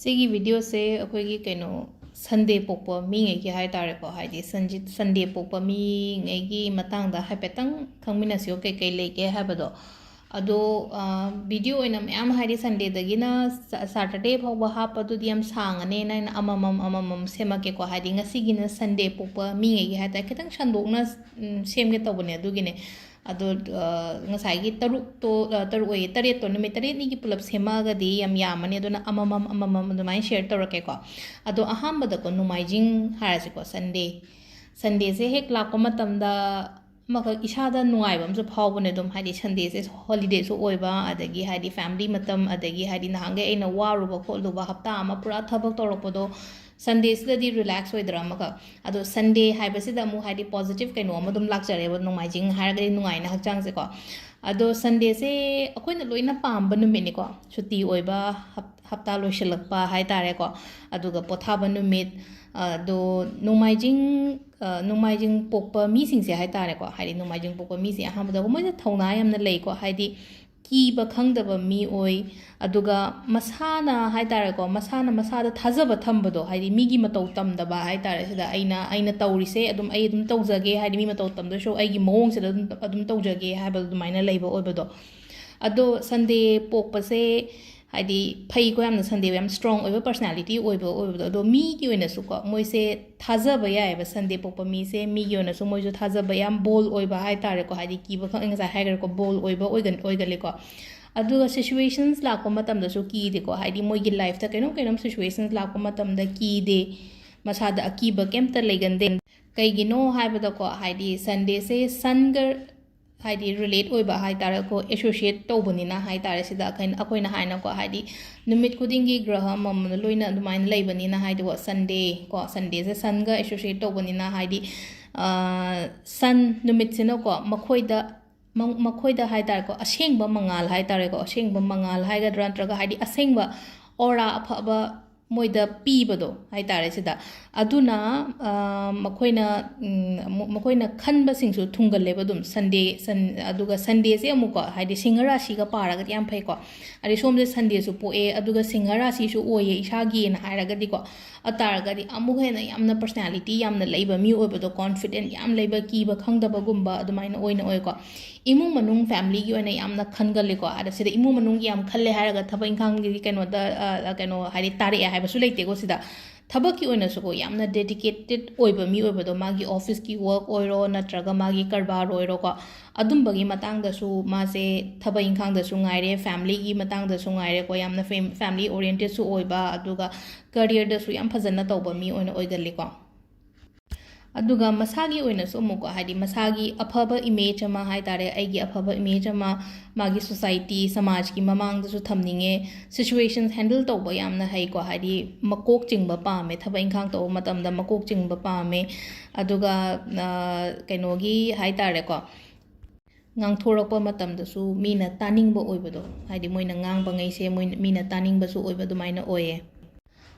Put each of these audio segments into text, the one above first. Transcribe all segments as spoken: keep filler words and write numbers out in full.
ꯁꯤꯒꯤ ꯚꯤꯗꯤꯑꯣꯁꯦ ꯑꯩꯈꯣꯏꯒꯤ ꯀꯩꯅꯣ, ꯁꯟꯗꯦ ꯄꯣꯛꯄ ꯃꯤꯉꯩꯒꯤ ꯍꯥꯏ ꯇꯥꯔꯦꯀꯣ, ꯍꯥꯏꯗꯤ ꯁꯟꯖꯤ-, ꯁꯟꯗꯦ ꯄꯣꯛꯄ ꯃꯤꯉꯩꯒꯤ ꯃꯇꯥꯡꯗ ꯍꯥꯏꯐꯦꯠꯇꯪ ꯈꯪꯃꯤꯟꯅꯁꯤꯀꯣ, ꯀꯩꯀꯩ ꯂꯩꯒꯦ ꯍꯥꯏꯕꯗꯣ꯫ ꯑꯗꯣ, ꯑ, ꯚꯤꯗꯤꯑꯣ ꯑꯣꯏꯅ ꯃꯌꯥꯝ, ꯍꯥꯏꯗꯤ ꯁꯟꯗꯦꯗꯒꯤꯅ ꯁ-, ꯁꯥꯇꯔꯗꯦ ꯐꯥꯎꯕ ꯍꯥꯞꯄꯗꯨꯗꯤ ꯌꯥꯝ ꯁꯥꯡꯉꯅꯦꯅ ꯑꯩꯅ ꯑꯃꯃꯝ ꯑꯃꯃꯝ ꯁꯦꯝꯃꯛꯀꯦꯀꯣ꯫ ꯍꯥꯏꯗꯤ ꯉꯁꯤꯒꯤꯅ ꯁꯟꯗꯦ ꯄꯣꯛꯄ ꯃꯤꯉꯩꯒꯤ ꯍꯥꯏ ꯇꯥꯔꯦ, ꯈꯤꯇꯪ ꯁꯟꯗꯣꯛꯅ, ꯎꯝ, ꯁꯦꯝꯒꯦ ꯇꯧꯕꯅꯦ꯫ ꯑꯗꯨꯒꯤꯅꯦ꯫ ꯑꯗꯣ, ꯑ, ꯉꯁꯥꯏꯒꯤ ꯇꯔꯨꯛꯇꯣ, ꯑ, ꯇꯔꯨꯛ ꯑꯣꯏꯌꯦ, ꯇꯔꯦꯠꯇꯣ, ꯅꯨꯃꯤꯠ ꯇꯔꯦꯠꯅꯤꯒꯤ ꯄꯨꯂꯞ ꯁꯦꯝꯃꯛꯑꯒꯗꯤ ꯌꯥꯝ ꯌꯥꯝꯃꯅꯤ꯫ ꯑꯗꯨꯅ ꯑꯃꯃꯝ ꯑꯃꯃꯝ ꯑꯗꯨꯃꯥꯏꯅ ꯁꯤꯌꯔ ꯇꯧꯔꯛꯀꯦꯀꯣ꯫ ꯑꯗꯣ ꯑꯍꯥꯟꯕꯗꯀꯣ, ꯅꯣꯡꯃꯥꯏꯖꯤꯡ ꯍꯥꯏꯔꯁꯤꯀꯣ, ꯁꯟꯗꯦ꯫ ꯁꯟꯗꯦꯁꯦ ꯍꯦꯛ ꯂꯥꯛꯄ ꯃꯇꯝꯗ ꯑꯃꯈꯛ ꯏꯁꯥꯗ ꯅꯨꯡꯉꯥꯏꯕ ꯑꯃꯁꯨ ꯐꯥꯎꯕꯅꯦ ꯑꯗꯨꯝ, ꯍꯥꯏꯗꯤ ꯁꯟꯗꯦꯁꯦ ꯍꯣꯂꯤꯗꯦꯁꯨ ꯑꯣꯏꯕ, ꯑꯗꯒꯤ ꯍꯥꯏꯗꯤ ꯐꯦꯃꯤꯂꯤ ꯃꯇꯝ, ꯑꯗꯒꯤ ꯍꯥꯏꯗꯤ ꯅꯍꯥꯟꯈꯩ ꯑꯩꯅ ꯋꯥꯔꯨꯕ ꯈꯣꯠꯂꯨꯕ ꯍꯞꯇꯥ ꯑꯃ ꯄꯨꯔꯥ ꯊꯕꯛ ꯇꯧꯔꯛꯄꯗꯣ ꯁꯟꯗꯦꯁꯤꯗꯗꯤ ꯔꯤꯂꯦꯛꯁ ꯑꯣꯏꯗ꯭ꯔꯥ ꯑꯃꯈꯛ꯫ ꯑꯗꯣ ꯁꯟꯗꯦ ꯍꯥꯏꯕꯁꯤꯗ ꯑꯃꯨꯛ ꯍꯥꯏꯗꯤ ꯄꯣꯖꯤꯇꯤꯚ ꯀꯩꯅꯣ ꯑꯃ ꯑꯗꯨꯝ ꯂꯥꯛꯆꯔꯦꯕ, ꯅꯣꯡꯃꯥꯏꯖꯤꯡ ꯍꯥꯏꯔꯒꯗꯤ ꯅꯨꯡꯉꯥꯏꯅ ꯍꯛꯆꯥꯡꯁꯦꯀꯣ꯫ ꯑꯗꯣ ꯁꯟꯗꯦꯁꯦ ꯑꯩꯈꯣꯏꯅ ꯂꯣꯏꯅ ꯄꯥꯝꯕ ꯅꯨꯃꯤꯠꯅꯤꯀꯣ, ꯁꯨꯇꯤ ꯑꯣꯏꯕ, ꯍꯞ-, ꯍꯞꯇꯥ ꯂꯣꯏꯁꯤꯜꯂꯛꯄ ꯍꯥꯏ ꯇꯥꯔꯦꯀꯣ, ꯑꯗꯨꯒ ꯄꯣꯊꯥꯕ ꯅꯨꯃꯤꯠ꯫ ꯑꯗꯣ ꯅꯣꯡꯃꯥꯏꯖꯤꯡ, ꯑ, ꯅꯣꯡꯃꯥꯏꯖꯤꯡ ꯄꯣꯛꯄ ꯃꯤꯁꯤꯡꯁꯦ ꯍꯥꯏ ꯇꯥꯔꯦꯀꯣ, ꯍꯥꯏꯗꯤ ꯅꯣꯡꯃꯥꯏꯖꯤꯡ ꯄꯣꯛꯄ ꯃꯤꯁꯦ ꯑꯍꯥꯟꯕꯗ ꯃꯣꯏꯁꯦ ꯊꯧꯅꯥ ꯌꯥꯝꯅ ꯂꯩꯀꯣ, ꯍꯥꯏꯗꯤ ꯀꯤꯕ ꯈꯪꯗꯕ ꯃꯤ ꯑꯣꯏ꯫ ꯑꯗꯨꯒ ꯃꯁꯥꯅ ꯍꯥꯏ ꯇꯥꯔꯦꯀꯣ, ꯃꯁꯥꯅ ꯃꯁꯥꯗ ꯊꯥꯖꯕ ꯊꯝꯕꯗꯣ, ꯍꯥꯏꯗꯤ ꯃꯤꯒꯤ ꯃꯇꯧ ꯇꯝꯗꯕ ꯍꯥꯏ ꯇꯥꯔꯦ, ꯁꯤꯗ ꯑꯩꯅ, ꯑꯩꯅ ꯇꯧꯔꯤꯁꯦ ꯑꯗꯨꯝ, ꯑꯩ ꯑꯗꯨꯝ ꯇꯧꯖꯒꯦ, ꯍꯥꯏꯗꯤ ꯃꯤ ꯃꯇꯧ ꯇꯝꯗꯣꯏꯁꯨ ꯑꯩꯒꯤ ꯃꯑꯣꯡꯁꯤꯗ ꯑꯗꯨꯝ, ꯑꯗꯨꯝ ꯇꯧꯖꯒꯦ ꯍꯥꯏꯕ ꯑꯗꯨꯃꯥꯏꯅ ꯂꯩꯕ ꯑꯣꯏꯕꯗꯣ꯫ ꯑꯗꯣ ꯁꯟꯗꯦ ꯄꯣꯛꯄꯁꯦ ꯍꯥꯏꯗꯤ ꯐꯩꯀꯣ, ꯌꯥꯝꯅ ꯁꯟꯗꯦ ꯌꯥꯝ ꯁ꯭ꯇꯔꯣꯡ ꯑꯣꯏꯕ ꯄꯔꯁꯅꯦꯂꯤꯇꯤ ꯑꯣꯏꯕ, ꯑꯣꯏꯕꯗꯣ꯫ ꯑꯗꯣ ꯃꯤꯒꯤ ꯑꯣꯏꯅꯁꯨꯀꯣ, ꯃꯣꯏꯁꯦ ꯊꯥꯖꯕ ꯌꯥꯏꯑꯕ, ꯁꯟꯗꯦ ꯄꯣꯛꯄ ꯃꯤꯁꯦ ꯃꯤꯒꯤ ꯑꯣꯏꯅꯁꯨ ꯃꯣꯏꯁꯨ ꯊꯥꯖꯕ ꯌꯥꯝ ꯕꯣꯜ ꯑꯣꯏꯕ ꯍꯥꯏ ꯇꯥꯔꯦꯀꯣ, ꯍꯥꯏꯗꯤ ꯀꯤꯕ ꯈꯪ-, ꯑꯩ ꯉꯁꯥꯏ ꯍꯥꯏꯈ꯭ꯔꯦꯀꯣ, ꯕꯣꯜ ꯑꯣꯏꯕ ꯑꯣꯏꯒꯟ-, ꯑꯣꯏꯒꯜꯂꯤꯀꯣ꯫ ꯑꯗꯨꯒ ꯁꯤꯆꯨꯋꯦꯁꯟꯁ ꯂꯥꯛꯄ ꯃꯇꯝꯗꯁꯨ ꯀꯤꯗꯦꯀꯣ, ꯍꯥꯏꯗꯤ ꯃꯣꯏꯒꯤ ꯂꯥꯏꯐꯇ ꯀꯩꯅꯣꯝ ꯀꯩꯅꯣꯝ ꯁꯤꯆꯨꯋꯦꯁꯟꯁ ꯂꯥꯛꯄ ꯃꯇꯝꯗ ꯀꯤꯗꯦ, ꯃꯁꯥꯗ ꯑꯀꯤꯕ ꯀꯩꯝꯇ ꯂꯩꯒꯟꯗꯦ꯫ ꯀꯩꯒꯤꯅꯣ ꯍꯥꯏꯕꯗꯀꯣ, ꯍꯥꯏꯗꯤ ꯁꯟꯗꯦꯁꯦ ꯁꯟꯒ ꯍꯥꯏꯗꯤ ꯔꯤꯂꯦꯠ ꯑꯣꯏꯕ ꯍꯥꯏ ꯇꯥꯔꯦꯀꯣ, ꯑꯦꯁꯣꯁꯤꯌꯦꯠ ꯇꯧꯕꯅꯤꯅ ꯍꯥꯏ ꯇꯥꯔꯦ꯫ ꯁꯤꯗ ꯑꯩꯈꯣꯏꯅ, ꯑꯩꯈꯣꯏꯅ ꯍꯥꯏꯅꯀꯣ, ꯍꯥꯏꯗꯤ ꯅꯨꯃꯤꯠ ꯈꯨꯗꯤꯡꯒꯤ ꯒ꯭ꯔꯍ ꯑꯃꯃꯝꯅ ꯂꯣꯏꯅ ꯑꯗꯨꯃꯥꯏꯅ ꯂꯩꯕꯅꯤꯅ ꯍꯥꯏꯗꯤꯀꯣ, ꯁꯟꯗꯦ ꯀꯣ, ꯁꯟꯗꯦꯁꯦ ꯁꯟꯒ ꯑꯦꯁꯣꯁꯤꯌꯦꯠ ꯇꯧꯕꯅꯤꯅ ꯍꯥꯏꯗꯤ, ꯑ, ꯁꯟ ꯅꯨꯃꯤꯠꯁꯤꯅꯀꯣ, ꯃꯈꯣꯏꯗ, ꯃ-, ꯃꯈꯣꯏꯗ ꯍꯥꯏ ꯇꯥꯔꯦꯀꯣ, ꯑꯁꯦꯡꯕ ꯃꯉꯥꯜ ꯍꯥꯏ ꯇꯥꯔꯦꯀꯣ, ꯑꯁꯦꯡꯕ ꯃꯉꯥꯜ ꯍꯥꯏꯒꯗ꯭ꯔꯥ, ꯅꯠꯇ꯭ꯔꯒ ꯍꯥꯏꯗꯤ ꯑꯁꯦꯡꯕ ꯑꯣꯔꯥ ꯑꯐꯕ ꯃꯣꯏꯗ ꯄꯤꯕꯗꯣ ꯍꯥꯏꯇꯥꯔꯦ ꯁꯤꯗ꯫ ꯑꯗꯨꯅ, ꯑ, ꯃꯈꯣꯏꯅ, ꯎꯝ, ꯃ-, ꯃꯈꯣꯏꯅ ꯈꯟꯕꯁꯤꯡꯁꯨ ꯊꯨꯡꯒꯜꯂꯦꯕ ꯑꯗꯨꯝ꯫ Sunday, ꯁꯟ-, ꯑꯗꯨꯒ Sundayꯁꯦ ꯑꯃꯨꯛꯀꯣ, ꯍꯥꯏꯗꯤ, ꯁꯤꯡꯍ ꯔꯥꯁꯤꯒ ꯄꯥꯔꯒꯗꯤ ꯌꯥꯝ ꯐꯩꯀꯣ꯫ ꯍꯥꯏꯗꯤ, ꯁꯣꯝꯁꯦ Sundayꯁꯨ ꯄꯣꯛꯑꯦ, ꯑꯗꯨꯒ ꯁꯤꯡꯍ ꯔꯥꯁꯤꯁꯨ ꯑꯣꯏꯌꯦ ꯏꯁꯥꯒꯤꯅ ꯍꯥꯏꯔꯒꯗꯤꯀꯣ꯫ ꯑꯗꯨ ꯇꯥꯔꯒꯗꯤ ꯑꯃꯨꯛ ꯍꯦꯟꯅ ꯌꯥꯝꯅ personality ꯌꯥꯝꯅ ꯂꯩꯕ ꯃꯤ ꯑꯣꯏꯕꯗꯣ, confident ꯌꯥꯝ ꯂꯩꯕ, ꯀꯤꯕ ꯈꯪꯗꯕꯒꯨꯝꯕ ꯑꯗꯨꯃꯥꯏꯅ ꯑꯣꯏꯅ ꯑꯣꯏꯀꯣ꯫ ꯏꯃꯨꯡ ꯃꯅꯨꯡ, familyꯒꯤ ꯑꯣꯏꯅ ꯌꯥꯝꯅ ꯈꯟꯒꯜꯂꯤꯀꯣ꯫ ꯑꯗ ꯁꯤꯗ ꯏꯃꯨꯡ ꯃꯅꯨꯡꯒꯤ ꯌꯥꯝ ꯈꯜꯂꯦ ꯍꯥꯏꯔꯒ ꯊꯕꯛ ꯏꯪꯈꯥꯡꯒꯤ ꯀꯩꯅꯣꯗ, ꯑ, ꯀꯩꯅꯣ ꯍꯥꯏꯗꯤ ꯇꯥꯔꯛꯑꯦ ꯍꯥꯏꯕꯁꯨ ꯂꯩꯇꯦꯀꯣ ꯁꯤꯗ꯫ ꯊꯕꯛꯀꯤ ꯑꯣꯏꯅꯁꯨꯀꯣ ꯌꯥꯝꯅ dedicated ꯑꯣꯏꯕ ꯃꯤ ꯑꯣꯏꯕꯗꯣ, ꯃꯥꯒꯤ officeꯀꯤ work ꯑꯣꯏꯔꯣ ꯅꯠꯇ꯭ꯔꯒ ꯃꯥꯒꯤ ꯀꯔꯕꯥꯔ ꯑꯣꯏꯔꯣꯀꯣ, ꯑꯗꯨꯝꯕꯒꯤ ꯃꯇꯥꯡꯗꯁꯨ ꯃꯥꯁꯦ ꯊꯕꯛ ꯏꯪꯈꯥꯡꯗꯁꯨ ꯉꯥꯏꯔꯦ, familyꯒꯤ ꯃꯇꯥꯡꯗꯁꯨ ꯉꯥꯏꯔꯦꯀꯣ, ꯌꯥꯝꯅ ꯐꯦꯝ-, family orientedꯁꯨ ꯑꯣꯏꯕ, ꯑꯗꯨꯒ careerꯗꯁꯨ ꯌꯥꯝ ꯐꯖꯅ ꯇꯧꯕ ꯃꯤ ꯑꯣꯏꯅ ꯑꯣꯏꯒꯜꯂꯤꯀꯣ꯫ ꯑꯗꯨꯒ ꯃꯁꯥꯒꯤ ꯑꯣꯏꯅꯁꯨ ꯑꯃꯨꯛꯀꯣ, ꯍꯥꯏꯗꯤ ꯃꯁꯥꯒꯤ ꯑꯐꯕ image ꯑꯃ ꯍꯥꯏ ꯇꯥꯔꯦ, ꯑꯩꯒꯤ ꯑꯐꯕ image ꯑꯃ ꯃꯥꯒꯤ society, ꯁꯃꯥꯖꯀꯤ ꯃꯃꯥꯡꯗꯁꯨ ꯊꯝꯅꯤꯡꯉꯦ꯫ Situations handle ꯇꯧꯕ ꯌꯥꯝꯅ ꯍꯩꯀꯣ, ꯍꯥꯏꯗꯤ ꯃꯀꯣꯛ ꯆꯤꯡꯕ ꯄꯥꯝꯃꯦ, ꯊꯕꯛ ꯏꯪꯈꯥꯡ ꯇꯧꯕ ꯃꯇꯝꯗ ꯃꯀꯣꯛ ꯆꯤꯡꯕ ꯄꯥꯝꯃꯦ꯫ ꯑꯗꯨꯒ, ꯑ, ꯀꯩꯅꯣꯒꯤ ꯍꯥꯏ ꯇꯥꯔꯦꯀꯣ, ꯉꯥꯡꯊꯣꯔꯛꯄ ꯃꯇꯝꯗꯁꯨ ꯃꯤꯅ ꯇꯥꯅꯤꯡꯕ ꯑꯣꯏꯕꯗꯣ, ꯍꯥꯏꯗꯤ ꯃꯣꯏꯅ ꯉꯥꯡꯕꯉꯩꯁꯦ ꯃꯣꯏꯅ, ꯃꯤꯅ ꯇꯥꯅꯤꯡꯕꯁꯨ ꯑꯣꯏꯕ ꯑꯗꯨꯃꯥꯏꯅ ꯑꯣꯏꯌꯦ꯫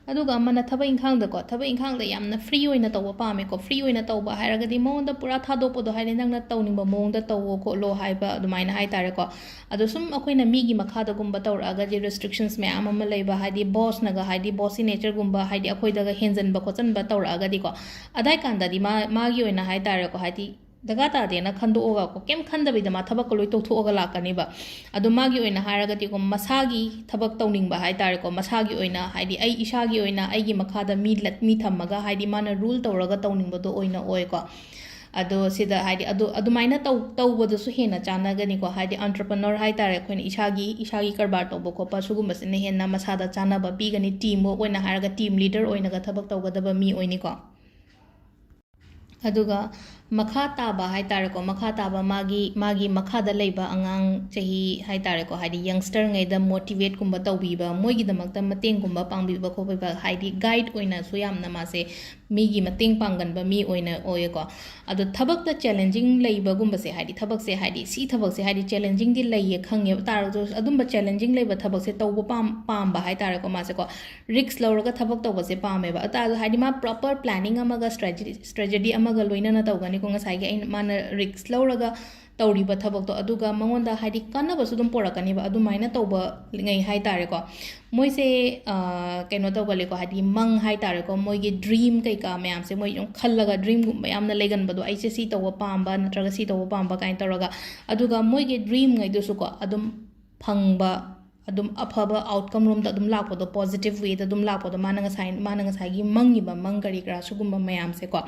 ꯑꯗꯨꯒ ꯑꯃꯅ ꯊꯕꯛ ꯏꯪꯈꯥꯡꯗꯀꯣ, ꯊꯕꯛ ꯏꯪꯈꯥꯡꯗ ꯌꯥꯝꯅ free ꯑꯣꯏꯅ ꯇꯧꯕ ꯄꯥꯝꯃꯦꯀꯣ꯫ Free ꯑꯣꯏꯅ ꯇꯧꯕ ꯍꯥꯏꯔꯒꯗꯤ ꯃꯉꯣꯟꯗ ꯄꯨꯔꯥ ꯊꯥꯗꯣꯛꯄꯗꯣ, ꯍꯥꯏꯗꯤ ꯅꯪꯅ ꯇꯧꯅꯤꯡꯕ ꯃꯑꯣꯡꯗ ꯇꯧꯋꯣ ꯈꯣꯠꯂꯣ ꯍꯥꯏꯕ ꯑꯗꯨꯃꯥꯏꯅ ꯍꯥꯏ ꯇꯥꯔꯦꯀꯣ꯫ ꯑꯗꯣ ꯁꯨꯝ ꯑꯩꯈꯣꯏꯅ ꯃꯤꯒꯤ ꯃꯈꯥꯗꯒꯨꯝꯕ ꯇꯧꯔꯛꯑꯒꯗꯤ restrictions ꯃꯌꯥꯝ ꯑꯃ ꯂꯩꯕ, ꯍꯥꯏꯗꯤ bossꯅꯒ, ꯍꯥꯏꯗꯤ bossy natureꯒꯨꯝꯕ, ꯍꯥꯏꯗꯤ ꯑꯩꯈꯣꯏꯗꯒ ꯍꯦꯟꯖꯟꯕ ꯈꯣꯠꯆꯟꯕ ꯇꯧꯔꯛꯑꯒꯗꯤꯀꯣ, ꯑꯗꯥꯏ ꯀꯥꯟꯗꯗꯤ ꯃꯥ-, ꯃꯥꯒꯤ ꯑꯣꯏꯅ ꯍꯥꯏ ꯇꯥꯔꯦꯀꯣ, ꯍꯥꯏꯗꯤ ꯗꯔꯀꯥꯔ ꯇꯥꯗꯦꯅ ꯈꯟꯗꯣꯛꯑꯒꯀꯣ, ꯀꯩꯝ ꯈꯟꯗꯕꯤꯗ ꯃꯥ ꯊꯕꯛꯀ ꯂꯣꯏ ꯇꯧꯊꯣꯛꯑꯒ ꯂꯥꯛꯀꯅꯤꯕ꯫ ꯑꯗꯣ ꯃꯥꯒꯤ ꯑꯣꯏꯅ ꯍꯥꯏꯔꯒꯗꯤꯀꯣ, ꯃꯁꯥꯒꯤ ꯊꯕꯛ ꯇꯧꯅꯤꯡꯕ ꯍꯥꯏ ꯇꯥꯔꯦꯀꯣ, ꯃꯁꯥꯒꯤ ꯑꯣꯏꯅ, ꯍꯥꯏꯗꯤ ꯑꯩ ꯏꯁꯥꯒꯤ ꯑꯣꯏꯅ ꯑꯩꯒꯤ ꯃꯈꯥꯗ ꯃꯤ ꯂꯠ-, ꯃꯤ ꯊꯝꯃꯒ, ꯍꯥꯏꯗꯤ ꯃꯥꯅ rule ꯇꯧꯔꯒ ꯇꯧꯅꯤꯡꯕꯗꯣ ꯑꯣꯏꯅ ꯑꯣꯏꯀꯣ꯫ ꯑꯗꯣ ꯁꯤꯗ, ꯍꯥꯏꯗꯤ, ꯑꯗꯨ, ꯑꯗꯨꯃꯥꯏꯅ ꯇꯧ-, ꯇꯧꯕꯗꯁꯨ ꯍꯦꯟꯅ ꯆꯥꯟꯅꯒꯅꯤꯀꯣ꯫ ꯍꯥꯏꯗꯤ entrepreneur ꯍꯥꯏ ꯇꯥꯔꯦ, ꯑꯩꯈꯣꯏꯅ ꯏꯁꯥꯒꯤ, ꯏꯁꯥꯒꯤ ꯀꯔꯕꯥꯔ ꯇꯧꯕ ꯈꯣꯠꯄ ꯁꯤꯒꯨꯝꯕꯁꯤꯅ ꯍꯦꯟꯅ ꯃꯁꯥꯗ ꯆꯥꯟꯅꯕ ꯄꯤꯒꯅꯤ, team work ꯑꯣꯏꯅ ꯍꯥꯏꯔꯒ team leader ꯑꯣꯏꯅꯒ ꯊꯕꯛ ꯇꯧꯒꯗꯕ ꯃꯤ ꯑꯣꯏꯅꯤꯀꯣ꯫ ꯑꯗꯨꯒ ꯃꯈꯥ ꯇꯥꯕ ꯍꯥꯏ ꯇꯥꯔꯦꯀꯣ, ꯃꯈꯥ ꯇꯥꯕ ꯃꯥꯒꯤ, ꯃꯥꯒꯤ ꯃꯈꯥꯗ ꯂꯩꯕ ꯑꯉꯥꯡ ꯆꯍꯤ ꯍꯥꯏ ꯇꯥꯔꯦꯀꯣ, ꯍꯥꯏꯗꯤ youngster ꯉꯩꯗ motivate ꯀꯨꯝꯕ ꯇꯧꯕꯤꯕ, ꯃꯣꯏꯒꯤꯗꯃꯛꯇ ꯃꯇꯦꯡꯒꯨꯝꯕ ꯄꯥꯡꯕꯤꯕ ꯈꯣꯠꯄꯤꯕ, ꯍꯥꯏꯗꯤ guide ꯑꯣꯏꯅꯁꯨ ꯌꯥꯝꯅ ꯃꯥꯁꯦ ꯃꯤꯒꯤ ꯃꯇꯦꯡ ꯄꯥꯡꯒꯟꯕ ꯃꯤ ꯑꯣꯏꯅ ꯑꯣꯏꯌꯦꯀꯣ꯫ ꯑꯗꯣ ꯊꯕꯛꯇ challenging ꯂꯩꯕꯒꯨꯝꯕꯁꯦ, ꯍꯥꯏꯗꯤ ꯊꯕꯛꯁꯦ, ꯍꯥꯏꯗꯤ ꯁꯤ ꯊꯕꯛꯁꯦ ꯍꯥꯏꯗꯤ challengingꯗꯤ ꯂꯩꯌꯦ ꯈꯪꯉꯦꯕ, ꯇꯥꯔꯒꯁꯨ ꯑꯗꯨꯝꯕ challenging ꯂꯩꯕ ꯊꯕꯛꯁꯦ ꯇꯧꯕ ꯄꯥꯝ-, ꯄꯥꯝꯕ ꯍꯥꯏ ꯇꯥꯔꯦꯀꯣ ꯃꯥꯁꯦꯀꯣ꯫ Risk ꯂꯧꯔꯒ ꯊꯕꯛ ꯇꯧꯕꯁꯦ ꯄꯥꯝꯃꯦꯕ꯫ ꯑꯗꯨ ꯇꯥꯔꯁꯨ ꯍꯥꯏꯗꯤ ꯃꯥ proper planning ꯑꯃꯒ strategy, strategy ꯑꯃꯒ ꯂꯣꯏꯅꯅ ꯇꯧꯒꯅꯤꯀꯣ꯫ ꯉꯁꯥꯏꯒꯤ ꯑꯩꯅ, ꯃꯥꯅ risk ꯂꯧꯔꯒ ꯇꯧꯔꯤꯕ ꯊꯕꯛꯇꯣ, ꯑꯗꯨꯒ ꯃꯉꯣꯟꯗ ꯍꯥꯏꯗꯤ ꯀꯥꯟꯅꯕꯁꯨ ꯑꯗꯨꯝ ꯄꯨꯔꯛꯀꯅꯦꯕ ꯑꯗꯨꯃꯥꯏꯅ ꯇꯧꯕ ꯉꯩ ꯍꯥꯏ ꯇꯥꯔꯦꯀꯣ꯫ ꯃꯣꯏꯁꯦ, ꯑ, ꯀꯩꯅꯣ ꯇꯧꯒꯜꯂꯦꯀꯣ, ꯍꯥꯏꯗꯤ ꯃꯪ ꯍꯥꯏ ꯇꯥꯔꯦꯀꯣ, ꯃꯣꯏꯒꯤ dream ꯀꯩꯀꯥ ꯃꯌꯥꯝꯁꯦ ꯃꯣꯏ ꯑꯗꯨꯝ ꯈꯜꯂꯒ dreamꯒꯨꯝꯕ ꯌꯥꯝꯅ ꯂꯩꯒꯟꯕꯗꯣ, ꯑꯩꯁꯦ ꯁꯤ ꯇꯧꯕ ꯄꯥꯝꯕ ꯅꯠꯇ꯭ꯔꯒ ꯁꯤ ꯇꯧꯕ ꯄꯥꯝꯕ ꯀꯥꯏꯅ ꯇꯧꯔꯒ, ꯑꯗꯨꯒ ꯃꯣꯏꯒꯤ dreamꯉꯩꯗꯨꯁꯨꯀꯣ ꯑꯗꯨꯝ ꯐꯪꯕ, ꯑꯗꯨꯝ ꯑꯐꯕ outcome ꯔꯣꯝꯗ ꯑꯗꯨꯝ ꯂꯥꯛꯄꯗꯣ, positive wayꯗ ꯑꯗꯨꯝ ꯂꯥꯛꯄꯗꯣ, ꯃꯥꯅ ꯉꯁꯥꯏ, ꯃꯥꯅ ꯉꯁꯥꯏꯒꯤ ꯃꯪꯉꯤꯕ ꯃꯪ ꯀꯔꯤ ꯀꯔꯥ ꯁꯤꯒꯨꯝꯕ ꯃꯌꯥꯝꯁꯦꯀꯣ꯫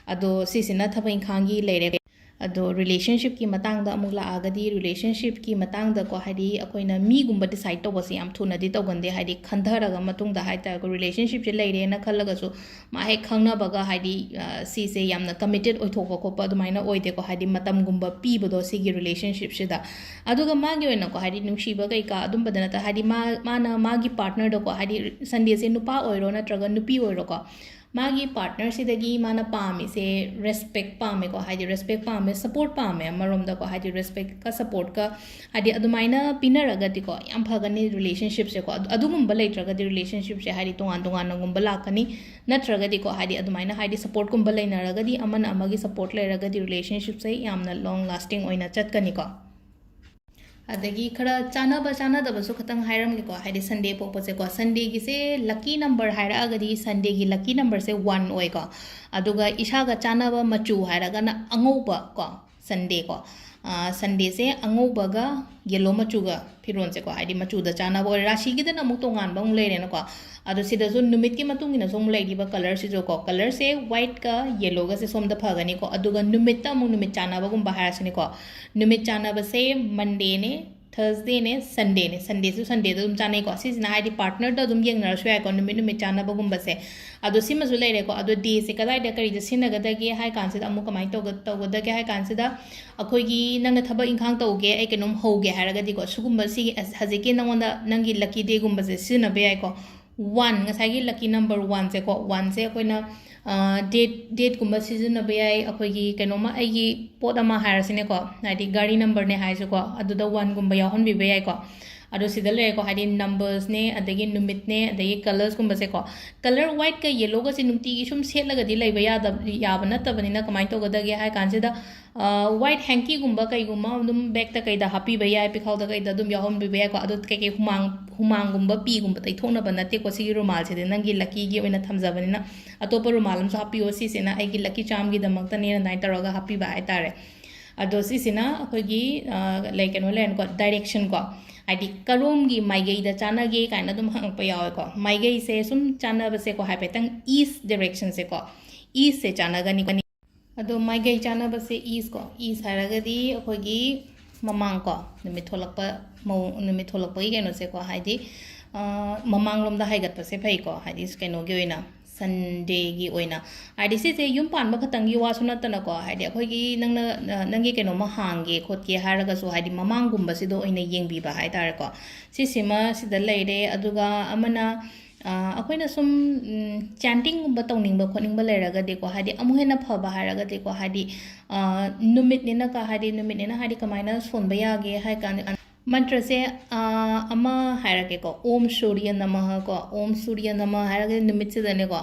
ꯑꯗꯣ ꯁꯤꯁꯤꯅ ꯊꯕꯛ ꯏꯪꯈꯥꯡꯒꯤ ꯂꯩꯔꯦ꯫ ꯑꯗꯣ relationshipꯀꯤ ꯃꯇꯥꯡꯗ ꯑꯃꯨꯛ ꯂꯥꯛꯑꯒꯗꯤ, relationshipꯀꯤ ꯃꯇꯥꯡꯗꯀꯣ, ꯍꯥꯏꯗꯤ ꯑꯩꯈꯣꯏꯅ ꯃꯤꯒꯨꯝꯕ decide ꯇꯧꯕꯁꯦ ꯌꯥꯝ ꯊꯨꯅꯗꯤ ꯇꯧꯒꯟꯗꯦ, ꯍꯥꯏꯗꯤ ꯈꯟꯊꯔꯒ ꯃꯇꯨꯡꯗ ꯍꯥꯏ ꯇꯥꯔꯦꯀꯣ, relationshipꯁꯦ ꯂꯩꯔꯦꯅ ꯈꯜꯂꯒꯁꯨ ꯃꯥ ꯍꯦꯛ ꯈꯪꯅꯕꯒ ꯍꯥꯏꯗꯤ, ꯑ, ꯁꯤꯁꯦ ꯌꯥꯝꯅ committed ꯑꯣꯏꯊꯣꯛꯄ ꯈꯣꯠꯄ ꯑꯗꯨꯃꯥꯏꯅ ꯑꯣꯏꯗꯦꯀꯣ, ꯍꯥꯏꯗꯤ ꯃꯇꯝꯒꯨꯝꯕ ꯄꯤꯕꯗꯣ ꯁꯤꯒꯤ relationshipꯁꯤꯗ꯫ ꯑꯗꯨꯒ ꯃꯥꯒꯤ ꯑꯣꯏꯅꯀꯣ, ꯍꯥꯏꯗꯤ ꯅꯨꯡꯁꯤꯕ ꯀꯩꯀꯥ ꯑꯗꯨꯝꯕꯗ ꯅꯠꯇ, ꯍꯥꯏꯗꯤ ꯃꯥ, ꯃꯥꯅ ꯃꯥꯒꯤ partnerꯗꯀꯣ, ꯍꯥꯏꯗꯤ Sundayꯁꯦ ꯅꯨꯄꯥ ꯑꯣꯏꯔꯣ ꯅꯠꯇ꯭ꯔꯒ ꯅꯨꯄꯤ ꯑꯣꯏꯔꯣꯀꯣ, ꯃꯥꯒꯤ partnerꯁꯤꯗꯒꯤ ꯃꯥꯅ ꯄꯥꯝꯃꯤꯁꯦ respect ꯄꯥꯝꯃꯦꯀꯣ, ꯍꯥꯏꯗꯤ respect ꯄꯥꯝꯃꯦ, support ꯄꯥꯝꯃꯦ ꯑꯃꯔꯣꯝꯗꯀꯣ, ꯍꯥꯏꯗꯤ respectꯀ supportꯀ, ꯍꯥꯏꯗꯤ ꯑꯗꯨꯃꯥꯏꯅ ꯄꯤꯅꯔꯒꯗꯤꯀꯣ ꯌꯥꯝ ꯐꯒꯅꯤ relationshipꯁꯦꯀꯣ꯫ ꯑꯗꯨ-, ꯑꯗꯨꯒꯨꯝꯕ ꯂꯩꯇ꯭ꯔꯒꯗꯤ relationshipꯁꯦ ꯍꯥꯏꯗꯤ ꯇꯣꯉꯥꯟ ꯇꯣꯉꯥꯟꯅꯒꯨꯝꯕ ꯂꯥꯛꯀꯅꯤ꯫ ꯅꯠꯇ꯭ꯔꯒꯗꯤꯀꯣ, ꯍꯥꯏꯗꯤ ꯑꯗꯨꯃꯥꯏꯅ ꯍꯥꯏꯗꯤ supportꯀꯨꯝꯕ ꯂꯩꯅꯔꯒꯗꯤ, ꯑꯃꯅ ꯑꯃꯒꯤ support ꯂꯩꯔꯒꯗꯤ relationshipꯁꯦ ꯌꯥꯝꯅ long lasting ꯑꯣꯏꯅ ꯆꯠꯀꯅꯤꯀꯣ꯫ ꯑꯗꯒꯤ ꯈꯔ ꯆꯥꯟꯅꯕ ꯆꯥꯟꯅꯗꯕꯁꯨ ꯈꯇꯪ ꯍꯥꯏꯔꯝꯒꯦꯀꯣ, ꯍꯥꯏꯗꯤ Sunday ꯄꯣꯛꯄꯁꯦꯀꯣ, Sundayꯒꯤꯁꯦ lucky number ꯍꯥꯏꯔꯛꯑꯒꯗꯤ Sundayꯒꯤ lucky numberꯁꯦ one ꯑꯣꯏꯀꯣ꯫ ꯑꯗꯨꯒ ꯏꯁꯥꯒ ꯆꯥꯟꯅꯕ ꯃꯆꯨ ꯍꯥꯏꯔꯒꯅ ꯑꯉꯧꯕ ꯀꯣ, Sundayꯀꯣ꯫ ꯑꯥ, Sundayꯁꯦ ꯑꯉꯧꯕꯒ yellow ꯃꯆꯨꯒ ꯐꯤꯔꯣꯜꯁꯦꯀꯣ, ꯍꯥꯏꯗꯤ ꯃꯆꯨꯗ ꯆꯥꯟꯅꯕ ꯑꯣꯏꯔꯦ꯫ ꯔꯥꯁꯤꯒꯤꯗꯅ ꯑꯃꯨꯛ ꯇꯣꯉꯥꯟꯕ ꯑꯃꯨꯛ ꯂꯩꯔꯦꯅꯀꯣ꯫ ꯑꯗꯣ ꯁꯤꯗꯁꯨ ꯅꯨꯃꯤꯠꯀꯤ ꯃꯇꯨꯡ ꯏꯟꯅꯁꯨ ꯑꯃꯨꯛ ꯂꯩꯔꯤꯕ colourꯁꯤꯁꯨꯀꯣ, colourꯁꯦ whiteꯀ yellowꯒꯁꯦ ꯁꯣꯝꯗ ꯐꯒꯅꯤꯀꯣ꯫ ꯑꯗꯨꯒ ꯅꯨꯃꯤꯠꯇ ꯑꯃꯨꯛ ꯅꯨꯃꯤꯠ ꯆꯥꯟꯅꯕꯒꯨꯝꯕ ꯍꯥꯏꯔꯁꯤꯅꯦꯀꯣ꯫ ꯅꯨꯃꯤꯠ ꯆꯥꯟꯅꯕꯁꯦ Mondayꯅꯦ, Thursdayꯅꯦ, Sundayꯅꯦ, Sundayꯁꯨ Sundayꯗ ꯑꯗꯨꯝ ꯆꯥꯅꯩꯀꯣ꯫ ꯁꯤꯁꯤꯅ ꯍꯥꯏꯗꯤ partnerꯗ ꯑꯗꯨꯝ ꯌꯦꯡꯅꯔꯁꯨ ꯌꯥꯏꯀꯣ, ꯅꯨꯃꯤꯠ ꯅꯨꯃꯤꯠ ꯆꯥꯅꯕꯒꯨꯝꯕꯁꯦ꯫ ꯑꯗꯣ ꯁꯤꯃꯁꯨ ꯂꯩꯔꯦꯀꯣ꯫ ꯑꯗꯣ dayꯁꯦ ꯀꯗꯥꯏꯗ ꯀꯔꯤꯗ ꯁꯤꯖꯤꯟꯅꯒꯗꯒꯦ ꯍꯥꯏ ꯀꯥꯟꯁꯤꯗ, ꯑꯃꯨꯛ ꯀꯃꯥꯏꯅ ꯇꯧꯒ-, ꯇꯧꯒꯗꯒꯦ ꯍꯥꯏ ꯀꯥꯟꯁꯤꯗ, ꯑꯩꯈꯣꯏꯒꯤ ꯅꯪꯅ ꯊꯕꯛ ꯏꯪꯈꯥꯡ ꯇꯧꯒꯦ, ꯑꯩ ꯀꯩꯅꯣꯝ ꯍꯧꯒꯦ ꯍꯥꯏꯔꯒꯗꯤꯀꯣ, ꯁꯤꯒꯨꯝꯕ ꯁꯤꯒꯤ ꯑꯁ-, ꯍꯧꯖꯤꯛꯀꯤ ꯅꯉꯣꯟꯗ ꯅꯪꯒꯤ lucky dayꯒꯨꯝꯕꯁꯦ ꯁꯤꯖꯤꯟꯅꯕ ꯌꯥꯏꯀꯣ꯫ One, ꯉꯁꯥꯏꯒꯤ lucky number oneꯁꯦꯀꯣ, oneꯁꯦ ꯑꯩꯈꯣꯏꯅ, ꯑ, date, dateꯀꯨꯝꯕ ꯁꯤꯖꯤꯟꯅꯕ ꯌꯥꯏ꯫ ꯑꯩꯈꯣꯏꯒꯤ ꯀꯩꯅꯣꯝꯃ, ꯑꯩꯒꯤ ꯄꯣꯠ ꯑꯃ ꯍꯥꯏꯔꯁꯤꯅꯦꯀꯣ, ꯍꯥꯏꯗꯤ ꯒꯥꯔꯤ numberꯅꯦ ꯍꯥꯏꯔꯁꯨꯀꯣ, ꯑꯗꯨꯗ oneꯒꯨꯝꯕ ꯌꯥꯎꯍꯟꯕꯤꯕ ꯌꯥꯏꯀꯣ꯫ ꯑꯗꯣ ꯁꯤꯗ ꯂꯩꯔꯦꯀꯣ, ꯍꯥꯏꯗꯤ numbersꯅꯦ, ꯑꯗꯒꯤ ꯅꯨꯃꯤꯠꯅꯦ, ꯑꯗꯩ colorsꯀꯨꯝꯕꯁꯦꯀꯣ꯫ Colour whiteꯀ yellowꯒꯁꯦ ꯅꯨꯡꯇꯤꯒꯤ ꯁꯨꯝ ꯁꯦꯠꯂꯒꯗꯤ ꯂꯩꯕ ꯌꯥꯗꯕ, ꯌꯥꯕ ꯅꯠꯇꯕꯅꯤꯅ ꯀꯃꯥꯏꯅ ꯇꯧꯒꯗꯒꯦ ꯍꯥꯏ ꯀꯥꯟꯁꯤꯗ, ꯑ, white hankyꯒꯨꯝꯕ ꯀꯩꯒꯨꯝꯕ ꯑꯗꯨꯝ bagꯇ ꯀꯩꯗ ꯍꯥꯞꯄꯤꯕ ꯌꯥꯏ, ꯄꯤꯈꯥꯎꯗ ꯀꯩꯗ ꯑꯗꯨꯝ ꯌꯥꯎꯍꯟꯕꯤꯕ ꯌꯥꯏꯀꯣ꯫ ꯑꯗꯣ ꯀꯩꯀꯩ ꯍꯨꯃꯥꯡ, ꯍꯨꯃꯥꯡꯒꯨꯝꯕ ꯄꯤꯒꯨꯝꯕ ꯇꯩꯊꯣꯛꯅꯕ ꯅꯠꯇꯦꯀꯣ ꯁꯤꯒꯤ ꯔꯨꯃꯥꯜꯁꯤꯗꯤ, ꯅꯪꯒꯤ luckyꯒꯤ ꯑꯣꯏꯅ ꯊꯝꯖꯕꯅꯤꯅ꯫ ꯑꯇꯣꯞꯄ ꯔꯨꯃꯥꯜ ꯑꯃꯁꯨ ꯍꯥꯞꯄꯤꯌꯣ, ꯁꯤꯁꯤꯅ ꯑꯩꯒꯤ lucky charmꯒꯤꯗꯃꯛꯇꯅꯦꯅ ꯑꯗꯨꯃꯥꯏꯅ ꯇꯧꯔꯒ ꯍꯥꯞꯄꯤꯕ ꯍꯥꯏꯇꯥꯔꯦ꯫ ꯑꯗꯣ ꯁꯤꯁꯤꯅ ꯑꯩꯈꯣꯏꯒꯤ, ꯑ, ꯂꯩ, ꯀꯩꯅꯣ ꯂꯩꯔꯅꯤꯀꯣ, directionꯀꯣ, ꯍꯥꯏꯗꯤ ꯀꯔꯣꯝꯒꯤ ꯃꯥꯏꯀꯩꯗ ꯆꯥꯟꯅꯒꯦ ꯀꯥꯏꯅ ꯑꯗꯨꯝ ꯍꯪꯉꯛꯄ ꯌꯥꯎꯋꯦꯀꯣ꯫ ꯃꯥꯏꯀꯩꯁꯦ ꯁꯨꯝ ꯆꯥꯟꯅꯕꯁꯦꯀꯣ, ꯍꯥꯏꯐꯦꯠꯇꯪ east directionꯁꯦꯀꯣ, eastꯁꯦ ꯆꯥꯟꯅꯒꯅꯤ꯫ ꯑꯗꯣ ꯃꯥꯏꯀꯩ ꯆꯥꯟꯅꯕꯁꯦ eastꯀꯣ, east ꯍꯥꯏꯔꯒꯗꯤ ꯑꯩꯈꯣꯏꯒꯤ ꯃꯃꯥꯡꯀꯣ, ꯅꯨꯃꯤꯠ ꯊꯣꯛꯂꯛꯄ ꯃꯑꯣꯡ, ꯅꯨꯃꯤꯠ ꯊꯣꯛꯂꯛꯄꯒꯤ ꯀꯩꯅꯣꯁꯦꯀꯣ, ꯍꯥꯏꯗꯤ, ꯑ, ꯃꯃꯥꯡꯂꯣꯝꯗ ꯍꯥꯏꯒꯠꯄꯁꯦ ꯐꯩꯀꯣ, ꯍꯥꯏꯗꯤ ꯀꯩꯅꯣꯒꯤ ꯑꯣꯏꯅ, Sundayꯒꯤ ꯑꯣꯏꯅ꯫ ꯍꯥꯏꯗꯤ ꯁꯤꯁꯦ ꯌꯨꯝ ꯄꯥꯟꯕ ꯈꯛꯇꯪꯒꯤ ꯋꯥꯁꯨ ꯅꯠꯇꯅꯀꯣ, ꯍꯥꯏꯗꯤ ꯑꯩꯈꯣꯏꯒꯤ ꯅꯪꯅ, ꯑ, ꯅꯪꯒꯤ ꯀꯩꯅꯣꯝꯃ ꯍꯥꯡꯒꯦ ꯈꯣꯠꯀꯦ ꯍꯥꯏꯔꯒꯁꯨ, ꯍꯥꯏꯗꯤ ꯃꯃꯥꯡꯒꯨꯝꯕꯁꯤꯗ ꯑꯣꯏꯅ ꯌꯦꯡꯕꯤꯕ ꯍꯥꯏꯇꯥꯔꯦꯀꯣ꯫ ꯁꯤꯁꯤꯃ ꯁꯤꯗ ꯂꯩꯔꯦ꯫ ꯑꯗꯨꯒ ꯑꯃꯅ, ꯑ, ꯑꯩꯈꯣꯏꯅ ꯁꯨꯝ, ꯎꯝ, chantingꯒꯨꯝꯕ ꯇꯧꯅꯤꯡꯕ ꯈꯣꯠꯅꯤꯡꯕ ꯂꯩꯔꯒꯗꯤꯀꯣ, ꯍꯥꯏꯗꯤ ꯑꯃꯨꯛ ꯍꯦꯟꯅ ꯐꯕ ꯍꯥꯏꯔꯒꯗꯤꯀꯣ, ꯍꯥꯏꯗꯤ, ꯑ, ꯅꯨꯃꯤꯠꯅꯤꯅꯀꯣ, ꯍꯥꯏꯗꯤ ꯅꯨꯃꯤꯠꯅꯤꯅ ꯍꯥꯏꯗꯤ ꯀꯃꯥꯏꯅ ꯁꯣꯟꯕ ꯌꯥꯒꯦ ꯍꯥꯏ ꯀꯥꯟꯗ, ꯃꯟꯇ꯭ꯔꯁꯦ, ꯑ, ꯑꯃ ꯍꯥꯏꯔꯛꯀꯦꯀꯣ, Om Surya Namaha ꯀꯣ, Om Surya Namaha ꯍꯥꯏꯔꯒꯗꯤ ꯅꯨꯃꯤꯠꯁꯤꯗꯅꯦꯀꯣ,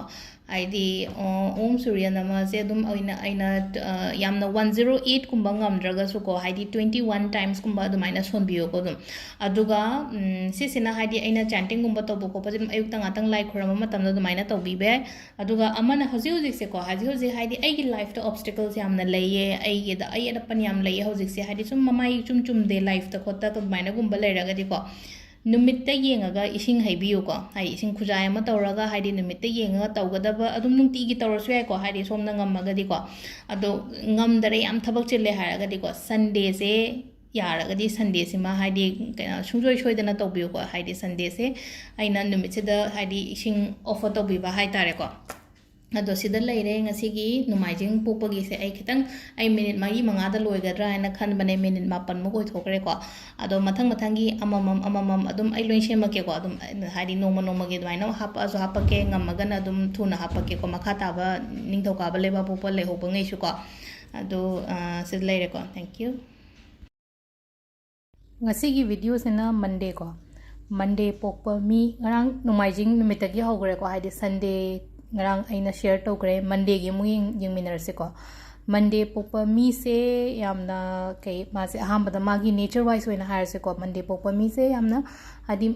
ꯍꯥꯏꯗꯤ, ꯑ, Om Surya Namahaꯁꯦ ꯑꯗꯨꯝ ꯑꯩꯅ, ꯑꯩꯅ, ꯑ, ꯌꯥꯝꯅ one zero eight ꯀꯨꯝꯕ ꯉꯝꯗ꯭ꯔꯒꯁꯨꯀꯣ, ꯍꯥꯏꯗꯤ twenty one timesꯀꯨꯝꯕ ꯑꯗꯨꯃꯥꯏꯅ ꯁꯣꯟꯕꯤꯌꯣꯀꯣ ꯑꯗꯨꯝ꯫ ꯑꯗꯨꯒ, ꯎꯝ, ꯁꯤꯁꯤꯅ ꯍꯥꯏꯗꯤ ꯑꯩꯅ chantingꯒꯨꯝꯕ ꯇꯧꯕ ꯈꯣꯠꯄꯁꯦ ꯑꯗꯨꯝ ꯑꯌꯨꯛꯇ ꯉꯥꯛꯇꯪ ꯂꯥꯏ ꯈꯣꯏꯔꯝꯕ ꯃꯇꯝꯗ ꯑꯗꯨꯃꯥꯏꯅ ꯇꯧꯕꯤꯕ ꯌꯥꯏ꯫ ꯑꯗꯨꯒ ꯑꯃꯅ ꯍꯧꯖꯤꯛ ꯍꯧꯖꯤꯛꯁꯦꯀꯣ, ꯍꯧꯖꯤꯛ ꯍꯧꯖꯤꯛ ꯍꯥꯏꯗꯤ ꯑꯩꯒꯤ lifeꯇ obstacles ꯌꯥꯝꯅ ꯂꯩꯌꯦ, ꯑꯩꯒꯤꯗ ꯑꯌꯦꯠ ꯑꯄꯟ ꯌꯥꯝ ꯂꯩꯌꯦ ꯍꯧꯖꯤꯛꯁꯦ, ꯍꯥꯏꯗꯤ ꯁꯨꯝ ꯃꯃꯥꯏ ꯏꯆꯨꯝ ꯆꯨꯝꯗꯦ lifeꯇ ꯈꯣꯠꯇ ꯑꯗꯨꯃꯥꯏꯅꯒꯨꯝꯕ ꯂꯩꯔꯒꯗꯤꯀꯣ, ꯅꯨꯃꯤꯠꯇ ꯌꯦꯡꯉꯒ ꯏꯁꯤꯡ ꯍꯩꯕꯤꯌꯨꯀꯣ꯫ ꯍꯥꯏꯗꯤ ꯏꯁꯤꯡ ꯈꯨꯖꯥꯏ ꯑꯃ ꯇꯧꯔꯒ, ꯍꯥꯏꯗꯤ ꯅꯨꯃꯤꯠꯇ ꯌꯦꯡꯉꯒ ꯇꯧꯒꯗꯕ, ꯑꯗꯨꯝ ꯅꯨꯡꯇꯤꯒꯤ ꯇꯧꯔꯁꯨ ꯌꯥꯏꯀꯣ, ꯍꯥꯏꯗꯤ ꯁꯣꯝꯅ ꯉꯝꯃꯒꯗꯤꯀꯣ꯫ ꯑꯗꯣ ꯉꯝꯗꯔꯦ, ꯌꯥꯝ ꯊꯕꯛ ꯆꯤꯜꯂꯦ ꯍꯥꯏꯔꯒꯗꯤꯀꯣ, Sundayꯁꯦ ꯌꯥꯔꯒꯗꯤ ꯁꯟꯗꯦꯁꯤꯃ ꯍꯥꯏꯗꯤ ꯀꯩꯅꯣ ꯁꯨꯡꯁꯣꯏ ꯁꯣꯏꯗꯅ ꯇꯧꯕꯤꯌꯨꯀꯣ꯫ ꯍꯥꯏꯗꯤ ꯁꯟꯗꯦꯁꯦ ꯑꯩꯅ ꯅꯨꯃꯤꯠꯁꯤꯗ ꯍꯥꯏꯗꯤ ꯏꯁꯤꯡ ꯑꯣꯐꯔ ꯇꯧꯕꯤꯕ ꯍꯥꯏꯇꯥꯔꯦꯀꯣ꯫ ꯑꯗꯣ ꯁꯤꯗ ꯂꯩꯔꯦ ꯉꯁꯤꯒꯤ ꯅꯣꯡꯃꯥꯏꯖꯤꯡ ꯄꯣꯛꯄꯒꯤꯁꯦ꯫ ꯑꯩ ꯈꯤꯇꯪ, ꯑꯩ ꯃꯤꯅꯤꯠ ꯃꯔꯤ ꯃꯉꯥꯗ ꯂꯣꯏꯒꯗ꯭ꯔꯥ ꯍꯥꯏꯅ ꯈꯟꯕꯅꯦ, ꯃꯤꯅꯤꯠ ꯃꯥꯄꯟꯃꯨꯛ ꯑꯣꯏꯊꯣꯛꯈ꯭ꯔꯦꯀꯣ꯫ ꯑꯗꯣ ꯃꯊꯪ ꯃꯊꯪꯒꯤ ꯑꯃꯃꯝ ꯑꯃꯃꯝ ꯑꯗꯨꯝ ꯑꯩ ꯂꯣꯏ ꯁꯦꯝꯃꯛꯀꯦꯀꯣ꯫ ꯑꯗꯨꯝ ꯍꯥꯏꯗꯤ ꯅꯣꯡꯃ ꯅꯣꯡꯃꯒꯤ ꯑꯗꯨꯃꯥꯏꯅ ꯍꯥꯞꯄꯛꯑꯁꯨ ꯍꯥꯞꯄꯛꯀꯦ, ꯉꯝꯃꯒꯅ ꯑꯗꯨꯝ ꯊꯨꯅ ꯍꯥꯞꯄꯛꯀꯦꯀꯣ, ꯃꯈꯥ ꯇꯥꯕ ꯅꯤꯡꯊꯧꯀꯥꯕ ꯂꯩꯕꯥꯛꯄꯣꯛꯄ ꯂꯩꯍꯧꯕꯉꯩꯁꯨꯀꯣ꯫ ꯑꯗꯣ, ꯑ, ꯁꯤꯗ ꯂꯩꯔꯦꯀꯣ꯫ Thank you꯫ ꯉꯁꯤꯒꯤ ꯚꯤꯗꯤꯑꯣꯁꯤꯅ ꯃꯟꯗꯦꯀꯣ꯫ ꯃꯟꯗꯦ ꯄꯣꯛꯄ ꯃꯤ, ꯉꯔꯥꯡ ꯅꯣꯡꯃꯥꯏꯖꯤꯡ ꯅꯨꯃꯤꯠꯇꯒꯤ ꯍꯧꯈ꯭ꯔꯦꯀꯣ, ꯍꯥꯏꯗꯤ ꯁꯟꯗꯦ ꯉꯔꯥꯡ ꯑꯩꯅ ꯁꯤꯌꯔ ꯇꯧꯈ꯭ꯔꯦ꯫ ꯃꯟꯗꯦꯒꯤ ꯑꯃꯨꯛ ꯌꯦꯡ-, ꯌꯦꯡꯃꯤꯟꯅꯔꯁꯤꯀꯣ꯫ ꯃꯟꯗꯦ ꯄꯣꯛꯄ ꯃꯤꯁꯦ ꯌꯥꯝꯅ ꯀꯩ, ꯃꯥꯁꯦ ꯑꯍꯥꯟꯕꯗ ꯃꯥꯒꯤ ꯅꯦꯆꯔ ꯋꯥꯏꯁ ꯑꯣꯏꯅ ꯍꯥꯏꯔꯁꯤꯀꯣ꯫ ꯃꯟꯗꯦ ꯄꯣꯛꯄ ꯃꯤꯁꯦ ꯌꯥꯝꯅ ꯍꯥꯏꯗꯤ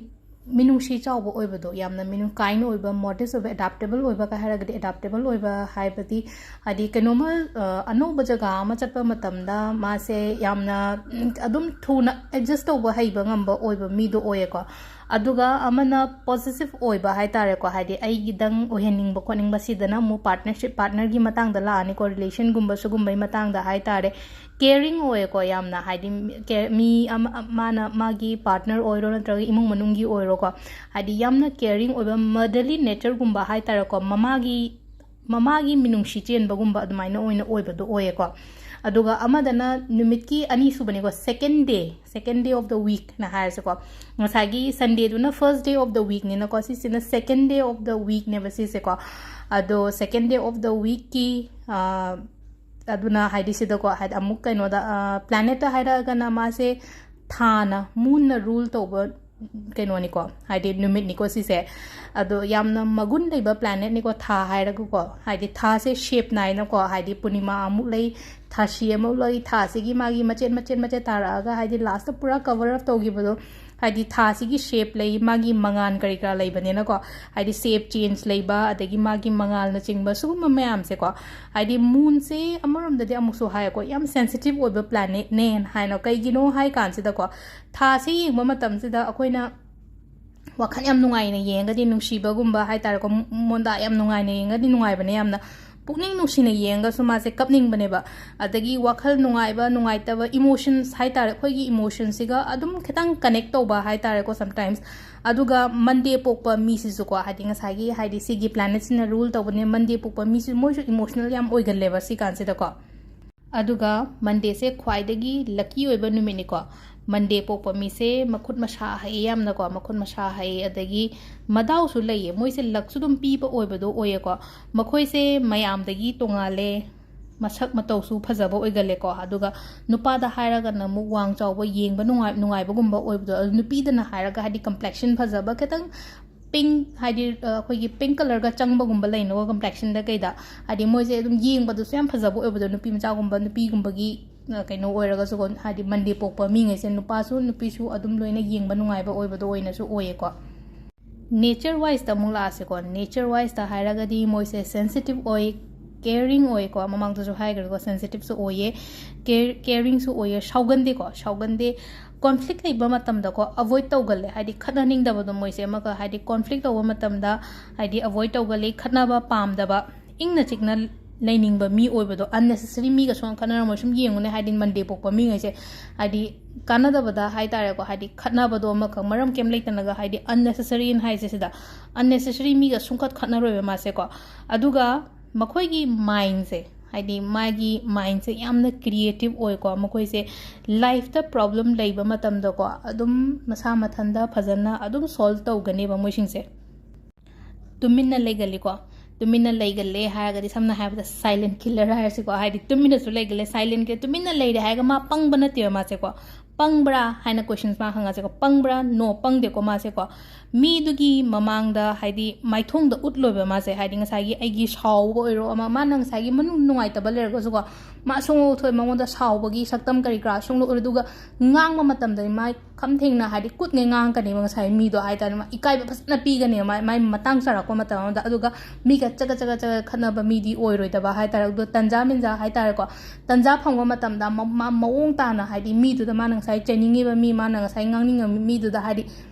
ꯃꯤꯅꯨꯡꯁꯤ ꯆꯥꯎꯕ ꯑꯣꯏꯕꯗꯣ, ꯌꯥꯝꯅ ꯃꯤꯅꯨꯡ ꯀꯥꯏꯟ ꯑꯣꯏꯕ, ꯃꯣꯗꯦꯁ ꯑꯣꯏꯕ, ꯑꯦꯗꯥꯞꯇꯦꯕꯜ ꯑꯣꯏꯕ ꯀꯩ ꯍꯥꯏꯔꯒꯗꯤ, ꯑꯦꯗꯥꯞꯇꯦꯕꯜ ꯑꯣꯏꯕ ꯍꯥꯏꯕꯗꯤ, ꯍꯥꯏꯗꯤ ꯀꯩꯅꯣꯝꯃ, ꯑ, ꯑꯅꯧꯕ ꯖꯒꯥ ꯑꯃ ꯆꯠꯄ ꯃꯇꯝꯗ ꯃꯥꯁꯦ ꯌꯥꯝꯅ, ꯎꯝ, ꯑꯗꯨꯝ ꯊꯨꯅ ꯑꯦꯗꯖꯁ ꯇꯧꯕ ꯍꯩꯕ ꯉꯝꯕ ꯑꯣꯏꯕ ꯃꯤꯗꯣ ꯑꯣꯏꯌꯦꯀꯣ꯫ ꯑꯗꯨꯒ ꯑꯃꯅ ꯄꯣꯁꯦꯁꯤꯞ ꯑꯣꯏꯕ ꯍꯥꯏꯇꯥꯔꯦꯀꯣ, ꯍꯥꯏꯗꯤ ꯑꯩꯒꯤꯗꯪ ꯑꯣꯏꯍꯟꯅꯤꯡꯕ ꯈꯣꯠꯅꯤꯡꯕ, ꯁꯤꯗꯅ ꯑꯃꯨꯛ ꯄꯥꯔꯠꯅꯔꯁꯤꯞ, ꯄꯥꯔꯠꯅꯔꯒꯤ ꯃꯇꯥꯡꯗ ꯂꯥꯛꯑꯅꯤꯀꯣ, ꯔꯤꯂꯦꯁꯟꯒꯨꯝꯕ ꯁꯤꯒꯨꯝꯕꯒꯤ ꯃꯇꯥꯡꯗ ꯍꯥꯏꯇꯥꯔꯦ꯫ ꯀꯦꯌꯔꯤꯡ ꯑꯣꯏꯌꯦꯀꯣ ꯌꯥꯝꯅ, ꯍꯥꯏꯗꯤ ꯃꯤ ꯀꯦ-, ꯃꯤ ꯑꯃ, ꯃꯥꯅ ꯃꯥꯒꯤ ꯄꯥꯔꯠꯅꯔ ꯑꯣꯏꯔꯣ ꯅꯠꯇ꯭ꯔꯒ ꯏꯃꯨꯡ ꯃꯅꯨꯡꯒꯤ ꯑꯣꯏꯔꯣꯀꯣ, ꯍꯥꯏꯗꯤ ꯌꯥꯝꯅ ꯀꯦꯌꯔꯤꯡ ꯑꯣꯏꯕ, ꯃꯗꯔꯂꯤ ꯅꯦꯆꯔꯒꯨꯝꯕ ꯍꯥꯏꯇꯥꯔꯦꯀꯣ, ꯃꯃꯥꯒꯤ, ꯃꯃꯥꯒꯤ ꯃꯤꯅꯨꯡꯁꯤ ꯆꯦꯟꯕꯒꯨꯝꯕ ꯑꯗꯨꯃꯥꯏꯅ ꯑꯣꯏꯅ ꯑꯣꯏꯕꯗꯣ ꯑꯣꯏꯌꯦꯀꯣ꯫ ꯑꯗꯨꯒ ꯑꯃꯗꯅ ꯅꯨꯃꯤꯠꯀꯤ ꯑꯅꯤꯁꯨꯕꯅꯤꯀꯣ, second day, second day of the weekꯅ ꯍꯥꯏꯔꯁꯤꯀꯣ꯫ ꯉꯁꯥꯏꯒꯤ ꯁꯟꯗꯦꯗꯨꯅ first day of the weekꯅꯤꯅꯀꯣ, ꯁꯤꯁꯤꯅ second day of the weekꯅꯦꯕ ꯁꯤꯁꯦꯀꯣ꯫ ꯑꯗꯣ second day of the weekꯀꯤ, ꯑ, ꯑꯗꯨꯅ ꯍꯥꯏꯗꯤ ꯁꯤꯗꯀꯣ, ꯍꯥꯏꯗꯤ ꯑꯃꯨꯛ ꯀꯩꯅꯣꯗ, ꯑ, planetꯇ ꯍꯥꯏꯔꯛꯑꯒꯅ ꯃꯥꯁꯦ ꯊꯥꯅ, moonꯅ rule ꯇꯧꯕ ꯀꯩꯅꯣꯅꯤꯀꯣ, ꯍꯥꯏꯗꯤ ꯅꯨꯃꯤꯠꯅꯤꯀꯣ ꯁꯤꯁꯦ꯫ ꯑꯗꯣ ꯌꯥꯝꯅ ꯃꯒꯨꯟ ꯂꯩꯕ planetꯅꯤꯀꯣ ꯊꯥ ꯍꯥꯏꯔꯒꯀꯣ, ꯍꯥꯏꯗꯤ ꯊꯥꯁꯦ shape ꯅꯥꯏꯅꯀꯣ, ꯍꯥꯏꯗꯤ ꯄꯨꯔꯅꯤꯃꯥ ꯑꯃꯨꯛ ꯂꯩ, ꯊꯥꯁꯤ ꯑꯃꯨꯛ ꯂꯩ, ꯊꯥꯁꯤꯒꯤ ꯃꯥꯒꯤ ꯃꯆꯦꯠ ꯃꯆꯦꯠ ꯃꯆꯦꯠ ꯇꯥꯔꯛꯑꯒ, ꯍꯥꯏꯗꯤ lastꯇ ꯄꯨꯔꯥ cover up ꯇꯧꯈꯤꯕꯗꯣ, ꯍꯥꯏꯗꯤ ꯊꯥꯁꯤꯒꯤ shape ꯂꯩ, ꯃꯥꯒꯤ ꯃꯉꯥꯜ ꯀꯔꯤ ꯀꯔꯥ ꯂꯩꯕꯅꯤꯅꯀꯣ, ꯍꯥꯏꯗꯤ shape change ꯂꯩꯕ, ꯑꯗꯒꯤ ꯃꯥꯒꯤ ꯃꯉꯥꯜꯅꯆꯤꯡꯕ ꯁꯤꯒꯨꯝꯕ ꯃꯌꯥꯝꯁꯦꯀꯣ꯫ ꯍꯥꯏꯗꯤ moonꯁꯦ ꯑꯃꯔꯣꯝꯗꯗꯤ ꯑꯃꯨꯛꯁꯨ ꯍꯥꯏꯀꯣ, ꯌꯥꯝ sensitive ꯑꯣꯏꯕ planetꯅꯦꯅ ꯍꯥꯏꯅ, ꯀꯩꯒꯤꯅꯣ ꯍꯥꯏ ꯀꯥꯟꯁꯤꯗꯀꯣ, ꯊꯥꯁꯦ ꯌꯦꯡꯕ ꯃꯇꯝꯁꯤꯗ ꯑꯩꯈꯣꯏꯅ ꯋꯥꯈꯜ ꯌꯥꯝ ꯅꯨꯡꯉꯥꯏꯅ ꯌꯦꯡꯉꯒꯗꯤ, ꯅꯨꯡꯁꯤꯕꯒꯨꯝꯕ ꯍꯥꯏꯇꯥꯔꯦꯀꯣ, ꯃꯣꯟꯗꯥ ꯌꯥꯝ ꯅꯨꯡꯉꯥꯏꯅ ꯌꯦꯡꯉꯒꯗꯤ ꯅꯨꯡꯉꯥꯏꯕꯅꯦ ꯌꯥꯝꯅ꯫ ꯄꯨꯛꯅꯤꯡ ꯅꯨꯡꯁꯤꯅ ꯌꯦꯡꯉꯒꯁꯨ ꯃꯥꯁꯦ ꯀꯞꯅꯤꯡꯕꯅꯦꯕ꯫ ꯑꯗꯒꯤ ꯋꯥꯈꯜ ꯅꯨꯡꯉꯥꯏꯕ ꯅꯨꯡꯉꯥꯏꯇꯕ emotions ꯍꯥꯏ ꯇꯥꯔꯦ, ꯑꯩꯈꯣꯏꯒꯤ emotionꯁꯤꯒ ꯑꯗꯨꯝ ꯈꯤꯇꯪ connect ꯇꯧꯕ ꯍꯥꯏ ꯇꯥꯔꯦꯀꯣ sometimes꯫ ꯑꯗꯨꯒ Monday ꯄꯣꯛꯄ ꯃꯤꯁꯤꯁꯨꯀꯣ, ꯍꯥꯏꯗꯤ ꯉꯁꯥꯏꯒꯤ, ꯍꯥꯏꯗꯤ ꯁꯤꯒꯤ planetꯁꯤꯅ rule ꯇꯧꯕꯅꯦ, Monday ꯄꯣꯛꯄ ꯃꯤꯁꯤ ꯃꯣꯏꯁꯨ emotional ꯌꯥꯝ ꯑꯣꯏꯒꯜꯂꯦꯕ ꯁꯤ ꯀꯥꯟꯁꯤꯗꯀꯣ꯫ ꯑꯗꯨꯒ Mondayꯁꯦ ꯈ꯭ꯋꯥꯏꯗꯒꯤ lucky ꯑꯣꯏꯕ ꯅꯨꯃꯤꯠꯅꯤꯀꯣ꯫ Monday ꯄꯣꯛꯄ ꯃꯤꯁꯦ ꯃꯈꯨꯠ ꯃꯁꯥ ꯍꯩ ꯌꯥꯝꯅꯀꯣ, ꯃꯈꯨꯠ ꯃꯁꯥ ꯍꯩ, ꯑꯗꯒꯤ ꯃꯗꯥꯎꯁꯨ ꯂꯩꯌꯦ, ꯃꯣꯏꯁꯦ luckꯁꯨ ꯑꯗꯨꯝ ꯄꯤꯕ ꯑꯣꯏꯕꯗꯣ ꯑꯣꯏꯌꯦꯀꯣ꯫ ꯃꯈꯣꯏꯁꯦ ꯃꯌꯥꯝꯗꯒꯤ ꯇꯣꯉꯥꯜꯂꯦ, ꯃꯁꯛ ꯃꯇꯧꯁꯨ ꯐꯖꯕ ꯑꯣꯏꯒꯜꯂꯦꯀꯣ꯫ ꯑꯗꯨꯒ ꯅꯨꯄꯥꯗ ꯍꯥꯏꯔꯒꯅ ꯑꯃꯨꯛ ꯋꯥꯡ ꯆꯥꯎꯕ, ꯌꯦꯡꯕ ꯅꯨꯡꯉꯥꯏ-, ꯅꯨꯡꯉꯥꯏꯕꯒꯨꯝꯕ ꯑꯣꯏꯕꯗꯣ꯫ ꯑꯗꯨ ꯅꯨꯄꯤꯗꯅ ꯍꯥꯏꯔꯒ ꯍꯥꯏꯗꯤ complexion ꯐꯖꯕ, ꯈꯤꯇꯪ pink, ꯍꯥꯏꯗꯤ, ꯑ, ꯑꯩꯈꯣꯏꯒꯤ pink colourꯒ ꯆꯪꯕꯒꯨꯝꯕ ꯂꯩꯅꯀꯣ complexionꯗ ꯀꯩꯗ, ꯍꯥꯏꯗꯤ ꯃꯣꯏꯁꯦ ꯑꯗꯨꯝ ꯌꯦꯡꯕꯗꯁꯨ ꯌꯥꯝ ꯐꯖꯕ ꯑꯣꯏꯕꯗꯣ, ꯅꯨꯄꯤ ꯃꯆꯥꯒꯨꯝꯕ, ꯅꯨꯄꯤꯒꯨꯝꯕꯒꯤ, ꯑ, ꯀꯩꯅꯣ ꯑꯣꯏꯔꯒꯁꯨꯀꯣ, ꯍꯥꯏꯗꯤ Monday ꯄꯣꯛꯄ ꯃꯤꯉꯩꯁꯦ ꯅꯨꯄꯥꯁꯨ ꯅꯨꯄꯤꯁꯨ ꯑꯗꯨꯝ ꯂꯣꯏꯅ ꯌꯦꯡꯕ ꯅꯨꯡꯉꯥꯏꯕ ꯑꯣꯏꯕꯗꯣ ꯑꯣꯏꯅꯁꯨ ꯑꯣꯏꯌꯦꯀꯣ꯫ Nature wiseꯇ ꯑꯃꯨꯛ ꯂꯥꯛꯑꯁꯦꯀꯣ꯫ Nature wiseꯇ ꯍꯥꯏꯔꯒꯗꯤ ꯃꯣꯏꯁꯦ sensitive ꯑꯣꯏ, caring ꯑꯣꯏꯀꯣ, ꯃꯃꯥꯡꯗꯁꯨ ꯍꯥꯏꯈ꯭ꯔꯦꯀꯣ, sensitiveꯁꯨ ꯑꯣꯏꯌꯦ, care-, caringꯁꯨ ꯑꯣꯏꯌꯦ, ꯁꯥꯎꯒꯟꯗꯦꯀꯣ, ꯁꯥꯎꯒꯟꯗꯦ꯫ Conflict ꯂꯩꯕ ꯃꯇꯝꯗꯀꯣ avoid ꯇꯧꯒꯜꯂꯦ, ꯍꯥꯏꯗꯤ ꯈꯠꯅꯅꯤꯡꯗꯕꯗꯣ ꯃꯣꯏꯁꯦ ꯑꯃꯒ, ꯍꯥꯏꯗꯤ conflict ꯇꯧꯕ ꯃꯇꯝꯗ ꯍꯥꯏꯗꯤ avoid ꯇꯧꯒꯜꯂꯤ, ꯈꯠꯅꯕ ꯄꯥꯝꯗꯕ, ꯏꯪꯅ ꯆꯤꯛꯅ ꯂꯩꯅꯤꯡꯕ ꯃꯤ ꯑꯣꯏꯕꯗꯣ, unnecessary ꯃꯤꯒ ꯁꯨꯡꯈꯟ ꯈꯠꯅꯔꯝꯃꯣꯏ꯫ ꯁꯨꯝ ꯌꯦꯡꯉꯨꯅꯦ, ꯍꯥꯏꯗꯤ Monday ꯄꯣꯛꯄ ꯃꯤꯉꯩꯁꯦ, ꯍꯥꯏꯗꯤ ꯀꯥꯟꯅꯗꯕꯗ ꯍꯥꯏ ꯇꯥꯔꯦꯀꯣ, ꯍꯥꯏꯗꯤ ꯈꯠꯅꯕꯗꯣ ꯑꯃꯈꯛ ꯃꯔꯝ ꯀꯩꯝ ꯂꯩꯇꯅꯒ, ꯍꯥꯏꯗꯤ unnecessary ꯍꯥꯏꯁꯦ ꯁꯤꯗ, unnecessary ꯃꯤꯒ ꯁꯨꯡꯈꯠ ꯈꯠꯅꯔꯣꯏꯕ ꯃꯥꯁꯦꯀꯣ꯫ ꯑꯗꯨꯒ ꯃꯈꯣꯏꯒꯤ mindꯁꯦ, ꯍꯥꯏꯗꯤ ꯃꯥꯒꯤ mindꯁꯦ ꯌꯥꯝꯅ creative ꯑꯣꯏꯀꯣ꯫ ꯃꯈꯣꯏꯁꯦ lifeꯇ problem ꯂꯩꯕ ꯃꯇꯝꯗꯀꯣ, ꯑꯗꯨꯝ ꯃꯁꯥ ꯃꯊꯟꯇ ꯐꯖꯅ ꯑꯗꯨꯝ solve ꯇꯧꯒꯅꯦꯕ ꯃꯣꯏꯁꯤꯡꯁꯦ꯫ ꯇꯨꯃꯤꯟꯅ ꯂꯩꯒꯜꯂꯤꯀꯣ꯫ ꯇꯨꯃꯤꯟꯅ ꯂꯩꯒꯜꯂꯦ ꯍꯥꯏꯔꯒꯗꯤ, ꯁꯝꯅ ꯍꯥꯏꯔꯕꯗ silent killer ꯍꯥꯏꯔꯁꯤꯀꯣ, ꯍꯥꯏꯗꯤ ꯇꯨꯃꯤꯟꯅꯁꯨ ꯂꯩꯒꯜꯂꯦ, silent killer꯫ ꯇꯨꯃꯤꯟꯅ ꯂꯩꯔꯦ ꯍꯥꯏꯔꯒ ꯃꯥ ꯄꯪꯕ ꯅꯠꯇꯦꯕ ꯃꯥꯁꯦꯀꯣ꯫ ꯄꯪꯕ꯭ꯔꯥ ꯍꯥꯏꯅ questions ꯃꯥ ꯍꯪꯉꯁꯦꯀꯣ꯫ ꯄꯪꯕ꯭ꯔꯥ? No, ꯄꯪꯗꯦꯀꯣ ꯃꯥꯁꯦꯀꯣ꯫ ꯃꯤꯗꯨꯒꯤ ꯃꯃꯥꯡꯗ, ꯍꯥꯏꯗꯤ ꯃꯥꯏꯊꯣꯡꯗ ꯎꯠꯂꯣꯏꯕ ꯃꯥꯁꯦ, ꯍꯥꯏꯗꯤ ꯉꯁꯥꯏꯒꯤ ꯑꯩꯒꯤ ꯁꯥꯎꯕ ꯑꯣꯏꯔꯣ ꯑꯃ, ꯃꯥꯅ ꯉꯁꯥꯏꯒꯤ ꯃꯅꯨꯡ ꯅꯨꯡꯉꯥꯏꯇꯕ ꯂꯩꯔꯒꯁꯨꯀꯣ, ꯃꯥ ꯁꯨꯡꯎ ꯎꯠꯊꯣꯛꯑꯣꯏ, ꯃꯉꯣꯟꯗ ꯁꯥꯎꯕꯒꯤ ꯁꯛꯇꯝ ꯀꯔꯤ ꯀꯔꯥ ꯁꯨꯡꯎ ꯎꯠꯂꯣꯏ꯫ ꯑꯗꯨꯒ ꯉꯥꯡꯕ ꯃꯇꯝꯗꯗꯤ ꯃꯥ ꯈꯝ ꯊꯦꯡꯅ, ꯍꯥꯏꯗꯤ ꯀꯨꯠꯉꯩ ꯉꯥꯡꯉꯛꯀꯅꯦꯕ ꯉꯁꯥꯏ ꯃꯤꯗꯣ, ꯍꯥꯏ ꯇꯥꯔꯦ, ꯃꯥ ꯏꯀꯥꯏꯕ ꯐꯖꯅ ꯄꯤꯒꯅꯦꯕ ꯃꯥꯏ, ꯃꯥꯏ ꯃꯇꯥꯡ ꯆꯥꯔꯛꯄ ꯃꯇꯝ ꯑꯃꯗ꯫ ꯑꯗꯨꯒ ꯃꯤꯒ ꯆꯒꯠ ꯆꯒꯠ ꯆꯒꯠ ꯈꯠꯅꯕ ꯃꯤꯗꯤ ꯑꯣꯏꯔꯣꯏꯗꯕ ꯍꯥꯏ ꯇꯥꯔꯦ꯫ ꯑꯗꯣ ꯇꯟꯖꯥ ꯃꯦꯟꯖꯥ ꯍꯥꯏ ꯇꯥꯔꯦꯀꯣ, ꯇꯟꯖꯥ ꯐꯪꯕ ꯃꯇꯝꯗ ꯃ-, ꯃꯥ ꯃꯑꯣꯡ ꯇꯥꯅ, ꯍꯥꯏꯗꯤ ꯃꯤꯗꯨꯗ ꯃꯥꯅ ꯉꯁꯥꯏ ꯆꯩꯅꯤꯡꯉꯤꯕ ꯃꯤ, ꯃꯥꯅ ꯉꯁꯥꯏ ꯉꯥꯡꯅꯤꯡꯉꯤꯕ ꯃꯤꯗꯨꯗ, ꯍꯥꯏꯗꯤ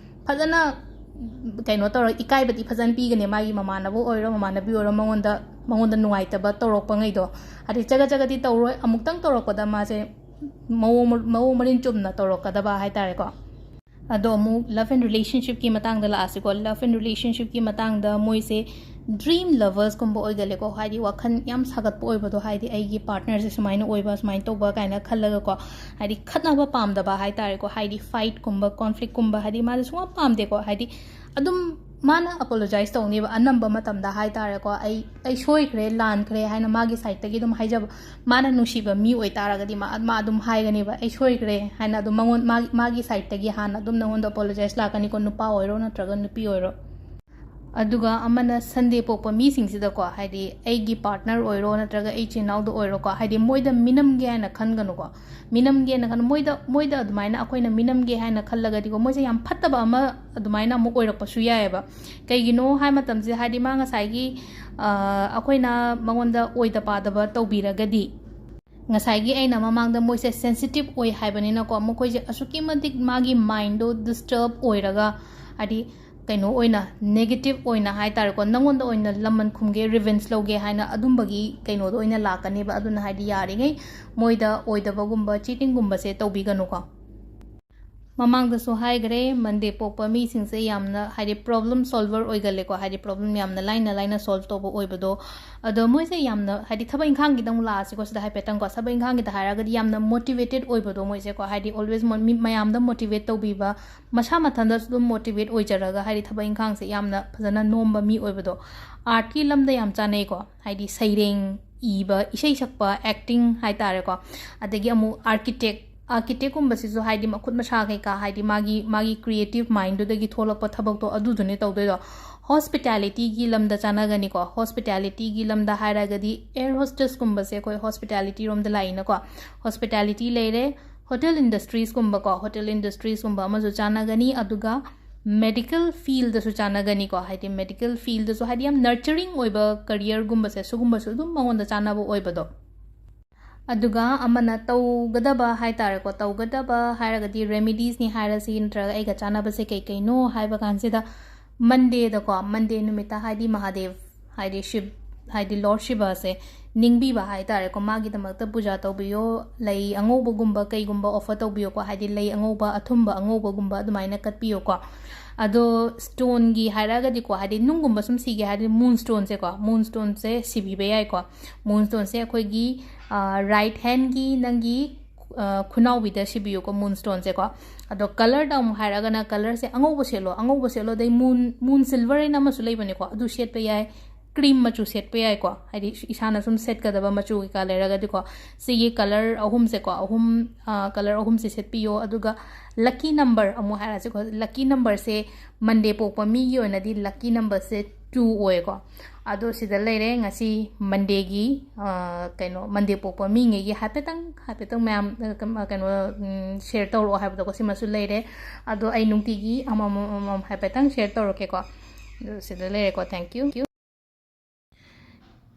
ꯐꯖꯅ ꯀꯩꯅꯣ ꯇꯧꯔ ꯏꯀꯥꯏꯕꯗꯤ ꯐꯖꯅ ꯄꯤꯒꯅꯤ꯫ ꯃꯥꯒꯤ ꯃꯃꯥꯟꯅꯕ ꯑꯣꯏꯔꯣ, ꯃꯃꯥꯟꯅꯕꯤ ꯑꯣꯏꯔꯣ, ꯃꯉꯣꯟꯗ ꯃꯉꯣꯟꯗ ꯅꯨꯡꯉꯥꯏꯇꯕ ꯇꯧꯔꯛꯄꯉꯩꯗꯣ, ꯍꯥꯏꯗꯤ ꯆꯒꯠ ꯆꯒꯠꯇꯤ ꯇꯧꯔꯣꯏ, ꯑꯃꯨꯛꯇꯪ ꯇꯧꯔꯛꯄꯗ ꯃꯥꯁꯦ ꯃꯑꯣꯡ ꯃꯑꯣꯡ ꯃꯔꯤꯟ ꯆꯨꯝꯅ ꯇꯧꯔꯛꯀꯗꯕ ꯍꯥꯏꯇꯥꯔꯦꯀꯣ꯫ ꯑꯗꯣ ꯑꯃꯨꯛ love and relationshipꯀꯤ ꯃꯇꯥꯡꯗ ꯂꯥꯛꯑꯁꯤꯀꯣ꯫ Love and relationshipꯀꯤ ꯃꯇꯥꯡꯗ ꯃꯣꯏꯁꯦ dream loversꯀꯨꯝꯕ ꯑꯣꯏꯒꯜꯂꯦꯀꯣ꯫ ꯍꯥꯏꯗꯤ ꯋꯥꯈꯜ ꯌꯥꯝ ꯁꯥꯒꯠꯄ ꯑꯣꯏꯕꯗꯣ, ꯍꯥꯏꯗꯤ ꯑꯩꯒꯤ partnerꯁꯦ ꯁꯨꯃꯥꯏꯅ ꯑꯣꯏꯕ, ꯁꯨꯃꯥꯏꯅ ꯇꯧꯕ ꯀꯥꯏꯅ ꯈꯜꯂꯒꯀꯣ꯫ ꯍꯥꯏꯗꯤ ꯈꯠꯅꯕ ꯄꯥꯝꯗꯕ ꯍꯥꯏꯇꯥꯔꯦꯀꯣ꯫ ꯍꯥꯏꯗꯤ fightꯀꯨꯝꯕ, conflictꯀꯨꯝꯕ, ꯍꯥꯏꯗꯤ ꯃꯥꯁꯦ ꯁꯨꯡꯄꯥꯝ ꯄꯥꯝꯗꯦꯀꯣ꯫ ꯍꯥꯏꯗꯤ ꯑꯗꯨꯝ ꯃꯥꯅ apologize ꯇꯧꯅꯦꯕ ꯑꯅꯝꯕ ꯃꯇꯝꯗ ꯍꯥꯏꯇꯥꯔꯦꯀꯣ꯫ "ꯑꯩ, ꯑꯩ ꯁꯣꯏꯈ꯭ꯔꯦ, ꯂꯥꯟꯈ꯭ꯔꯦ" ꯍꯥꯏꯅ ꯃꯥꯒꯤ sideꯇꯒꯤ ꯑꯗꯨꯝ ꯍꯥꯏꯖꯕ꯫ ꯃꯥꯅ ꯅꯨꯡꯁꯤꯕ ꯃꯤ ꯑꯣꯏꯇꯥꯔꯒꯗꯤ ꯃꯥ, ꯃꯥ ꯑꯗꯨꯝ ꯍꯥꯏꯒꯅꯦꯕ, "ꯑꯩ ꯁꯣꯏꯈ꯭ꯔꯦ" ꯍꯥꯏꯅ ꯑꯗꯨꯝ ꯃꯉꯣꯟ-, ꯃꯥ-, ꯃꯥꯒꯤ sideꯇꯒꯤ ꯍꯥꯟꯅ ꯑꯗꯨꯝ ꯅꯉꯣꯟꯗ apologize ꯂꯥꯛꯀꯅꯤꯀꯣ, ꯅꯨꯄꯥ ꯑꯣꯏꯔꯣ ꯅꯠꯇ꯭ꯔꯒ ꯅꯨꯄꯤ ꯑꯣꯏꯔꯣ꯫ ꯑꯗꯨꯒ ꯑꯃꯅ Sunday ꯄꯣꯛꯄ ꯃꯤꯁꯤꯡꯁꯤꯗꯀꯣ, ꯍꯥꯏꯗꯤ ꯑꯩꯒꯤ partner ꯑꯣꯏꯔꯣ ꯅꯠꯇ꯭ꯔꯒ ꯑꯩ ꯏꯆꯤꯟ ꯏꯅꯥꯎꯗ ꯑꯣꯏꯔꯣꯀꯣ, ꯍꯥꯏꯗꯤ ꯃꯣꯏꯗ ꯃꯤꯅꯝꯒꯦ ꯍꯥꯏꯅ ꯈꯟꯒꯅꯨꯀꯣ꯫ ꯃꯤꯅꯝꯒꯦꯅ ꯈꯟ-, ꯃꯣꯏꯗ, ꯃꯣꯏꯗ ꯑꯗꯨꯃꯥꯏꯅ ꯑꯩꯈꯣꯏꯅ ꯃꯤꯅꯝꯒꯦ ꯍꯥꯏꯅ ꯈꯜꯂꯒꯗꯤꯀꯣ, ꯃꯣꯏꯁꯦ ꯌꯥꯝ ꯐꯠꯇꯕ ꯑꯃ ꯑꯗꯨꯃꯥꯏꯅ ꯑꯃꯨꯛ ꯑꯣꯏꯔꯛꯄꯁꯨ ꯌꯥꯏꯑꯕ꯫ ꯀꯩꯒꯤꯅꯣ ꯍꯥꯏ ꯃꯇꯝꯁꯤꯗ, ꯍꯥꯏꯗꯤ ꯃꯥ ꯉꯁꯥꯏꯒꯤ, ꯑ, ꯑꯩꯈꯣꯏꯅ ꯃꯉꯣꯟꯗ ꯑꯣꯏꯗ ꯄꯥꯗꯕ ꯇꯧꯕꯤꯔꯒꯗꯤ, ꯉꯁꯥꯏꯒꯤ ꯑꯩꯅ ꯃꯃꯥꯡꯗ ꯃꯣꯏꯁꯦ sensitive ꯑꯣꯏ ꯍꯥꯏꯕꯅꯤꯅꯀꯣ, ꯃꯈꯣꯏꯁꯦ ꯑꯁꯨꯛꯀꯤ ꯃꯇꯤꯛ ꯃꯥꯒꯤ mindꯗꯣ disturb ꯑꯣꯏꯔꯒ, ꯍꯥꯏꯗꯤ ꯀꯩꯅꯣ ꯑꯣꯏꯅ, negative ꯑꯣꯏꯅ ꯍꯥꯏꯇꯥꯔꯦꯀꯣ, ꯅꯪꯉꯣꯟꯗ ꯑꯣꯏꯅ ꯂꯃꯟ ꯈꯨꯝꯒꯦ, revenge ꯂꯧꯒꯦ ꯍꯥꯏꯅ ꯑꯗꯨꯝꯕꯒꯤ ꯀꯩꯅꯣꯗꯣ ꯑꯣꯏꯅ ꯂꯥꯛꯀꯅꯦꯕ꯫ ꯑꯗꯨꯅ ꯍꯥꯏꯗꯤ ꯌꯥꯔꯤꯉꯩ ꯃꯣꯏꯗ ꯑꯣꯏꯗꯕꯒꯨꯝꯕ, cheatingꯒꯨꯝꯕꯁꯦ ꯇꯧꯕꯤꯒꯅꯨꯀꯣ꯫ ꯃꯃꯥꯡꯗꯁꯨ ꯍꯥꯏꯈ꯭ꯔꯦ, Monday ꯄꯣꯛꯄ ꯃꯤꯁꯤꯡꯁꯦ ꯌꯥꯝꯅ ꯍꯥꯏꯗꯤ problem solver ꯑꯣꯏꯒꯜꯂꯦꯀꯣ, ꯍꯥꯏꯗꯤ problem ꯌꯥꯝꯅ ꯂꯥꯏꯅ ꯂꯥꯏꯅ solve ꯇꯧꯕ ꯑꯣꯏꯕꯗꯣ꯫ ꯑꯗꯣ ꯃꯣꯏꯁꯦ ꯌꯥꯝꯅ ꯍꯥꯏꯗꯤ ꯊꯕꯛ ꯏꯪꯈꯥꯡꯒꯤꯗ ꯑꯃꯨꯛ ꯂꯥꯛꯑꯁꯤꯀꯣ, ꯁꯤꯗ ꯍꯥꯏꯐꯦꯠꯇꯪꯀꯣ꯫ ꯊꯕꯛ ꯏꯪꯈꯥꯡꯒꯤꯗ ꯍꯥꯏꯔꯒꯗꯤ ꯌꯥꯝꯅ motivated ꯑꯣꯏꯕꯗꯣ ꯃꯣꯏꯁꯦꯀꯣ, ꯍꯥꯏꯗꯤ always ꯃꯣ-, ꯃꯤ ꯃꯌꯥꯝꯗ motivate ꯇꯧꯕꯤꯕ, ꯃꯁꯥ ꯃꯊꯟꯗꯁꯨ ꯑꯗꯨꯝ motivate ꯑꯣꯏꯖꯔꯒ ꯍꯥꯏꯗꯤ ꯊꯕꯛ ꯏꯪꯈꯥꯡꯁꯦ ꯌꯥꯝꯅ ꯐꯖꯅ ꯅꯣꯝꯕ ꯃꯤ ꯑꯣꯏꯕꯗꯣ꯫ Artꯀꯤ ꯂꯝꯗ ꯌꯥꯝ ꯆꯥꯅꯩꯀꯣ, ꯍꯥꯏꯗꯤ ꯁꯩꯔꯦꯡ ꯏꯕ, ꯏꯁꯩ ꯁꯛꯄ, acting ꯍꯥꯏꯇꯥꯔꯦꯀꯣ꯫ ꯑꯗꯒꯤ ꯑꯃꯨꯛ architect, architectꯀꯨꯝꯕꯁꯤꯁꯨ ꯍꯥꯏꯗꯤ ꯃꯈꯨꯠ ꯃꯁꯥ ꯀꯩꯀꯥ, ꯍꯥꯏꯗꯤ ꯃꯥꯒꯤ, ꯃꯥꯒꯤ creative mindꯗꯨꯗꯒꯤ ꯊꯣꯛꯂꯛꯄ ꯊꯕꯛꯇꯣ ꯑꯗꯨꯗꯨꯅꯦ ꯇꯧꯗꯣꯏꯗꯣ꯫ Hospitalityꯒꯤ ꯂꯝꯗ ꯆꯥꯅꯒꯅꯤꯀꯣ꯫ Hospitalityꯒꯤ ꯂꯝꯗ ꯍꯥꯏꯔꯒꯗꯤ air hostessꯀꯨꯝꯕꯁꯦ ꯑꯩꯈꯣꯏ hospitality ꯔꯣꯝꯗ ꯂꯥꯛꯏꯅꯀꯣ꯫ Hospitality ꯂꯩꯔꯦ, hotel industriesꯀꯨꯝꯕꯀꯣ, hotel industriesꯀꯨꯝꯕ ꯑꯃꯁꯨ ꯆꯥꯅꯒꯅꯤ꯫ ꯑꯗꯨꯒ medical fieldꯗꯁꯨ ꯆꯥꯅꯒꯅꯤꯀꯣ, ꯍꯥꯏꯗꯤ medical fieldꯗꯁꯨ, ꯍꯥꯏꯗꯤ ꯌꯥꯝ nurturing ꯑꯣꯏꯕ careerꯒꯨꯝꯕꯁꯦ, ꯁꯤꯒꯨꯝꯕꯁꯨ ꯑꯗꯨꯝ ꯃꯉꯣꯟꯗ ꯆꯥꯅꯕ ꯑꯣꯏꯕꯗꯣ꯫ ꯑꯗꯨꯒ ꯑꯃꯅ ꯇꯧꯒꯗꯕ ꯍꯥꯏꯇꯥꯔꯦꯀꯣ, ꯇꯧꯒꯗꯕ ꯍꯥꯏꯔꯒꯗꯤ remediesꯅꯤ ꯍꯥꯏꯔꯁꯤ, ꯅꯠꯇ꯭ꯔꯒ ꯑꯩꯒ ꯆꯥꯅꯕꯁꯦ ꯀꯩ ꯀꯩꯅꯣ ꯍꯥꯏꯕ ꯀꯥꯟꯁꯤꯗ, Mondayꯗꯀꯣ, Monday ꯅꯨꯃꯤꯠꯇ ꯍꯥꯏꯗꯤ ꯃꯍꯥꯗꯦꯕ, ꯍꯥꯏꯗꯤ ꯁꯤꯕ, ꯍꯥꯏꯗꯤ Lord Shivaꯁꯦ ꯅꯤꯡꯕꯤꯕ ꯍꯥꯏꯇꯥꯔꯦꯀꯣ, ꯃꯥꯒꯤꯗꯃꯛꯇ ꯄꯨꯖꯥ ꯇꯧꯕꯤꯌꯣ, ꯂꯩ ꯑꯉꯧꯕꯒꯨꯝꯕ ꯀꯩꯒꯨꯝꯕ offer ꯇꯧꯕꯤꯌꯣꯀꯣ, ꯍꯥꯏꯗꯤ ꯂꯩ ꯑꯉꯧꯕ, ꯑꯊꯨꯝꯕ ꯑꯉꯧꯕꯒꯨꯝꯕ ꯑꯗꯨꯃꯥꯏꯅ ꯀꯠꯄꯤꯌꯣꯀꯣ꯫ ꯑꯗꯣ stoneꯒꯤ ꯍꯥꯏꯔꯒꯗꯤꯀꯣ, ꯍꯥꯏꯗꯤ ꯅꯨꯡꯒꯨꯝꯕ ꯁꯨꯝ ꯁꯤꯒꯦ ꯍꯥꯏꯔꯗꯤ moonstoneꯁꯦꯀꯣ, moonstoneꯁꯦ ꯁꯤꯕꯤꯕ ꯌꯥꯏꯀꯣ꯫ Moonstoneꯁꯦ ꯑꯩꯈꯣꯏꯒꯤ, ꯑ, right handꯒꯤ ꯅꯪꯒꯤ, ꯑ, ꯈꯨꯅꯥꯎꯕꯤꯗ ꯁꯤꯕꯤꯌꯨꯀꯣ moonstoneꯁꯦꯀꯣ꯫ ꯑꯗꯣ colourꯗ ꯑꯃꯨꯛ ꯍꯥꯏꯔꯒꯅ colourꯁꯦ ꯑꯉꯧꯕ ꯁꯦꯠꯂꯣ, ꯑꯉꯧꯕ ꯁꯦꯠꯂꯣ, ꯑꯗꯩ moon, moon silver ꯍꯥꯏꯅ ꯑꯃꯁꯨ ꯂꯩꯕꯅꯦꯀꯣ, ꯑꯗꯨ ꯁꯦꯠꯄ ꯌꯥꯏ, cream ꯃꯆꯨ ꯁꯦꯠꯄ ꯌꯥꯏꯀꯣ, ꯍꯥꯏꯗꯤ ꯏꯁꯥꯅ ꯁꯨꯝ ꯁꯦꯠꯀꯗꯕ ꯃꯆꯨ ꯀꯩꯀꯥ ꯂꯩꯔꯒꯗꯤꯀꯣ꯫ ꯁꯤꯒꯤ colour ꯑꯍꯨꯝꯁꯦꯀꯣ, ꯑꯍꯨꯝ, ꯑ, colour ꯑꯍꯨꯝꯁꯦ ꯁꯦꯠꯄꯤꯌꯣ꯫ ꯑꯗꯨꯒ lucky number ꯑꯃꯨꯛ ꯍꯥꯏꯔꯁꯤꯀꯣ, lucky numberꯁꯦ Monday ꯄꯣꯛꯄ ꯃꯤꯒꯤ ꯑꯣꯏꯅꯗꯤ lucky numberꯁꯦ two ꯑꯣꯏꯌꯦꯀꯣ꯫ ꯑꯗꯣ ꯁꯤꯗ ꯂꯩꯔꯦ ꯉꯁꯤ Mondayꯒꯤ, ꯑ, ꯀꯩꯅꯣ, Monday ꯄꯣꯛꯄ ꯃꯤꯉꯩꯒꯤ ꯍꯥꯏꯐꯦꯠꯇꯪ, ꯍꯥꯏꯐꯦꯠꯇꯪ ꯃꯌꯥꯝ, ꯑ, ꯀꯩꯅꯣ, ꯎꯝ, share ꯇꯧꯔꯛꯑꯣ ꯍꯥꯏꯕꯗꯣꯀꯣ, ꯁꯤꯃꯁꯨ ꯂꯩꯔꯦ꯫ ꯑꯗꯣ ꯑꯩ ꯅꯨꯡꯇꯤꯒꯤ ꯑꯃꯃꯝ, ꯑꯃꯃꯝ ꯍꯥꯏꯐꯦꯠꯇꯪ share ꯇꯧꯔꯛꯀꯦꯀꯣ꯫ ꯑꯗꯣ ꯁꯤꯗ ꯂꯩꯔꯦꯀꯣ, thank you꯫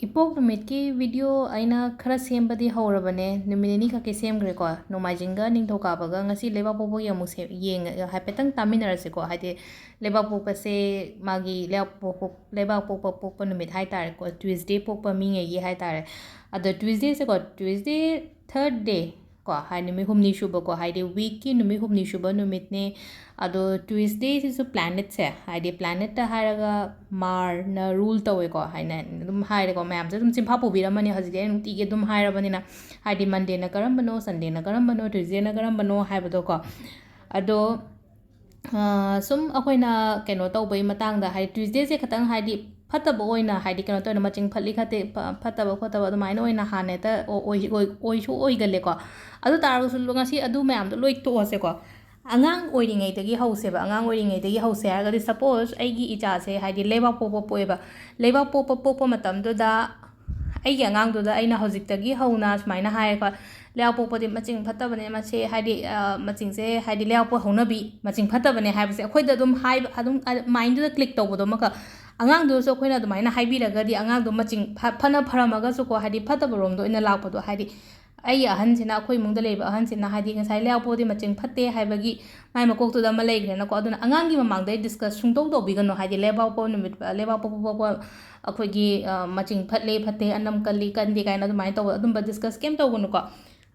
ꯏꯄꯣꯛ ꯅꯨꯃꯤꯠꯀꯤ video ꯑꯩꯅ ꯈꯔ ꯁꯦꯝꯕꯗꯤ ꯍꯧꯔꯕꯅꯦ, ꯅꯨꯃꯤꯠ ꯅꯤꯅꯤ ꯈꯛꯀꯤ ꯁꯦꯝꯈ꯭ꯔꯦꯀꯣ꯫ ꯅꯣꯡꯃꯥꯏꯖꯤꯡꯒ ꯅꯤꯡꯊꯧꯀꯥꯕꯒ ꯉꯁꯤ ꯂꯩꯕꯥꯛꯄꯣꯛꯄꯒꯤ ꯑꯃꯨꯛ ꯁꯦꯝ-, ꯌꯦꯡꯉ-, ꯍꯥꯏꯐꯦꯠꯇꯪ ꯇꯥꯃꯤꯟꯅꯔꯁꯤꯀꯣ꯫ ꯍꯥꯏꯗꯤ ꯂꯩꯕꯥꯛꯄꯣꯛꯄꯁꯦ ꯃꯥꯒꯤ ꯂꯩꯕꯥꯛꯄꯣꯛꯄ, ꯂꯩꯕꯥꯛꯄꯣꯛꯄ ꯄꯣꯛꯄ ꯅꯨꯃꯤꯠ ꯍꯥꯏꯇꯥꯔꯦꯀꯣ, Tuesday ꯄꯣꯛꯄ ꯃꯤꯉꯩꯒꯤ ꯍꯥꯏꯇꯥꯔꯦ꯫ ꯑꯗꯣ Tuesdayꯁꯦꯀꯣ, Tuesday third day ꯀꯣ, ꯍꯥꯏ ꯅꯨꯃꯤꯠ ꯍꯨꯝꯅꯤ ꯁꯨꯕꯀꯣ, ꯍꯥꯏꯗꯤ weekꯀꯤ ꯅꯨꯃꯤꯠ ꯍꯨꯝꯅꯤ ꯁꯨꯕ ꯅꯨꯃꯤꯠꯅꯦ꯫ ꯑꯗꯣ Tuesdayꯁꯤꯁꯨ planetꯁꯦ, ꯍꯥꯏꯗꯤ planetꯇ ꯍꯥꯏꯔꯒ ꯃꯥꯔꯅ rule ꯇꯧꯋꯦꯀꯣ, ꯍꯥꯏꯅ ꯑꯗꯨꯝ ꯍꯥꯏꯔꯦꯀꯣ, ꯃꯌꯥꯝꯁꯦ ꯑꯗꯨꯝ ꯆꯤꯟꯐꯥ ꯄꯨꯕꯤꯔꯝꯃꯅꯤ ꯍꯧꯖꯤꯛꯇꯤ ꯑꯩ ꯅꯨꯡꯇꯤꯒꯤ ꯑꯗꯨꯝ ꯍꯥꯏꯔꯕꯅꯤꯅ, ꯍꯥꯏꯗꯤ Mondayꯅ ꯀꯔꯝꯕꯅꯣ, Sundayꯅ ꯀꯔꯝꯕꯅꯣ, Tuesdayꯅ ꯀꯔꯝꯕꯅꯣ ꯍꯥꯏꯕꯗꯣꯀꯣ꯫ ꯑꯗꯣ, ꯑ, ꯁꯨꯝ ꯑꯩꯈꯣꯏꯅ ꯀꯩꯅꯣ ꯇꯧꯕꯩ ꯃꯇꯥꯡꯗ, ꯍꯥꯏꯗꯤ Tuesdayꯁꯦ ꯈꯇꯪ, ꯍꯥꯏꯗꯤ ꯐꯠꯇꯕ ꯑꯣꯏꯅ, ꯍꯥꯏꯗꯤ ꯀꯩꯅꯣ ꯇꯧꯅ ꯃꯆꯤꯡ ꯐꯠꯂꯤ ꯈꯠꯇꯦ, ꯐ-, ꯐꯠꯇꯕ ꯈꯣꯠꯇꯕ ꯑꯗꯨꯃꯥꯏꯅ ꯑꯣꯏꯅ ꯍꯥꯟꯅ ꯍꯦꯛꯇ ꯑꯣ-, ꯑꯣꯏ-, ꯑꯣꯏ-, ꯑꯣꯏꯁꯨ ꯑꯣꯏꯒꯜꯂꯦꯀꯣ꯫ ꯑꯗꯨ ꯇꯥꯔꯒꯁꯨ ꯂꯣ-, ꯉꯁꯤ ꯑꯗꯨ ꯃꯌꯥꯝꯗꯣ ꯂꯣꯏ ꯇꯣꯛꯑꯁꯦꯀꯣ꯫ ꯑꯉꯥꯡ ꯑꯣꯏꯔꯤꯉꯩꯗꯒꯤ ꯍꯧꯁꯦꯕ, ꯑꯉꯥꯡ ꯑꯣꯏꯔꯤꯉꯩꯗꯒꯤ ꯍꯧꯁꯦ ꯍꯥꯏꯔꯒꯗꯤ, suppose ꯑꯩꯒꯤ ꯏꯆꯥꯁꯦ, ꯍꯥꯏꯗꯤ ꯂꯩꯕꯥꯛ ꯄꯣꯛꯄ ꯄꯣꯛꯑꯦꯕ, ꯂꯩꯕꯥꯛ ꯄꯣꯛꯄ ꯄꯣꯛꯄ ꯃꯇꯝꯗꯨꯗ ꯑꯩꯒꯤ ꯑꯉꯥꯡꯗꯨꯗ ꯑꯩꯅ ꯍꯧꯖꯤꯛꯇꯒꯤ ꯍꯧꯅ ꯁꯨꯃꯥꯏꯅ ꯍꯥꯏꯔꯦꯀꯣ, "ꯂꯩꯕꯥꯛ ꯄꯣꯛꯄꯗꯤ ꯃꯆꯤꯡ ꯐꯠꯇꯕꯅꯦ, ꯃꯁꯤ ꯍꯥꯏꯗꯤ, ꯑ, ꯃꯆꯤꯡꯁꯦ ꯍꯥꯏꯗꯤ ꯂꯩꯕꯥꯛ ꯄꯣꯛꯄ ꯍꯧꯅꯕꯤ ꯃꯆꯤꯡ ꯐꯠꯇꯕꯅꯦ" ꯍꯥꯏꯕꯁꯦ ꯑꯩꯈꯣꯏꯗ ꯑꯗꯨꯝ ꯍꯥꯏꯕ, ꯑꯗꯨꯝ, ꯑ, mindꯗꯨꯗ click ꯇꯧꯕꯗꯣ ꯑꯃꯈꯛ, ꯑꯉꯥꯡꯗꯨꯗꯁꯨ ꯑꯩꯈꯣꯏꯅ ꯑꯗꯨꯃꯥꯏꯅ ꯍꯥꯏꯕꯤꯔꯒꯗꯤ ꯑꯉꯥꯡꯗꯣ ꯃꯆꯤꯡ ꯐ-, ꯐꯅ ꯐꯔꯝꯃꯒꯁꯨꯀꯣ, ꯍꯥꯏꯗꯤ ꯐꯠꯇꯕ ꯔꯣꯝꯗ ꯑꯣꯏꯅ ꯂꯥꯛꯄꯗꯣ, ꯍꯥꯏꯗꯤ ꯑꯩꯒꯤ ꯑꯍꯟꯁꯤꯅ, ꯑꯩꯈꯣꯏ ꯏꯃꯨꯡꯗ ꯂꯩꯕ ꯑꯍꯟꯁꯤꯅ, ꯍꯥꯏꯗꯤ, ꯉꯁꯥꯏ ꯂꯩꯕꯥꯛꯄꯣꯛꯄꯗꯤ ꯃꯆꯤꯡ ꯐꯠꯇꯦ ꯍꯥꯏꯕꯒꯤ ꯃꯥꯏ ꯃꯀꯣꯛꯇꯨꯗ ꯑꯃ ꯂꯩꯈ꯭ꯔꯦꯅꯀꯣ꯫ ꯑꯗꯨꯅ ꯑꯉꯥꯡꯒꯤ ꯃꯃꯥꯡꯗ discuss ꯁꯨꯡꯇꯧ ꯇꯧꯕꯤꯒꯅꯨ, ꯍꯥꯏꯗꯤ, ꯂꯩꯕꯥꯛꯄꯣꯛꯄ ꯅꯨꯃꯤꯠ, ꯂꯩꯕꯥꯛꯄꯣꯛꯄ ꯄꯣꯛꯄ ꯑꯩꯈꯣꯏꯒꯤ, ꯑ, ꯃꯆꯤꯡ ꯐꯠꯂꯦ ꯐꯠꯇꯦ, ꯑꯅꯝ ꯀꯜꯂꯤ ꯀꯟꯗꯦ ꯀꯥꯏꯅ ꯑꯗꯨꯃꯥꯏꯅ ꯇꯧꯕ, ꯑꯗꯨꯝꯕ discuss ꯀꯩꯝ ꯇꯧꯒꯅꯨꯀꯣ꯫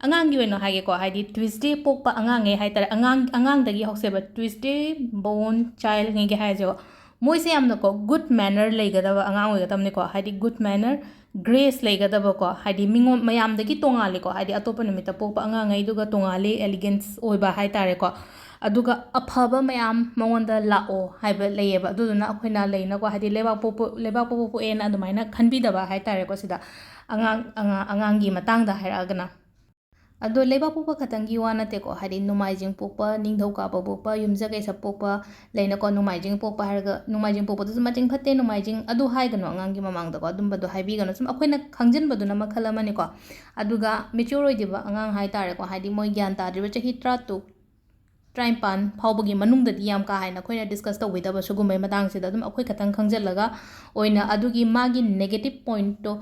ꯑꯉꯥꯡꯒꯤ ꯑꯣꯏꯅ ꯍꯥꯏꯒꯦꯀꯣ, ꯍꯥꯏꯗꯤ, Tuesday ꯄꯣꯛꯄ ꯑꯉꯥꯡꯉꯩ ꯍꯥꯏ ꯇꯥꯔꯦ, ꯑꯉꯥꯡ, ꯑꯉꯥꯡꯗꯒꯤ ꯍꯧꯁꯦꯕ, Tuesday born child ꯉꯩꯒꯤ ꯍꯥꯏꯔꯁꯦꯕ꯫ ꯃꯣꯏꯁꯦ ꯌꯥꯝꯅꯀꯣ, good manner ꯂꯩꯒꯗꯕ ꯑꯉꯥꯡ ꯑꯣꯏꯒꯗꯕꯅꯤꯀꯣ, ꯍꯥꯏꯗꯤ, good manner, grace ꯂꯩꯒꯗꯕꯀꯣ, ꯍꯥꯏꯗꯤ, ꯃꯤꯉꯣꯟ, ꯃꯌꯥꯝꯗꯒꯤ ꯇꯣꯉꯥꯜꯂꯤꯀꯣ, ꯍꯥꯏꯗꯤ, ꯑꯇꯣꯞꯄ ꯅꯨꯃꯤꯠꯇ ꯄꯣꯛꯄ ꯑꯉꯥꯡꯉꯩꯗꯨꯒ ꯇꯣꯉꯥꯜꯂꯤ, elegance ꯑꯣꯏꯕ ꯍꯥꯏ ꯇꯥꯔꯦꯀꯣ꯫ ꯑꯗꯨꯒ ꯑꯐꯕ ꯃꯌꯥꯝ ꯃꯉꯣꯟꯗ ꯂꯥꯛꯑꯣ ꯍꯥꯏꯕ ꯂꯩꯌꯦꯕ꯫ ꯑꯗꯨꯗꯨꯅ ꯑꯩꯈꯣꯏꯅ ꯂꯩꯅꯀꯣ, ꯍꯥꯏꯗꯤ, ꯂꯩꯕꯥꯛꯄꯣꯛꯄ, ꯂꯩꯕꯥꯛꯄꯣꯛꯄ ꯄꯣꯛꯑꯦꯅ ꯑꯗꯨꯃꯥꯏꯅ ꯈꯟꯕꯤꯗꯕ ꯍꯥꯏ ꯇꯥꯔꯦꯀꯣ, ꯁꯤꯗ ꯑꯉꯥꯡ, ꯑꯉꯥꯡ, ꯑꯉꯥꯡꯒꯤ ꯃꯇꯥꯡꯗ ꯍꯥꯏꯔꯛꯑꯒꯅ꯫ ꯑꯗꯣ ꯂꯩꯕꯥꯛꯄꯣꯛꯄ ꯈꯛꯇꯪꯒꯤ ꯋꯥ ꯅꯠꯇꯦꯀꯣ, ꯍꯥꯏꯗꯤ, ꯅꯣꯡꯃꯥꯏꯖꯤꯡ ꯄꯣꯛꯄ, ꯅꯤꯡꯊꯧꯀꯥꯕ ꯄꯣꯛꯄ, ꯌꯨꯝꯖꯀꯩꯁ ꯄꯣꯛꯄ ꯂꯩꯅꯀꯣ꯫ ꯅꯣꯡꯃꯥꯏꯖꯤꯡ ꯄꯣꯛꯄ ꯍꯥꯏꯔꯒ, "ꯅꯣꯡꯃꯥꯏꯖꯤꯡ ꯄꯣꯛꯄꯗꯨꯁꯨ ꯃꯆꯤꯡ ꯐꯠꯇꯦ, ꯅꯣꯡꯃꯥꯏꯖꯤꯡ" ꯑꯗꯨ ꯍꯥꯏꯒꯅꯨ ꯑꯉꯥꯡꯒꯤ ꯃꯃꯥꯡꯗꯀꯣ꯫ ꯑꯗꯨꯝꯕꯗꯣ ꯍꯥꯏꯕꯤꯒꯅꯨ꯫ ꯁꯨꯝ ꯑꯩꯈꯣꯏꯅ ꯈꯪꯖꯤꯟꯕꯗꯨꯅ ꯃꯈꯜ ꯑꯃꯅꯤꯀꯣ꯫ ꯑꯗꯨꯒ mature ꯑꯣꯏꯗ꯭ꯔꯤꯕ ꯑꯉꯥꯡ ꯍꯥꯏ ꯇꯥꯔꯦꯀꯣ, ꯍꯥꯏꯗꯤ, ꯃꯣꯏ ꯒ꯭ꯌꯥꯟ ꯇꯥꯗ꯭ꯔꯤꯕ, ꯆꯍꯤ ꯇꯔꯥꯇꯔꯨꯛ, ꯇꯔꯥꯅꯤꯄꯥꯟ ꯐꯥꯎꯕꯒꯤ ꯃꯅꯨꯡꯗꯗꯤ ꯌꯥꯝ ꯀꯥ ꯍꯦꯟꯅ ꯑꯩꯈꯣꯏꯅ discuss ꯇꯧꯕꯤꯗꯕ ꯁꯤꯒꯨꯝꯕꯩ ꯃꯇꯥꯡꯁꯤꯗ꯫ ꯑꯗꯨꯝ ꯑꯩꯈꯣꯏ ꯈꯛꯇꯪ ꯈꯪꯖꯤꯜꯂꯒ ꯑꯣꯏꯅ ꯑꯗꯨꯒꯤ ꯃꯥꯒꯤ negative pointꯇꯣ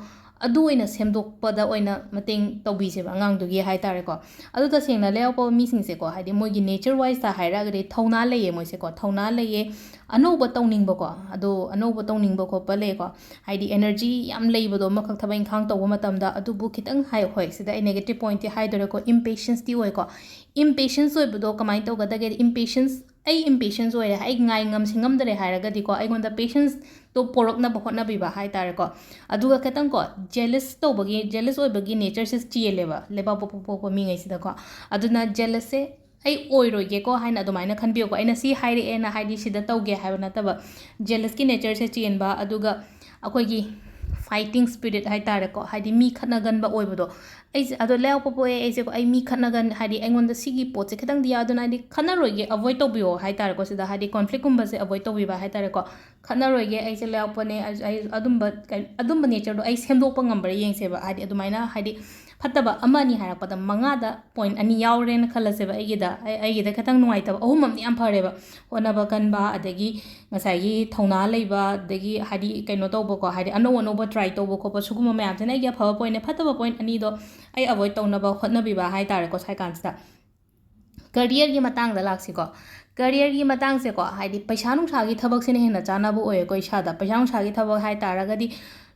ꯑꯗꯨ ꯑꯣꯏꯅ ꯁꯦꯝꯗꯣꯛꯄꯗ ꯑꯣꯏꯅ ꯃꯇꯦꯡ ꯇꯧꯕꯤꯁꯦꯕ ꯑꯉꯥꯡꯗꯨꯒꯤ ꯍꯥꯏ ꯇꯥꯔꯦꯀꯣ꯫ ꯑꯗꯨ ꯇꯁꯦꯡꯅ ꯂꯩꯕꯥꯛꯄꯣꯛꯄ ꯃꯤꯁꯤꯡꯁꯦꯀꯣ, ꯍꯥꯏꯗꯤ, ꯃꯣꯏꯒꯤ nature wiseꯇ ꯍꯥꯏꯔꯒꯗꯤ ꯊꯧꯅꯥ ꯂꯩꯌꯦ ꯃꯣꯏꯁꯦꯀꯣ, ꯊꯧꯅꯥ ꯂꯩꯌꯦ꯫ ꯑꯅꯧꯕ ꯇꯧꯅꯤꯡꯕꯀꯣ, ꯑꯗꯣ ꯑꯅꯧꯕ ꯇꯧꯅꯤꯡꯕ ꯈꯣꯠꯄ ꯂꯩꯀꯣ, ꯍꯥꯏꯗꯤ, energy ꯌꯥꯝ ꯂꯩꯕꯗꯣ ꯑꯃꯈꯛ ꯊꯕꯛ ꯏꯪꯈꯥꯡ ꯇꯧꯕ ꯃꯇꯝꯗ꯫ ꯑꯗꯨꯕꯨ ꯈꯤꯇꯪ ꯍꯥꯏ, ꯍꯣꯏ, ꯁꯤꯗ ꯑꯩ negative pointꯇꯤ ꯍꯥꯏꯗꯣꯔꯦꯀꯣ, impatienceꯇꯤ ꯑꯣꯏꯀꯣ꯫ Impatience ꯑꯣꯏꯕꯗꯣ ꯀꯃꯥꯏꯅ ꯇꯧꯒꯗꯒꯦ? Impatience, "ꯑꯩ impatience ꯑꯣꯏꯔꯦ, ꯑꯩ ꯉꯥꯏ ꯉꯝꯁꯤ ꯉꯝꯗꯔꯦ" ꯍꯥꯏꯔꯒꯗꯤꯀꯣ, ꯑꯩꯉꯣꯟꯗ patienceꯇꯣ ꯄꯣꯔꯛꯅꯕ ꯍꯣꯠꯅꯕꯤꯕ ꯍꯥꯏ ꯇꯥꯔꯦꯀꯣ꯫ ꯑꯗꯨꯒ ꯈꯤꯇꯪꯀꯣ, jealous ꯇꯧꯕꯒꯤ, jealous ꯑꯣꯏꯕꯒꯤ natureꯁꯦ ꯆꯦꯜꯂꯦꯕ ꯂꯩꯕꯥꯛꯄꯣꯛꯄ ꯄꯣꯛꯄ ꯃꯤꯉꯩꯁꯤꯗꯀꯣ꯫ ꯑꯗꯨꯅ jealousꯁꯦ "ꯑꯩ ꯑꯣꯏꯔꯣꯏꯒꯦꯀꯣ" ꯍꯥꯏꯅ ꯑꯗꯨꯃꯥꯏꯅ ꯈꯟꯕꯤꯌꯨꯀꯣ꯫ ꯑꯩꯅ ꯁꯤ ꯍꯥꯏꯔꯛꯑꯦꯅ, ꯍꯥꯏꯗꯤ, ꯁꯤꯗ ꯇꯧꯒꯦ ꯍꯥꯏꯕ ꯅꯠꯇꯕ, jealousꯀꯤ natureꯁꯦ ꯆꯦꯟꯕ, ꯑꯗꯨꯒ ꯑꯩꯈꯣꯏꯒꯤ fighting spirit ꯍꯥꯏ ꯇꯥꯔꯦꯀꯣ, ꯍꯥꯏꯗꯤ, ꯃꯤ ꯈꯠꯅꯒꯟꯕ ꯑꯣꯏꯕꯗꯣ꯫ ꯑꯩꯁꯦ ꯑꯗꯣ ꯂꯩꯕꯥꯛꯄꯣꯛꯄ ꯄꯣꯛꯑꯦ, ꯑꯩꯁꯦꯀꯣ, ꯑꯩ ꯃꯤ ꯈꯠꯅꯒꯟ-, ꯍꯥꯏꯗꯤ, ꯑꯩꯉꯣꯟꯗ ꯁꯤꯒꯤ ꯄꯣꯠꯁꯦ ꯈꯤꯇꯪꯗꯤ ꯌꯥꯎ-, ꯑꯗꯨꯅ, ꯍꯥꯏꯗꯤ, ꯈꯠꯅꯔꯣꯏꯒꯦ, avoid ꯇꯧꯕꯤꯌꯣ ꯍꯥꯏ ꯇꯥꯔꯦꯀꯣ꯫ ꯁꯤꯗ, ꯍꯥꯏꯗꯤ, conflictꯀꯨꯝꯕꯁꯦ avoid ꯇꯧꯕꯤꯕ ꯍꯥꯏ ꯇꯥꯔꯦꯀꯣ꯫ "ꯈꯠꯅꯔꯣꯏꯒꯦ, ꯑꯩꯁꯦ ꯂꯩꯕꯥꯛꯄꯣꯛꯄꯅꯦ, ꯑꯩ, ꯑꯩ ꯑꯗꯨꯝꯕ ꯀꯩ-, ꯑꯗꯨꯝꯕ natureꯗꯣ ꯑꯩ ꯁꯦꯝꯗꯣꯛꯄ ꯉꯝꯕ꯭ꯔꯥ ꯌꯦꯡꯁꯦꯕ"꯫ ꯍꯥꯏꯗꯤ, ꯑꯗꯨꯃꯥꯏꯅ, ꯍꯥꯏꯗꯤ, ꯐꯠꯇꯕ ꯑꯃ ꯑꯅꯤ ꯍꯥꯏꯔꯛꯄꯗ ꯃꯉꯥꯗ point ꯑꯅꯤ ꯌꯥꯎꯔꯦꯅ ꯈꯜꯂꯁꯦꯕ꯫ ꯑꯩꯒꯤꯗ ꯑꯩ- ꯑꯩꯒꯤꯗ ꯈꯤꯇꯪ ꯅꯨꯡꯉꯥꯏꯇꯕ ꯑꯍꯨꯝ ꯑꯃꯗꯤ ꯌꯥꯝ ꯐꯔꯦꯕ꯫ ꯍꯣꯠꯅꯕ ꯀꯟꯕ, ꯑꯗꯒꯤ ꯉꯁꯥꯏꯒꯤ ꯊꯧꯅꯥ ꯂꯩꯕ, ꯑꯗꯒꯤ ꯍꯥꯏꯗꯤ ꯀꯩꯅꯣ ꯇꯧꯕꯀꯣ, ꯍꯥꯏꯗꯤ ꯑꯅꯧ ꯑꯅꯧꯕ try ꯇꯧꯕ ꯈꯣꯠꯄ, ꯁꯤꯒꯨꯝꯕ ꯃꯌꯥꯝꯁꯤꯅ ꯑꯩꯒꯤ ꯑꯐꯕ pointꯅꯦ꯫ ꯐꯠꯇꯕ point ꯑꯅꯤꯗꯣ ꯑꯩ avoid ꯇꯧꯅꯕ ꯍꯣꯠꯅꯕꯤꯕ ꯍꯥꯏ ꯇꯥꯔꯦꯀꯣ ꯁ꯭ꯋꯥꯏ ꯀꯥꯟꯁꯤꯗ꯫ Careerꯒꯤ ꯃꯇꯥꯡꯗ ꯂꯥꯛꯁꯤꯀꯣ꯫ Careerꯒꯤ ꯃꯇꯥꯡꯁꯦꯀꯣ, ꯍꯥꯏꯗꯤ ꯄꯩꯁꯥ ꯅꯨꯡꯁꯥꯒꯤ ꯊꯕꯛꯁꯤꯅ ꯍꯦꯟꯅ ꯆꯥꯟꯅꯕ ꯑꯣꯏꯌꯦꯀꯣ ꯏꯁꯥꯗ꯫ ꯄꯩꯁꯥ ꯅꯨꯡꯁꯥꯒꯤ ꯊꯕꯛ ꯍꯥꯏ ꯇꯥꯔꯒꯗꯤ,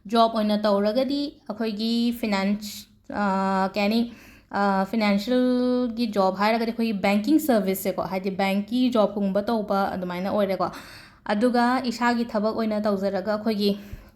job ꯑꯣꯏꯅ ꯇꯧꯔꯒꯗꯤ ꯑꯩꯈꯣꯏꯒꯤ finance, ꯑꯥ, ꯀꯩ ꯍꯥꯏꯅꯤ, ꯑꯥ, financialꯒꯤ job ꯍꯥꯏꯔꯒꯗꯤ ꯑꯩꯈꯣꯏꯒꯤ banking serviceꯁꯦꯀꯣ, ꯍꯥꯏꯗꯤ bankꯀꯤ jobꯀꯨꯝꯕ ꯇꯧꯕ ꯑꯗꯨꯃꯥꯏꯅ ꯑꯣꯏꯔꯦꯀꯣ꯫ ꯑꯗꯨꯒ ꯏꯁꯥꯒꯤ ꯊꯕꯛ ꯑꯣꯏꯅ ꯇꯧꯖꯔꯒ ꯑꯩꯈꯣꯏꯒꯤ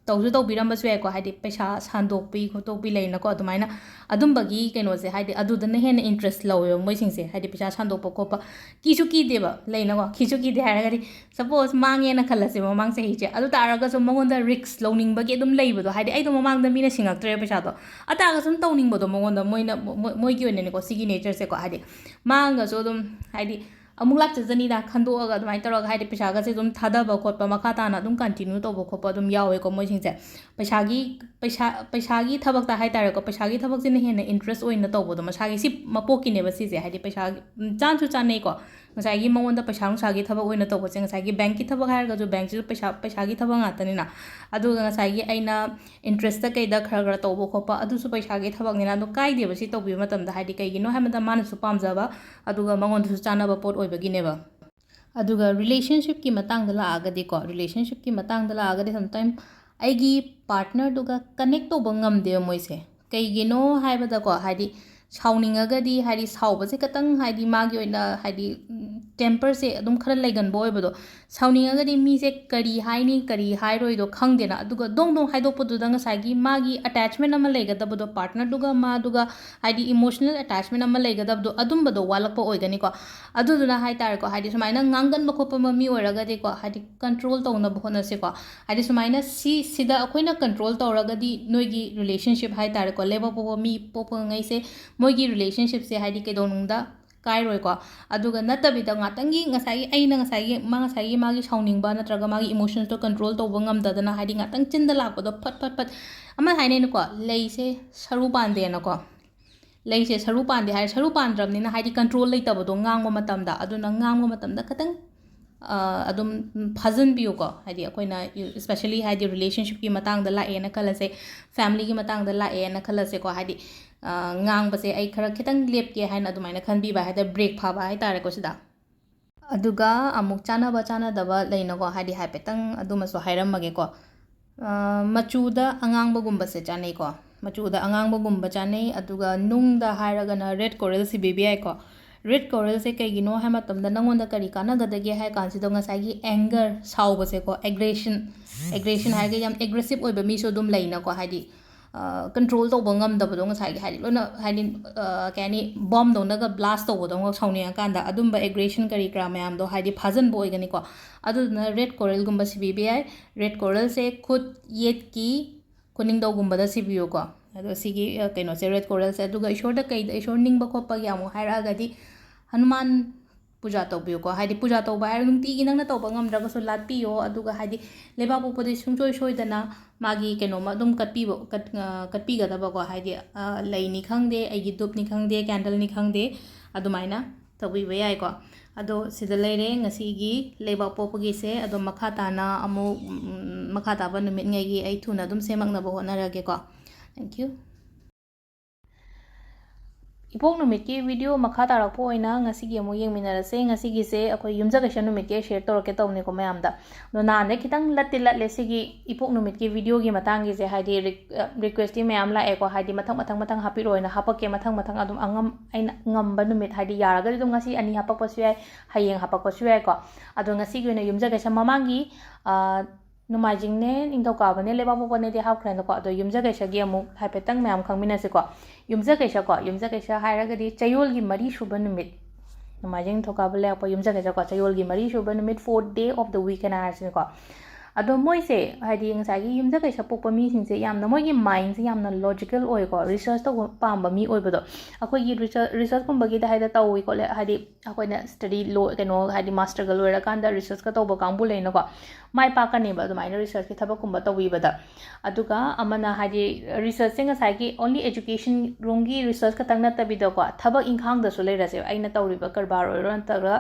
ꯇꯧꯁꯨ ꯇꯧꯕꯤꯔꯝꯕꯁꯨ ꯌꯥꯏꯀꯣ, ꯍꯥꯏꯗꯤ ꯄꯩꯁꯥ ꯁꯥꯟꯗꯣꯛꯄꯤ ꯈꯣꯠꯇꯣꯛꯄꯤ ꯂꯩꯅꯀꯣ, ꯑꯗꯨꯃꯥꯏꯅ ꯑꯗꯨꯝꯕꯒꯤ ꯀꯩꯅꯣꯁꯦ, ꯍꯥꯏꯗꯤ ꯑꯗꯨꯗꯅ ꯍꯦꯟꯅ interest ꯂꯧꯋꯦꯕ ꯃꯣꯏꯁꯤꯡꯁꯦ, ꯍꯥꯏꯗꯤ ꯄꯩꯁꯥ ꯁꯥꯟꯗꯣꯛꯄ ꯈꯣꯠꯄ꯫ ꯀꯤꯁꯨ ꯀꯤꯗꯦꯕ, ꯂꯩꯅꯀꯣ, ꯀꯤꯁꯨ ꯀꯤꯗꯦ ꯍꯥꯏꯔꯒꯗꯤ, suppose ꯃꯥꯡꯉꯦꯅ ꯈꯜꯂꯁꯦ ꯃꯃꯥꯡ ꯆꯍꯤꯁꯦ, ꯑꯗꯨ ꯇꯥꯔꯒꯁꯨ ꯃꯉꯣꯟꯗ risk ꯂꯧꯅꯤꯡꯕꯒꯤ ꯑꯗꯨꯝ ꯂꯩꯕꯗꯣ, ꯍꯥꯏꯗꯤ ꯑꯩꯗꯣ ꯃꯃꯥꯡꯗ ꯃꯤꯅ ꯁꯤꯡꯉꯛꯇ꯭ꯔꯦ ꯄꯩꯁꯥꯗꯣ, ꯑꯗꯨ ꯇꯥꯔꯒꯁꯨ ꯑꯗꯨꯝ ꯇꯧꯅꯤꯡꯕꯗꯣ ꯃꯉꯣꯟꯗ, ꯃꯣꯏꯅ ꯃꯣꯏ- ꯃꯣꯏꯒꯤ ꯑꯣꯏꯅꯅꯦꯀꯣ, ꯁꯤꯒꯤ natureꯁꯦꯀꯣ, ꯍꯥꯏꯗꯤ ꯃꯥꯡꯉꯒꯁꯨ ꯑꯗꯨꯝ ꯍꯥꯏꯗꯤ ꯑꯃꯨꯛ ꯂꯥꯛꯆꯖꯅꯤꯗ ꯈꯟꯗꯣꯛꯑꯒ ꯑꯗꯨꯃꯥꯏꯅ ꯇꯧꯔꯒ, ꯍꯥꯏꯗꯤ ꯄꯩꯁꯥꯒꯁꯦ ꯑꯗꯨꯝ ꯊꯥꯗꯕ ꯈꯣꯠꯄ, ꯃꯈꯥ ꯇꯥꯅ ꯑꯗꯨꯝ continue ꯇꯧꯕ ꯈꯣꯠꯄ ꯑꯗꯨꯝ ꯌꯥꯎꯋꯦꯀꯣ ꯃꯣꯏꯁꯤꯡꯁꯦ꯫ ꯄꯩꯁꯥꯒꯤ ꯄꯩꯁꯥ ꯄꯩꯁꯥꯒꯤ ꯊꯕꯛꯇ ꯍꯥꯏ ꯇꯥꯔꯦꯀꯣ, ꯄꯩꯁꯥꯒꯤ ꯊꯕꯛꯁꯤꯅ ꯍꯦꯟꯅ interest ꯑꯣꯏꯅ ꯇꯧꯕꯗꯣ ꯃꯁꯥꯒꯤ, ꯁꯤ ꯃꯄꯣꯛꯀꯤꯅꯦꯕ ꯁꯤꯁꯦ, ꯍꯥꯏꯗꯤ ꯄꯩꯁꯥꯒꯤ ꯎꯝ, ꯆꯥꯟꯁꯨ ꯆꯥꯟꯅꯩꯀꯣ꯫ ꯉꯁꯥꯏꯒꯤ ꯃꯉꯣꯟꯗ ꯄꯩꯁꯥ ꯅꯨꯡꯁꯥꯒꯤ ꯊꯕꯛ ꯑꯣꯏꯅ ꯇꯧꯕꯁꯦ, ꯉꯁꯥꯏꯒꯤ bankꯀꯤ ꯊꯕꯛ ꯍꯥꯏꯔꯒꯁꯨ bankꯁꯤꯁꯨ ꯄꯩꯁꯥ ꯄꯩꯁꯥꯒꯤ ꯊꯕꯛ ꯉꯥꯛꯇꯅꯤꯅ꯫ ꯑꯗꯨꯒ ꯉꯁꯥꯏꯒꯤ ꯑꯩꯅ interestꯇ ꯀꯩꯗ ꯈꯔ ꯈꯔ ꯇꯧꯕ ꯈꯣꯠꯄ, ꯑꯗꯨꯁꯨ ꯄꯩꯁꯥꯒꯤ ꯊꯕꯛꯅꯤꯅ꯫ ꯑꯗꯣ ꯀꯥꯏꯗꯦꯕ ꯁꯤ ꯇꯧꯕꯤꯕ ꯃꯇꯝꯗ, ꯍꯥꯏꯗꯤ ꯀꯩꯒꯤꯅꯣ ꯍꯥꯏꯕꯗ ꯃꯥꯅꯁꯨ ꯄꯥꯝꯖꯕ, ꯑꯗꯨꯒ ꯃꯉꯣꯟꯗꯁꯨ ꯆꯥꯟꯅꯕ ꯄꯣꯠ ꯑꯣꯏꯕꯒꯤꯅꯦꯕ꯫ ꯑꯗꯨꯒ relationshipꯀꯤ ꯃꯇꯥꯡꯗ ꯂꯥꯛꯑꯒꯗꯤꯀꯣ, relationshipꯀꯤ ꯃꯇꯥꯡꯗ ꯂꯥꯛꯑꯒꯗꯤ sometime ꯑꯩꯒꯤ partnerꯗꯨꯒ connect ꯇꯧꯕ ꯉꯝꯗꯦꯕ ꯃꯣꯏꯁꯦ꯫ ꯀꯩꯒꯤꯅꯣ ꯍꯥꯏꯕꯗꯀꯣ, ꯍꯥꯏꯗꯤ ꯁꯥꯎꯅꯤꯡꯉꯒꯗꯤ, ꯍꯥꯏꯗꯤ ꯁꯥꯎꯕꯁꯦ ꯈꯇꯪ, ꯍꯥꯏꯗꯤ ꯃꯥꯒꯤ ꯑꯣꯏꯅ, ꯍꯥꯏꯗꯤ temperꯁꯦ ꯑꯗꯨꯝ ꯈꯔ ꯂꯩꯒꯟꯕ ꯑꯣꯏꯕꯗꯣ, ꯁꯥꯎꯅꯤꯡꯉꯒꯗꯤ ꯃꯤꯁꯦ ꯀꯔꯤ ꯍꯥꯏꯅꯤ ꯀꯔꯤ ꯍꯥꯏꯔꯣꯏꯗꯣ ꯈꯪꯗꯦꯅ꯫ ꯑꯗꯨꯒ ꯗꯣꯡ ꯗꯣꯡ ꯍꯥꯏꯗꯣꯛꯄꯗꯨꯗ ꯉꯁꯥꯏꯒꯤ ꯃꯥꯒꯤ attachment ꯑꯃ ꯂꯩꯒꯗꯕꯗꯣ, partnerꯗꯨꯒ ꯃꯥꯗꯨꯒ, ꯍꯥꯏꯗꯤ emotional attachment ꯑꯃ ꯂꯩꯒꯗꯕꯗꯣ, ꯑꯗꯨꯝꯕꯗꯣ ꯋꯥꯠꯂꯛꯄ ꯑꯣꯏꯒꯅꯤꯀꯣ꯫ ꯑꯗꯨꯗꯨꯅ ꯍꯥꯏ ꯇꯥꯔꯦꯀꯣ, ꯍꯥꯏꯗꯤ ꯁꯨꯃꯥꯏꯅ ꯉꯥꯡꯒꯟꯕ ꯈꯣꯠꯄ ꯑꯃ ꯃꯤ ꯑꯣꯏꯔꯒꯗꯤꯀꯣ, ꯍꯥꯏꯗꯤ control ꯇꯧꯅꯕ ꯍꯣꯠꯅꯁꯤꯀꯣ꯫ ꯍꯥꯏꯗꯤ ꯁꯨꯃꯥꯏꯅ ꯁꯤ ꯁꯤꯗ ꯑꯩꯈꯣꯏꯅ control ꯇꯧꯔꯒꯗꯤ ꯅꯣꯏꯒꯤ relationship ꯍꯥꯏ ꯇꯥꯔꯦꯀꯣ, ꯂꯩꯕꯥꯛ ꯄꯣꯛꯄ ꯃꯤ ꯄꯣꯛꯄꯉꯩꯁꯦ, ꯃꯣꯏꯒꯤ relationshipꯁꯦ ꯍꯥꯏꯗꯤ ꯀꯩꯗꯧꯅꯨꯡꯗ ꯀꯥꯏꯔꯣꯏꯀꯣ꯫ ꯑꯗꯨꯒ ꯅꯠꯇꯕꯤꯗ ꯉꯥꯛꯇꯪꯒꯤ ꯉꯁꯥꯏꯒꯤ ꯑꯩꯅ ꯉꯁꯥꯏꯒꯤ ꯃꯥ ꯉꯁꯥꯏꯒꯤ ꯃꯥꯒꯤ ꯁꯥꯎꯅꯤꯡꯕ ꯅꯠꯇ꯭ꯔꯒ ꯃꯥꯒꯤ emotionsꯇꯣ control ꯇꯧꯕ ꯉꯝꯗꯗꯅ, ꯍꯥꯏꯗꯤ ꯉꯥꯛꯇꯪ ꯆꯤꯟꯗ ꯂꯥꯛꯄꯗꯣ ꯐꯠ ꯐꯠ ꯐꯠ, ꯑꯃ ꯍꯥꯏꯅꯩꯅꯀꯣ, ꯂꯩꯁꯦ ꯁꯔꯨ ꯄꯥꯟꯗꯦꯅꯀꯣ꯫ ꯂꯩꯁꯦ ꯁꯔꯨ ꯄꯥꯟꯗꯦ ꯍꯥꯏꯔꯦ, ꯁꯔꯨ ꯄꯥꯟꯗ꯭ꯔꯕꯅꯤꯅ ꯍꯥꯏꯗꯤ ꯀꯟꯇ꯭ꯔꯣꯜ ꯂꯩꯇꯕꯗꯣ ꯉꯥꯡꯕ ꯃꯇꯝꯗ, ꯑꯗꯨꯅ ꯉꯥꯡꯕ ꯃꯇꯝꯗ ꯈꯤꯇꯪ ꯑꯗꯨꯝ ꯐꯥꯖꯤꯟꯕꯤꯌꯨꯀꯣ꯫ ꯍꯥꯏꯗꯤ ꯑꯩꯈꯣꯏꯅ ꯏꯁꯄꯦꯁꯦꯜꯂꯤ ꯍꯥꯏꯗꯤ ꯔꯤꯂꯦꯁꯟꯁꯤꯞꯀꯤ ꯃꯇꯥꯡꯗ ꯂꯥꯛꯑꯦꯅ ꯈꯜꯂꯁꯦ, ꯐꯦꯃꯤꯂꯤꯒꯤ ꯃꯇꯥꯡꯗ ꯂꯥꯛꯑꯦꯅ ꯈꯜꯂꯁꯦꯀꯣ, ꯍꯥꯏꯗꯤ ꯉꯥꯡꯕꯁꯦ ꯑꯩ ꯈꯔ ꯈꯤꯇꯪ ꯂꯦꯞꯀꯦ ꯍꯥꯏꯅ ꯑꯗꯨꯃꯥꯏꯅ ꯈꯟꯕꯤꯕ ꯍꯥꯏ ꯇꯥꯔꯦ, ꯕ꯭ꯔꯦꯛ ꯐꯥꯕ ꯍꯥꯏ ꯇꯥꯔꯦꯀꯣ ꯁꯤꯗ꯫ ꯑꯗꯨꯒ ꯑꯃꯨꯛ ꯆꯥꯟꯅꯕ ꯆꯥꯟꯅꯗꯕ ꯂꯩꯅꯀꯣ, ꯍꯥꯏꯗꯤ ꯍꯥꯏꯐꯦꯠꯇꯪ ꯑꯗꯨꯃꯁꯨ ꯍꯥꯏꯔꯝꯃꯒꯦꯀꯣ꯫ ꯃꯆꯨꯗ ꯑꯉꯥꯡꯕꯒꯨꯝꯕꯁꯦ ꯆꯥꯅꯩꯀꯣ꯫ ꯃꯆꯨꯗ ꯑꯉꯥꯡꯕꯒꯨꯝꯕ ꯆꯥꯅꯩ꯫ ꯑꯗꯨꯒ ꯅꯨꯡꯗ ꯍꯥꯏꯔꯒꯅ ꯔꯦꯗ ꯀꯣꯔꯦꯜ ꯁꯤꯕꯤꯕ ꯌꯥꯏꯀꯣ꯫ ꯔꯦꯗ ꯀꯣꯔꯦꯜꯁꯦ ꯀꯩꯒꯤꯅꯣ ꯍꯥꯏ ꯃꯇꯝꯗ, ꯅꯪꯉꯣꯟꯗ ꯀꯔꯤ ꯀꯥꯟꯅꯒꯗꯒꯦ ꯍꯥꯏ ꯀꯥꯟꯁꯤꯗ, ꯉꯁꯥꯏꯒꯤ ꯑꯦꯡꯒꯔ, ꯁꯥꯎꯕꯁꯦꯀꯣ, ꯑꯦꯒ꯭ꯔꯦꯁꯟ, ꯑꯦꯒ꯭ꯔꯦꯁꯟ ꯍꯥꯏꯔꯒ ꯌꯥꯝ ꯑꯦꯒ꯭ꯔꯦꯁꯤꯞ ꯑꯣꯏꯕ ꯃꯤꯁꯨ ꯑꯗꯨꯝ ꯂꯩꯅꯀꯣ, ꯍꯥꯏꯗꯤ ꯀꯟꯇ꯭ꯔꯣꯜ ꯇꯧꯕ ꯉꯝꯗꯕꯗꯣ, ꯉꯁꯥꯏꯒꯤ ꯍꯥꯏꯗꯤ ꯂꯣꯏꯅ ꯍꯥꯏꯗꯤ ꯀꯩ ꯍꯥꯏꯅꯤ, ꯕꯣꯝꯗꯧꯅꯒ ꯕ꯭ꯂꯥꯁ ꯇꯧꯕꯗꯧꯅ ꯁꯥꯎꯅꯤꯡꯉꯀꯥꯟꯗ, ꯑꯗꯨꯝꯕ ꯑꯦꯒ꯭ꯔꯦꯁꯟ ꯀꯔꯤ ꯀꯔꯥ ꯃꯌꯥꯝꯗꯣ ꯍꯥꯏꯗꯤ ꯐꯥꯖꯤꯟꯕ ꯑꯣꯏꯒꯅꯤꯀꯣ꯫ ꯑꯗꯨꯗꯨꯅ ꯔꯦꯗ ꯀꯣꯔꯦꯜꯒꯨꯝꯕ ꯁꯤꯕꯤꯕ ꯌꯥꯏ꯫ ꯔꯦꯗ ꯀꯣꯔꯦꯜꯁꯦ ꯈꯨꯠ ꯌꯦꯠꯀꯤ ꯈꯨꯅꯤꯡꯗꯧꯒꯨꯝꯕꯗ ꯁꯤꯕꯤꯌꯨꯀꯣ꯫ ꯑꯗꯣ ꯁꯤꯒꯤ ꯀꯩꯅꯣꯁꯦ, ꯔꯦꯗ ꯀꯣꯔꯦꯜꯁꯦ꯫ ꯑꯗꯨꯒ ꯏꯁꯣꯔꯗ ꯀꯩꯗ, ꯏꯁꯣꯔ ꯅꯤꯡꯕ ꯈꯣꯠꯄꯒꯤ ꯑꯃꯨꯛ ꯍꯥꯏꯔꯛꯑꯒꯗꯤ ꯍꯅꯨꯃꯥꯟ ꯄꯨꯖꯥ ꯇꯧꯕꯤꯌꯨꯀꯣ꯫ ꯍꯥꯏꯗꯤ ꯄꯨꯖꯥ ꯇꯧꯕ ꯍꯥꯏꯔ ꯅꯨꯡꯇꯤꯒꯤ ꯅꯪꯅ ꯇꯧꯕ ꯉꯝꯗ꯭ꯔꯒꯁꯨ ꯂꯥꯠꯄꯤꯌꯣ꯫ ꯑꯗꯨꯒ ꯍꯥꯏꯗꯤ ꯂꯩꯕꯥꯛꯄꯣꯛꯄꯗꯤ ꯁꯨꯡꯁꯣꯏ ꯁꯣꯏꯗꯅ ꯃꯥꯒꯤ ꯀꯩꯅꯣꯝꯃ ꯑꯗꯨꯝ ꯀꯠꯄꯤꯕ, ꯀꯠ-, ꯑ, ꯀꯠꯄꯤꯒꯗꯕꯀꯣ꯫ ꯍꯥꯏꯗꯤ, ꯑ, ꯂꯩꯅꯤ ꯈꯪꯗꯦ, ꯑꯩꯒꯤ ꯙꯨꯞꯅꯤ ꯈꯪꯗꯦ, ꯀꯦꯟꯗꯜꯅꯤ ꯈꯪꯗꯦ, ꯑꯗꯨꯃꯥꯏꯅ ꯇꯧꯕꯤꯕ ꯌꯥꯏꯀꯣ꯫ ꯑꯗꯣ ꯁꯤꯗ ꯂꯩꯔꯦ ꯉꯁꯤꯒꯤ ꯂꯩꯕꯥꯛꯄꯣꯛꯄꯒꯤꯁꯦ꯫ ꯑꯗꯣ ꯃꯈꯥ ꯇꯥꯅ ꯑꯃꯨꯛ, ꯎꯝ, ꯃꯈꯥ ꯇꯥꯕ ꯅꯨꯃꯤꯠꯉꯩꯒꯤ ꯑꯩ ꯊꯨꯅ ꯑꯗꯨꯝ ꯁꯦꯝꯃꯛꯅꯕ ꯍꯣꯠꯅꯔꯒꯦꯀꯣ꯫ Thank you꯫ ꯏꯄꯣꯛ ꯅꯨꯃꯤꯠꯀꯤ ꯚꯤꯗꯤꯑꯣ ꯃꯈꯥ ꯇꯥꯔꯛꯄ ꯑꯣꯏꯅ ꯉꯁꯤꯒꯤ ꯑꯃꯨꯛ ꯌꯦꯡꯃꯤꯟꯅꯔꯁꯦ꯫ ꯉꯁꯤꯒꯤꯁꯦ ꯑꯩꯈꯣꯏ ꯌꯨꯝꯖꯀꯩꯁ ꯅꯨꯃꯤꯠꯀꯤ ꯑꯩ ꯁꯤꯌꯔ ꯇꯧꯔꯛꯀꯦ ꯇꯧꯕꯅꯤꯀꯣ ꯃꯌꯥꯝꯗ꯫ ꯑꯗꯣ ꯅꯍꯥꯟꯗꯩ ꯈꯤꯇꯪ ꯂꯠꯇꯤ ꯂꯠꯂꯦ ꯁꯤꯒꯤ ꯏꯄꯣꯛ ꯅꯨꯃꯤꯠꯀꯤ ꯚꯤꯗꯤꯑꯣꯒꯤ ꯃꯇꯥꯡꯒꯤꯁꯦ, ꯍꯥꯏꯗꯤ ꯔꯤꯛ-, ꯑ, ꯔꯤꯀ꯭ꯋꯦꯁꯇꯤ ꯃꯌꯥꯝ ꯂꯥꯛꯑꯦꯀꯣ, ꯍꯥꯏꯗꯤ ꯃꯊꯪ ꯃꯊꯪ ꯃꯊꯪ ꯍꯥꯞꯄꯤꯔꯛꯑꯣꯅ꯫ ꯍꯥꯄꯛꯀꯦ ꯃꯊꯪ ꯃꯊꯪ ꯑꯗꯨꯝ ꯑꯉꯝ-, ꯑꯩꯅ ꯉꯝꯕ ꯅꯨꯃꯤꯠ, ꯍꯥꯏꯗꯤ ꯌꯥꯔꯒꯗꯤ ꯑꯗꯨꯝ ꯉꯁꯤ ꯑꯅꯤ ꯍꯥꯄꯛꯄꯁꯨ ꯌꯥꯏ, ꯍꯌꯦꯡ ꯍꯥꯄꯛꯄꯁꯨ ꯌꯥꯏꯀꯣ꯫ ꯑꯗꯣ ꯉꯁꯤꯒꯤ ꯑꯣꯏꯅ ꯌꯨꯝꯖꯀꯩꯁ ꯃꯃꯥꯡꯒꯤ, ꯑ, ꯅꯣꯡꯃꯥꯏꯖꯤꯡꯅꯦ, ꯅꯤꯡꯊꯧꯀꯥꯕꯅꯦ, ꯂꯩꯕꯥꯛꯄꯣꯛꯄꯅꯦꯗꯤ ꯍꯥꯞꯈ꯭ꯔꯦꯅꯀꯣ꯫ ꯑꯗꯣ ꯌꯨꯝꯖꯀꯩꯁꯒꯤ ꯑꯃꯨꯛ ꯍꯥꯏꯐꯦꯠꯇꯪ ꯃꯌꯥꯝ ꯈꯪꯃꯤꯟꯅꯁꯤꯀꯣ꯫ ꯌꯨꯝꯖꯀꯩꯁꯀꯣ, ꯌꯨꯝꯖꯀꯩꯁ ꯍꯥꯏꯔꯒꯗꯤ ꯆꯌꯣꯜꯒꯤ ꯃꯔꯤ ꯁꯨꯕ ꯅꯨꯃꯤꯠ, ꯅꯣꯡꯃꯥꯏꯖꯤꯡ, ꯅꯤꯡꯊꯧꯀꯥꯕ, ꯂꯩꯕꯥꯛꯄꯣꯛꯄ, ꯌꯨꯝꯖꯀꯩꯁꯀꯣ, ꯆꯌꯣꯜꯒꯤ ꯃꯔꯤ ꯁꯨꯕ ꯅꯨꯃꯤꯠ, fourth day of the week ꯍꯥꯏꯅ ꯍꯥꯏꯔꯁꯤꯅꯦꯀꯣ꯫ ꯑꯗꯣ ꯃꯣꯏꯁꯦ ꯍꯥꯏꯗꯤ ꯉꯁꯥꯏꯒꯤ ꯌꯨꯝꯖꯀꯩꯁ ꯄꯣꯛꯄ ꯃꯤꯁꯤꯡꯁꯦ ꯌꯥꯝꯅ, ꯃꯣꯏꯒꯤ ꯃꯥꯏꯟꯁꯦ ꯌꯥꯝꯅ ꯂꯣꯖꯤꯀꯦꯜ ꯑꯣꯏꯀꯣ, ꯔꯤꯁꯔꯁ ꯇꯧꯕ ꯄꯥꯝꯕ ꯃꯤ ꯑꯣꯏꯕꯗꯣ꯫ ꯑꯩꯈꯣꯏꯒꯤ ꯔꯤꯁꯔ-, ꯔꯤꯁꯔꯁꯀꯨꯝꯕꯒꯤꯗ ꯍꯥꯏꯗ ꯇꯧꯏ ꯈꯣꯠꯂꯦ, ꯍꯥꯏꯗꯤ ꯑꯩꯈꯣꯏꯅ ꯁ꯭ꯇꯗꯤ ꯂꯣ-, ꯀꯩꯅꯣ, ꯍꯥꯏꯗꯤ ꯃꯥꯁꯇꯔꯒ ꯂꯣꯏꯔꯀꯥꯟꯗ ꯔꯤꯁꯔꯁꯀ ꯇꯧꯕ ꯀꯥꯡꯕꯨ ꯂꯩꯅꯀꯣ, ꯃꯥꯏ ꯄꯥꯛꯀꯅꯦꯕ ꯑꯗꯨꯃꯥꯏꯅ ꯔꯤꯁꯔꯁꯀꯤ ꯊꯕꯛꯀꯨꯝꯕ ꯇꯧꯕꯤꯕꯗ꯫ ꯑꯗꯨꯒ ꯑꯃꯅ ꯍꯥꯏꯗꯤ ꯔꯤꯁꯔꯁꯁꯦ ꯉꯁꯥꯏꯒꯤ only education ꯔꯣꯝꯒꯤ ꯔꯤꯁꯔꯁ ꯈꯛꯇꯪ ꯅꯠꯇꯕꯤꯗꯀꯣ, ꯊꯕꯛ ꯏꯪꯈꯥꯡꯗꯁꯨ ꯂꯩꯔꯁꯦ, ꯑꯩꯅ ꯇꯧꯔꯤꯕ ꯀꯔꯕꯥꯔ ꯑꯣꯏꯔꯣ ꯅꯠꯇ꯭ꯔꯒ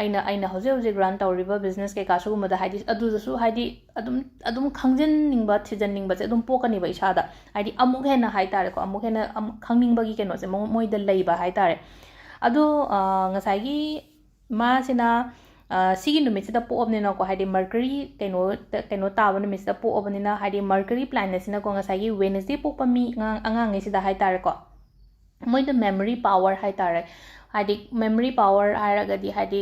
ꯑꯩꯅ ꯑꯩꯅ ꯍꯧꯖꯤꯛ ꯍꯧꯖꯤꯛ ꯔꯟ ꯇꯧꯔꯤꯕ ꯕꯤꯖꯤꯅꯦꯁ ꯀꯩꯀꯥ ꯁꯤꯒꯨꯝꯕꯗ ꯍꯥꯏꯗꯤ ꯑꯗꯨꯗꯁꯨ ꯍꯥꯏꯗꯤ ꯑꯗꯨꯝ ꯑꯗꯨꯝ ꯈꯪꯖꯤꯟꯅꯤꯡꯕ ꯊꯤꯖꯟꯅꯤꯡꯕꯁꯦ ꯑꯗꯨꯝ ꯄꯣꯛꯀꯅꯦꯕ ꯏꯁꯥꯗ꯫ ꯍꯥꯏꯗꯤ ꯑꯃꯨꯛ ꯍꯦꯟꯅ ꯍꯥꯏ ꯇꯥꯔꯦꯀꯣ, ꯑꯃꯨꯛ ꯍꯦꯟꯅ ꯑꯃꯨꯛ ꯈꯪꯅꯤꯡꯕꯒꯤ ꯀꯩꯅꯣꯁꯦ ꯃꯉꯣ- ꯃꯣꯏꯗ ꯂꯩꯕ ꯍꯥꯏ ꯇꯥꯔꯦ꯫ ꯑꯗꯣ ꯉꯁꯥꯏꯒꯤ ꯃꯥꯁꯤꯅ ꯁꯤꯒꯤ ꯅꯨꯃꯤꯠꯁꯤꯗ ꯄꯣꯛꯑꯕꯅꯤꯅꯀꯣ, ꯍꯥꯏꯗꯤ ꯃꯔꯀꯔꯤ ꯀꯩꯅꯣ ꯀꯩꯅꯣ ꯇꯥꯕ ꯅꯨꯃꯤꯠꯁꯤꯗ ꯄꯣꯛꯑꯕꯅꯤꯅ, ꯍꯥꯏꯗꯤ ꯃꯔꯀꯔꯤ ꯄ꯭ꯂꯥꯅꯦꯠꯁꯤꯅꯀꯣ ꯉꯁꯥꯏꯒꯤ ꯋꯦꯅꯁꯗꯦ ꯄꯣꯛꯄ ꯃꯤ ꯑꯉꯥꯡ ꯑꯉꯥꯡꯉꯩꯁꯤꯗ ꯍꯥꯏ ꯇꯥꯔꯦꯀꯣ, ꯃꯣꯏꯗ ꯃꯦꯃꯣꯔꯤ ꯄꯥꯋꯔ ꯍꯥꯏ ꯇꯥꯔꯦ, ꯍꯥꯏꯗꯤ ꯃꯦꯃꯣꯔꯤ ꯄꯥꯋꯔ ꯍꯥꯏꯔꯒꯗꯤ ꯍꯥꯏꯗꯤ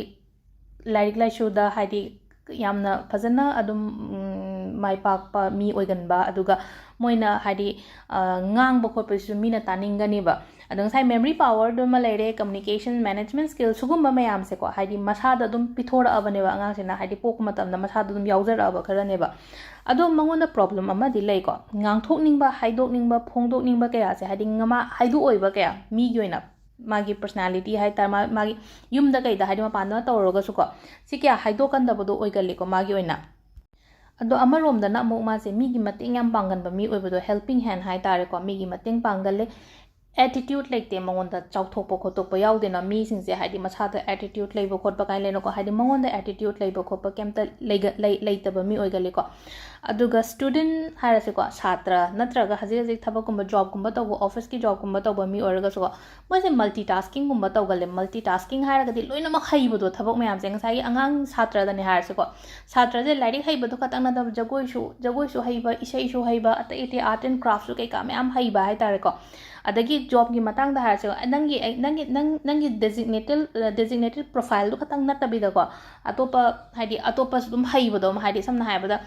ꯂꯥꯏꯔꯤꯛ ꯂꯥꯏꯁꯨꯗ ꯍꯥꯏꯗꯤ ꯌꯥꯝꯅ ꯐꯖꯅ ꯑꯗꯨꯝ ꯃꯥꯏ ꯄꯥꯛꯄ ꯃꯤ ꯑꯣꯏꯒꯟꯕ, ꯑꯗꯨꯒ ꯃꯣꯏꯅ ꯍꯥꯏꯗꯤ ꯉꯥꯡꯕ ꯈꯣꯠꯄꯁꯤꯁꯨ ꯃꯤꯅ ꯇꯥꯅꯤꯡꯒꯅꯦꯕ꯫ ꯑꯗꯣ ꯉꯁꯥꯏ ꯃꯦꯃꯣꯔꯤ ꯄꯥꯋꯔꯗꯨꯃ ꯂꯩꯔꯦ, ꯀꯝꯃꯨꯅꯤꯀꯦꯁꯟ, ꯃꯦꯅꯦꯖꯃꯦꯟ ꯁ꯭ꯀꯤꯜ, ꯁꯤꯒꯨꯝꯕ ꯃꯌꯥꯝꯁꯦꯀꯣ, ꯍꯥꯏꯗꯤ ꯃꯁꯥꯗ ꯑꯗꯨꯝ ꯄꯤꯊꯣꯔꯛꯑꯕꯅꯦꯕ ꯑꯉꯥꯡꯁꯤꯅ, ꯍꯥꯏꯗꯤ ꯄꯣꯛꯄ ꯃꯇꯝꯗ ꯃꯁꯥꯗ ꯑꯗꯨꯝ ꯌꯥꯎꯖꯔꯛꯑꯕ ꯈꯔꯅꯦꯕ꯫ ꯑꯗꯣ ꯃꯉꯣꯟꯗ ꯄ꯭ꯔꯣꯕ꯭ꯂꯦꯝ ꯑꯃꯗꯤ ꯂꯩꯀꯣ, ꯉꯥꯡꯊꯣꯛꯅꯤꯡꯕ, ꯍꯥꯏꯗꯣꯛꯅꯤꯡꯕ, ꯐꯣꯡꯗꯣꯛꯅꯤꯡꯕ ꯀꯌꯥꯁꯦ, ꯍꯥꯏꯗꯤ ꯃꯥ ꯍꯥꯏꯗꯣꯛꯑꯣꯏꯕ ꯀꯌꯥ, ꯃꯤꯒꯤ ꯑꯣꯏꯅ ꯃꯥꯒꯤ ꯄꯔꯁꯅꯦꯂꯤꯇꯤ ꯍꯥꯏ ꯇꯥꯔꯦ, ꯃꯥ ꯃꯥꯒꯤ ꯌꯨꯝꯗ ꯀꯩꯗ ꯍꯥꯏꯗꯤ ꯃꯄꯥꯟꯗ ꯇꯧꯔꯒꯁꯨꯀꯣ, ꯁꯤ ꯀꯌꯥ ꯍꯥꯏꯗꯣꯛꯀꯟꯗꯕꯗꯣ ꯑꯣꯏꯒꯜꯂꯤꯀꯣ ꯃꯥꯒꯤ ꯑꯣꯏꯅ꯫ ꯑꯗꯣ ꯑꯃꯔꯣꯝꯗꯅ ꯑꯃꯨꯛ ꯃꯥꯁꯦ ꯃꯤꯒꯤ ꯃꯇꯦꯡ ꯌꯥꯝ ꯄꯥꯡꯒꯟꯕ ꯃꯤ ꯑꯣꯏꯕꯗꯣ, ꯍꯦꯜꯄꯤꯡ ꯍꯦꯟ ꯍꯥꯏ ꯇꯥꯔꯦꯀꯣ, ꯃꯤꯒꯤ ꯃꯇꯦꯡ ꯄꯥꯡꯒꯜꯂꯦ꯫ ꯑꯦꯇꯤꯇ꯭ꯌꯨꯠ ꯂꯩꯇꯦ ꯃꯉꯣꯟꯗ, ꯆꯥꯎꯊꯣꯛꯄ ꯈꯣꯠꯇꯣꯛꯄ ꯌꯥꯎꯗꯦꯅ ꯃꯤꯁꯤꯡꯁꯦ, ꯍꯥꯏꯗꯤ ꯃꯁꯥꯗ ꯑꯦꯇꯤꯇ꯭ꯌꯨꯠ ꯂꯩꯕ ꯈꯣꯠꯄ ꯀꯥꯏꯅ ꯂꯩꯅꯀꯣ, ꯍꯥꯏꯗꯤ ꯃꯉꯣꯟꯗ ꯑꯦꯇꯤꯇ꯭ꯌꯨꯠ ꯂꯩꯕ ꯈꯣꯠꯄ ꯀꯩꯝꯇ ꯂꯩꯒ- ꯂꯩ- ꯂꯩꯇꯕ ꯃꯤ ꯑꯣꯏꯒꯜꯂꯤꯀꯣ꯫ ꯑꯗꯨꯒ ꯁ꯭ꯇꯨꯗꯦꯟ ꯍꯥꯏꯔꯁꯤꯀꯣ, ꯁꯥꯇ꯭ꯔ ꯅꯠꯇ꯭ꯔꯒ ꯍꯧꯖꯤꯛ ꯍꯧꯖꯤꯛ ꯊꯕꯛꯀꯨꯝꯕ, ꯖꯣꯕꯀꯨꯝꯕ ꯇꯧꯕ, ꯑꯣꯐꯤꯁꯀꯤ ꯖꯣꯕꯀꯨꯝꯕ ꯇꯧꯕ ꯃꯤ ꯑꯣꯏꯔꯒꯁꯨꯀꯣ, ꯃꯣꯏꯁꯦ ꯃꯜꯇꯤ ꯇꯥꯁꯀꯤꯡꯒꯨꯝꯕ ꯇꯧꯒꯜꯂꯦ꯫ ꯃꯜꯇꯤ ꯇꯥꯁꯀꯤꯡ ꯍꯥꯏꯔꯒꯗꯤ ꯂꯣꯏꯅꯃꯛ ꯍꯩꯕꯗꯣ, ꯊꯕꯛ ꯃꯌꯥꯝꯁꯦ꯫ ꯉꯁꯥꯏꯒꯤ ꯑꯉꯥꯡ ꯁꯥꯇ꯭ꯔꯗꯅꯦ ꯍꯥꯏꯔꯁꯤꯀꯣ, ꯁꯥꯇ꯭ꯔꯁꯦ ꯂꯥꯏꯔꯤꯛ ꯍꯩꯕꯗꯣ ꯈꯛꯇꯪ ꯅꯠꯇꯕ, ꯖꯒꯣꯏꯁꯨ ꯖꯒꯣꯏꯁꯨ ꯍꯩꯕ, ꯏꯁꯩꯁꯨ ꯍꯩꯕ, ꯑꯇꯩ ꯑꯇꯩ ꯑꯥꯔꯠ ꯑꯦꯟ ꯀ꯭ꯔꯥꯐꯁꯨ ꯀꯩꯀꯥ ꯃꯌꯥꯝ ꯍꯩꯕ ꯍꯥꯏ ꯇꯥꯔꯦꯀꯣ꯫ ꯑꯗꯒꯤ ꯖꯣꯕꯀꯤ ꯃꯇꯥꯡꯗ ꯍꯥꯏꯔꯁꯦ, ꯅꯪꯒꯤ ꯅꯪꯒꯤ ꯅꯪ ꯅꯪꯒꯤ ꯗꯦꯖꯤꯛꯅꯦꯇꯦꯠ ꯗꯦꯖꯤꯛꯅꯦꯇꯦꯠ ꯄ꯭ꯔꯣꯐꯥꯏꯜꯗꯨ ꯈꯛꯇꯪ ꯅꯠꯇꯕꯤꯗꯀꯣ, ꯑꯇꯣꯞꯄ ꯍꯥꯏꯗꯤ ꯑꯇꯣꯞꯄꯁꯨ ꯑꯗꯨꯝ ꯍꯩꯕꯗꯣ, ꯍꯥꯏꯗꯤ ꯁꯝꯅ ꯍꯥꯏꯔꯕꯗ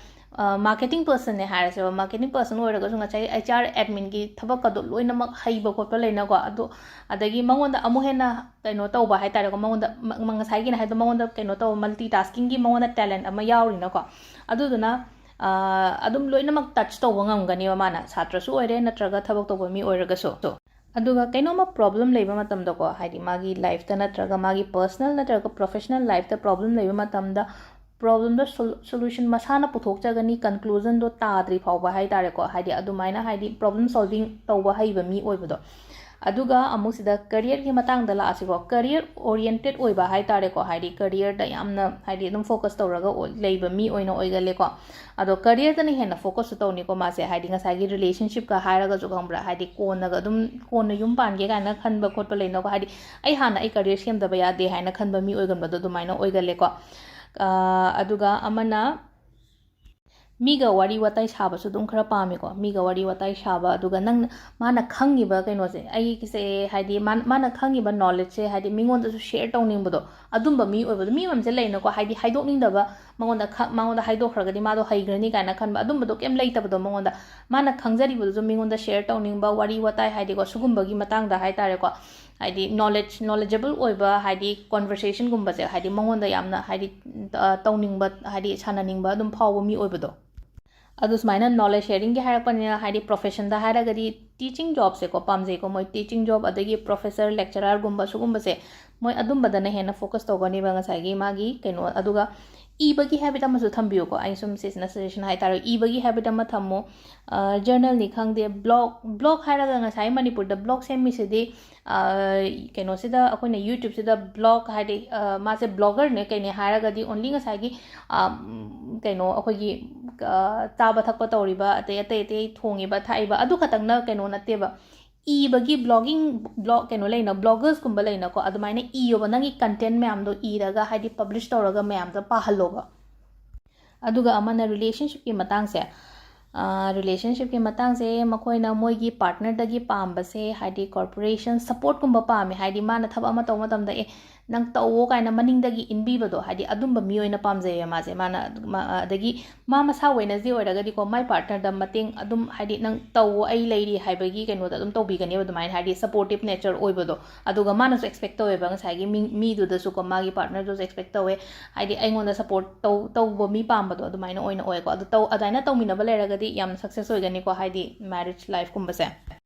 ꯃꯥꯔꯀꯦꯇꯤꯡ ꯄꯔꯁꯟꯅꯦ ꯍꯥꯏꯔꯁꯦꯕ, ꯃꯥꯔꯀꯦꯇꯤꯡ ꯄꯔꯁꯟ ꯑꯣꯏꯔꯒꯁꯨ ꯉꯁꯥꯏ ꯑꯩꯆ ꯑꯥꯔ ꯑꯦꯗꯃꯤꯟꯒꯤ ꯊꯕꯛꯀꯗꯣ ꯂꯣꯏꯅꯃꯛ ꯍꯩꯕ ꯈꯣꯠꯄ ꯂꯩꯅꯀꯣ꯫ ꯑꯗꯣ ꯑꯗꯒꯤ ꯃꯉꯣꯟꯗ ꯑꯃꯨꯛ ꯍꯦꯟꯅ ꯀꯩꯅꯣ ꯇꯧꯕ ꯍꯥꯏ ꯇꯥꯔꯦꯀꯣ, ꯃꯉꯣꯟꯗ ꯃ- ꯃ- ꯉꯁꯥꯏꯒꯤꯅ ꯍꯥꯏꯗꯣ ꯃꯉꯣꯟꯗ ꯀꯩꯅꯣ ꯇꯧꯕ, ꯃꯜꯇꯤ ꯇꯥꯁꯀꯤꯡꯒꯤ ꯃꯉꯣꯟꯗ ꯇꯦꯂꯦꯟ ꯑꯃ ꯌꯥꯎꯔꯤꯅꯀꯣ꯫ ꯑꯗꯨꯗꯨꯅ ꯑꯗꯨꯝ ꯂꯣꯏꯅꯃꯛ ꯇꯆ ꯇꯧꯕ ꯉꯝꯒꯅꯦꯕ ꯃꯥꯅ, ꯁꯥꯇ꯭ꯔꯁꯨ ꯑꯣꯏꯔꯦ ꯅꯠꯇ꯭ꯔꯒ ꯊꯕꯛ ꯇꯧꯕ ꯃꯤ ꯑꯣꯏꯔꯒꯁꯨ꯫ ꯑꯗꯨꯒ ꯀꯩꯅꯣꯝꯃ ꯄ꯭ꯔꯣꯕ꯭ꯂꯦꯝ ꯂꯩꯕ ꯃꯇꯝꯗꯀꯣ, ꯍꯥꯏꯗꯤ ꯃꯥꯒꯤ ꯂꯥꯏꯐꯇ ꯅꯠꯇ꯭ꯔꯒ ꯃꯥꯒꯤ ꯄꯔꯁꯅꯦꯜ ꯅꯠꯇ꯭ꯔꯒ ꯄ꯭ꯔꯣꯐꯦꯁꯅꯦꯜ ꯂꯥꯏꯐꯇ ꯄ꯭ꯔꯣꯕ꯭ꯂꯦꯝ ꯂꯩꯕ ꯃꯇꯝꯗ ꯄ꯭ꯔꯣꯕ꯭ꯂꯦꯝꯗꯣ ꯁꯣꯂꯨꯁꯟ ꯃꯁꯥꯅ ꯄꯨꯊꯣꯛꯆꯒꯅꯤ, ꯀꯟꯀ꯭ꯂꯨꯖꯟꯗꯣ ꯇꯥꯗ꯭ꯔꯤ ꯐꯥꯎꯕ ꯍꯥꯏ ꯇꯥꯔꯦꯀꯣ꯫ ꯍꯥꯏꯗꯤ ꯑꯗꯨꯃꯥꯏꯅ ꯍꯥꯏꯗꯤ ꯄ꯭ꯔꯣꯕ꯭ꯂꯦꯝ ꯁꯣꯜꯚꯤꯡ ꯇꯧꯕ ꯍꯩꯕ ꯃꯤ ꯑꯣꯏꯕꯗꯣ꯫ ꯑꯗꯨꯒ ꯑꯃꯨꯛ ꯁꯤꯗ ꯀꯦꯔꯤꯌꯔꯒꯤ ꯃꯇꯥꯡꯗ ꯂꯥꯛꯑꯁꯤꯀꯣ꯫ ꯀꯦꯔꯤꯌꯔ ꯑꯣꯔꯤꯌꯦꯟꯇꯦꯠ ꯑꯣꯏꯕ ꯍꯥꯏ ꯇꯥꯔꯦꯀꯣ꯫ ꯍꯥꯏꯗꯤ ꯀꯦꯔꯤꯌꯔꯗ ꯌꯥꯝꯅ ꯍꯥꯏꯗꯤ ꯑꯗꯨꯝ ꯐꯣꯀꯁ ꯇꯧꯔꯒ ꯑꯣꯏ- ꯂꯩꯕ ꯃꯤ ꯑꯣꯏꯅ ꯑꯣꯏꯒꯜꯂꯦꯀꯣ꯫ ꯑꯗꯣ ꯀꯦꯔꯤꯌꯔꯗꯅ ꯍꯦꯟꯅ ꯐꯣꯀꯁꯁꯨ ꯇꯧꯅꯤꯀꯣ ꯃꯥꯁꯦ꯫ ꯍꯥꯏꯗꯤ ꯉꯁꯥꯏꯒꯤ ꯔꯤꯂꯦꯁꯟꯁꯤꯞꯀ ꯍꯥꯏꯔꯒꯁꯨ ꯈꯪꯕ꯭ꯔꯥ, ꯍꯥꯏꯗꯤ ꯀꯣꯟꯅꯒ ꯑꯗꯨꯝ ꯀꯣꯟꯅ ꯌꯨꯝ ꯄꯥꯟꯒꯦ ꯀꯥꯏꯅ ꯈꯟꯕ ꯈꯣꯠꯄ ꯂꯩꯅꯀꯣ꯫ ꯍꯥꯏꯗꯤ ꯑꯩ ꯍꯥꯟꯅ ꯑꯩ ꯀꯦꯔꯤꯌꯔ ꯁꯦꯝꯗꯕ ꯌꯥꯗꯦ ꯍꯥꯏꯅ ꯈꯟꯕ ꯃꯤ ꯑꯣꯏꯒꯟꯕꯗꯣ ꯑꯗꯨꯃꯥꯏꯅ ꯑꯣꯏꯒꯜꯂꯦꯀꯣ꯫ ꯑꯥ, ꯑꯗꯨꯒ ꯑꯃꯅ ꯃꯤꯒ ꯋꯥꯔꯤ ꯋꯥꯇꯥꯏ ꯁꯥꯕꯁꯨ ꯑꯗꯨꯝ ꯈꯔ ꯄꯥꯝꯃꯦꯀꯣ꯫ ꯃꯤꯒ ꯋꯥꯔꯤ ꯋꯥꯇꯥꯏ ꯁꯥꯕ, ꯑꯗꯨꯒ ꯅꯪ, ꯃꯥꯅ ꯈꯪꯉꯤꯕ ꯀꯩꯅꯣꯁꯦ, ꯑꯩꯒꯤꯁꯦ ꯍꯥꯏꯗꯤ ꯃꯥ-, ꯃꯥꯅ ꯈꯪꯉꯤꯕ ꯅꯣꯂꯦꯖꯁꯦ ꯍꯥꯏꯗꯤ ꯃꯤꯉꯣꯟꯗꯁꯨ ꯁꯦꯌꯔ ꯇꯧꯅꯤꯡꯕꯗꯣ, ꯑꯗꯨꯝꯕ ꯃꯤ ꯑꯣꯏꯕꯗꯣ꯫ ꯃꯤ ꯑꯃꯁꯦ ꯂꯩꯅꯀꯣ, ꯍꯥꯏꯗꯤ ꯍꯥꯏꯗꯣꯛꯅꯤꯡꯗꯕ, ꯃꯉꯣꯟꯗ ꯈ-, ꯃꯉꯣꯟꯗ ꯍꯥꯏꯗꯣꯛꯈ꯭ꯔꯒꯗꯤ ꯃꯥꯗꯣ ꯍꯩꯈ꯭ꯔꯅꯤ ꯀꯥꯏꯅ ꯈꯟꯕ, ꯑꯗꯨꯝꯕꯗꯣ ꯀꯩꯝ ꯂꯩꯇꯕꯗꯣ ꯃꯉꯣꯟꯗ꯫ ꯃꯥꯅ ꯈꯪꯖꯔꯤꯕꯗꯨꯁꯨ ꯃꯤꯉꯣꯟꯗ ꯁꯦꯌꯔ ꯇꯧꯅꯤꯡꯕ, ꯋꯥꯔꯤ ꯋꯥꯇꯥꯏ ꯍꯥꯏꯗꯤꯀꯣ, ꯁꯤꯒꯨꯝꯕꯒꯤ ꯃꯇꯥꯡꯗ ꯍꯥꯏ ꯇꯥꯔꯦꯀꯣ꯫ ꯍꯥꯏꯗꯤ ꯅꯣꯂꯦꯖ, ꯅꯣꯂꯦꯖꯦꯕꯜ ꯑꯣꯏꯕ ꯍꯥꯏꯗꯤ ꯀꯣꯟꯚꯔꯁꯦꯁꯟꯒꯨꯝꯕꯁꯦ ꯍꯥꯏꯗꯤ ꯃꯉꯣꯟꯗ ꯌꯥꯝꯅ ꯍꯥꯏꯗꯤ, ꯑ, ꯇꯧꯅꯤꯡꯕ, ꯍꯥꯏꯗꯤ ꯁꯥꯟꯅꯅꯤꯡꯕ ꯑꯗꯨꯝ ꯐꯥꯎꯕ ꯃꯤ ꯑꯣꯏꯕꯗꯣ꯫ ꯑꯗꯨ ꯁꯨꯃꯥꯏꯅ ꯅꯣꯂꯦꯖ ꯁꯦꯌꯔꯤꯡꯒꯤ ꯍꯥꯏꯔꯛꯄꯅꯤꯅ ꯍꯥꯏꯗꯤ ꯄ꯭ꯔꯣꯐꯦꯁꯟꯗ ꯍꯥꯏꯔꯒꯗꯤ ꯇꯤꯆꯤꯡ ꯖꯣꯕꯁꯦꯀꯣ ꯄꯥꯝꯖꯩꯀꯣ꯫ ꯃꯣꯏ ꯇꯤꯆꯤꯡ ꯖꯣꯕ, ꯑꯗꯒꯤ ꯄ꯭ꯔꯣꯐꯦꯁꯔ, ꯂꯦꯛꯆꯔꯔꯒꯨꯝꯕ ꯁꯤꯒꯨꯝꯕꯁꯦ, ꯃꯣꯏ ꯑꯗꯨꯝꯕꯗꯅ ꯍꯦꯟꯅ ꯐꯣꯀꯁ ꯇꯧꯒꯅꯦꯕ ꯉꯁꯥꯏꯒꯤ ꯃꯥꯒꯤ ꯀꯩꯅꯣ꯫ ꯑꯗꯨꯒ ꯏꯕꯒꯤ ꯍꯦꯕꯤꯠ ꯑꯃꯁꯨ ꯊꯝꯕꯤꯌꯨꯀꯣ꯫ ꯑꯩ ꯁꯨꯝ ꯁꯤꯁꯤꯅ ꯁꯖꯦꯁꯟ ꯍꯥꯏꯇꯥꯔꯦ, ꯏꯕꯒꯤ ꯍꯦꯕꯤꯠ ꯑꯃ ꯊꯝꯃꯣ꯫ ꯖꯔꯅꯦꯜꯅꯤ ꯈꯪꯗꯦ, ꯕ꯭ꯂꯣꯒ, ꯕ꯭ꯂꯣꯒ ꯍꯥꯏꯔꯒ ꯉꯁꯥꯏ ꯃꯅꯤꯄꯨꯔꯗ ꯕ꯭ꯂꯣꯒ ꯁꯦꯝꯃꯤꯁꯤꯗꯤ, ꯑ, ꯀꯩꯅꯣꯁꯤꯗ, ꯑꯩꯈꯣꯏꯅ ꯌꯨꯇ꯭ꯌꯨꯕꯁꯤꯗ ꯕ꯭ꯂꯣꯒ ꯍꯥꯏꯗꯤ, ꯑ, ꯃꯥꯁꯦ ꯕ꯭ꯂꯣꯒꯔꯅꯦ ꯀꯩꯅꯦ ꯍꯥꯏꯔꯒꯗꯤ ꯑꯣꯟꯂꯤ ꯉꯁꯥꯏꯒꯤ, ꯑ, ꯀꯩꯅꯣ ꯑꯩꯈꯣꯏꯒꯤ, ꯑ, ꯆꯥꯕ ꯊꯛꯄ ꯇꯧꯔꯤꯕ, ꯑꯇꯩ ꯑꯇꯩ ꯑꯇꯩ ꯊꯣꯡꯉꯤꯕ ꯊꯥꯛꯏꯕ ꯑꯗꯨ ꯈꯛꯇꯪꯅ ꯀꯩꯅꯣ ꯅꯠꯇꯦꯕ꯫ ꯏꯕꯒꯤ ꯕ꯭ꯂꯣꯒꯤꯡ, ꯕ꯭ꯂꯣꯒ ꯀꯩꯅꯣ ꯂꯩꯅ, ꯕ꯭ꯂꯣꯒꯔꯁꯀꯨꯝꯕ ꯂꯩꯅꯀꯣ, ꯑꯗꯨꯃꯥꯏꯅ ꯏꯌꯣꯕ꯫ ꯅꯪꯒꯤ ꯀꯟꯇꯦꯟ ꯃꯌꯥꯝꯗꯣ ꯏꯔꯒ ꯍꯥꯏꯗꯤ ꯄꯕ꯭ꯂꯤꯁ ꯇꯧꯔꯒ ꯃꯌꯥꯝꯗ ꯄꯥꯍꯜꯂꯣꯕ꯫ ꯑꯗꯨꯒ ꯑꯃꯅ ꯔꯤꯂꯦꯁꯟꯁꯤꯞꯀꯤ ꯃꯇꯥꯡꯁꯦ꯫ ꯑ, ꯔꯤꯂꯦꯁꯟꯁꯤꯞꯀꯤ ꯃꯇꯥꯡꯁꯦ ꯃꯈꯣꯏꯅ ꯃꯣꯏꯒꯤ ꯄꯥꯔꯠꯅꯔꯗꯒꯤ ꯄꯥꯝꯕꯁꯦ ꯍꯥꯏꯗꯤ ꯀꯣꯑꯣꯄꯔꯦꯁꯟ, ꯁꯞꯄꯣꯔꯠꯀꯨꯝꯕ ꯄꯥꯝꯃꯦ꯫ ꯍꯥꯏꯗꯤ ꯃꯥꯅ ꯊꯕꯛ ꯑꯃ ꯇꯧꯕ ꯃꯇꯝꯗ, "ꯑꯦ, ꯅꯪ ꯇꯧꯋꯣ" ꯀꯥꯏꯅ ꯃꯅꯤꯡꯗꯒꯤ ꯏꯟꯕꯤꯕꯗꯣ, ꯍꯥꯏꯗꯤ ꯑꯗꯨꯝꯕ ꯃꯤ ꯑꯣꯏꯅ ꯄꯥꯝꯖꯩꯌꯦ ꯃꯥꯁꯦ꯫ ꯃꯥꯅ, ꯃꯥ-, ꯑꯗꯒꯤ ꯃꯥ ꯃꯁꯥ ꯋꯦꯅꯁꯗꯦ ꯑꯣꯏꯔꯒꯗꯤꯀꯣ, ꯃꯥꯏ ꯄꯥꯔꯠꯅꯔꯗ ꯃꯇꯦꯡ ꯑꯗꯨꯝ, ꯍꯥꯏꯗꯤ "ꯅꯪ ꯇꯧꯋꯣ, ꯑꯩ ꯂꯩꯔꯤ" ꯍꯥꯏꯕꯒꯤ ꯀꯩꯅꯣꯗ ꯑꯗꯨꯝ ꯇꯧꯕꯤꯒꯅꯦꯕ ꯑꯗꯨꯃꯥꯏꯅ, ꯍꯥꯏꯗꯤ ꯁꯞꯄꯣꯔꯇꯤꯞ ꯅꯦꯆꯔ ꯑꯣꯏꯕꯗꯣ꯫ ꯑꯗꯨꯒ ꯃꯥꯅꯁꯨ ꯑꯦꯛꯁꯄꯦꯛ ꯇꯧꯋꯦꯕ ꯉꯁꯥꯏꯒꯤ ꯃꯤ-, ꯃꯤꯗꯨꯗꯁꯨꯀꯣ, ꯃꯥꯒꯤ ꯄꯥꯔꯠꯅꯔꯗꯨꯁꯨ ꯑꯦꯛꯁꯄꯦꯛ ꯇꯧꯋꯦ, ꯍꯥꯏꯗꯤ ꯑꯩꯉꯣꯟꯗ ꯁꯞꯄꯣꯔꯠ ꯇꯧ-, ꯇꯧꯕ ꯃꯤ ꯄꯥꯝꯕꯗꯣ ꯑꯗꯨꯃꯥꯏꯅ ꯑꯣꯏꯅ ꯑꯣꯏꯀꯣ꯫ ꯑꯗꯨ ꯇꯧ-, ꯑꯗꯨꯃꯥꯏꯅ ꯇꯧꯃꯤꯟꯅꯕ ꯂꯩꯔꯒꯗꯤ ꯌꯥꯝ ꯁꯛꯁꯦꯁ ꯑꯣꯏꯒꯅꯤꯀꯣ, ꯍꯥꯏꯗꯤ ꯃꯦꯔꯤꯖ ꯂꯥꯏꯐꯀꯨꯝꯕꯁꯦ꯫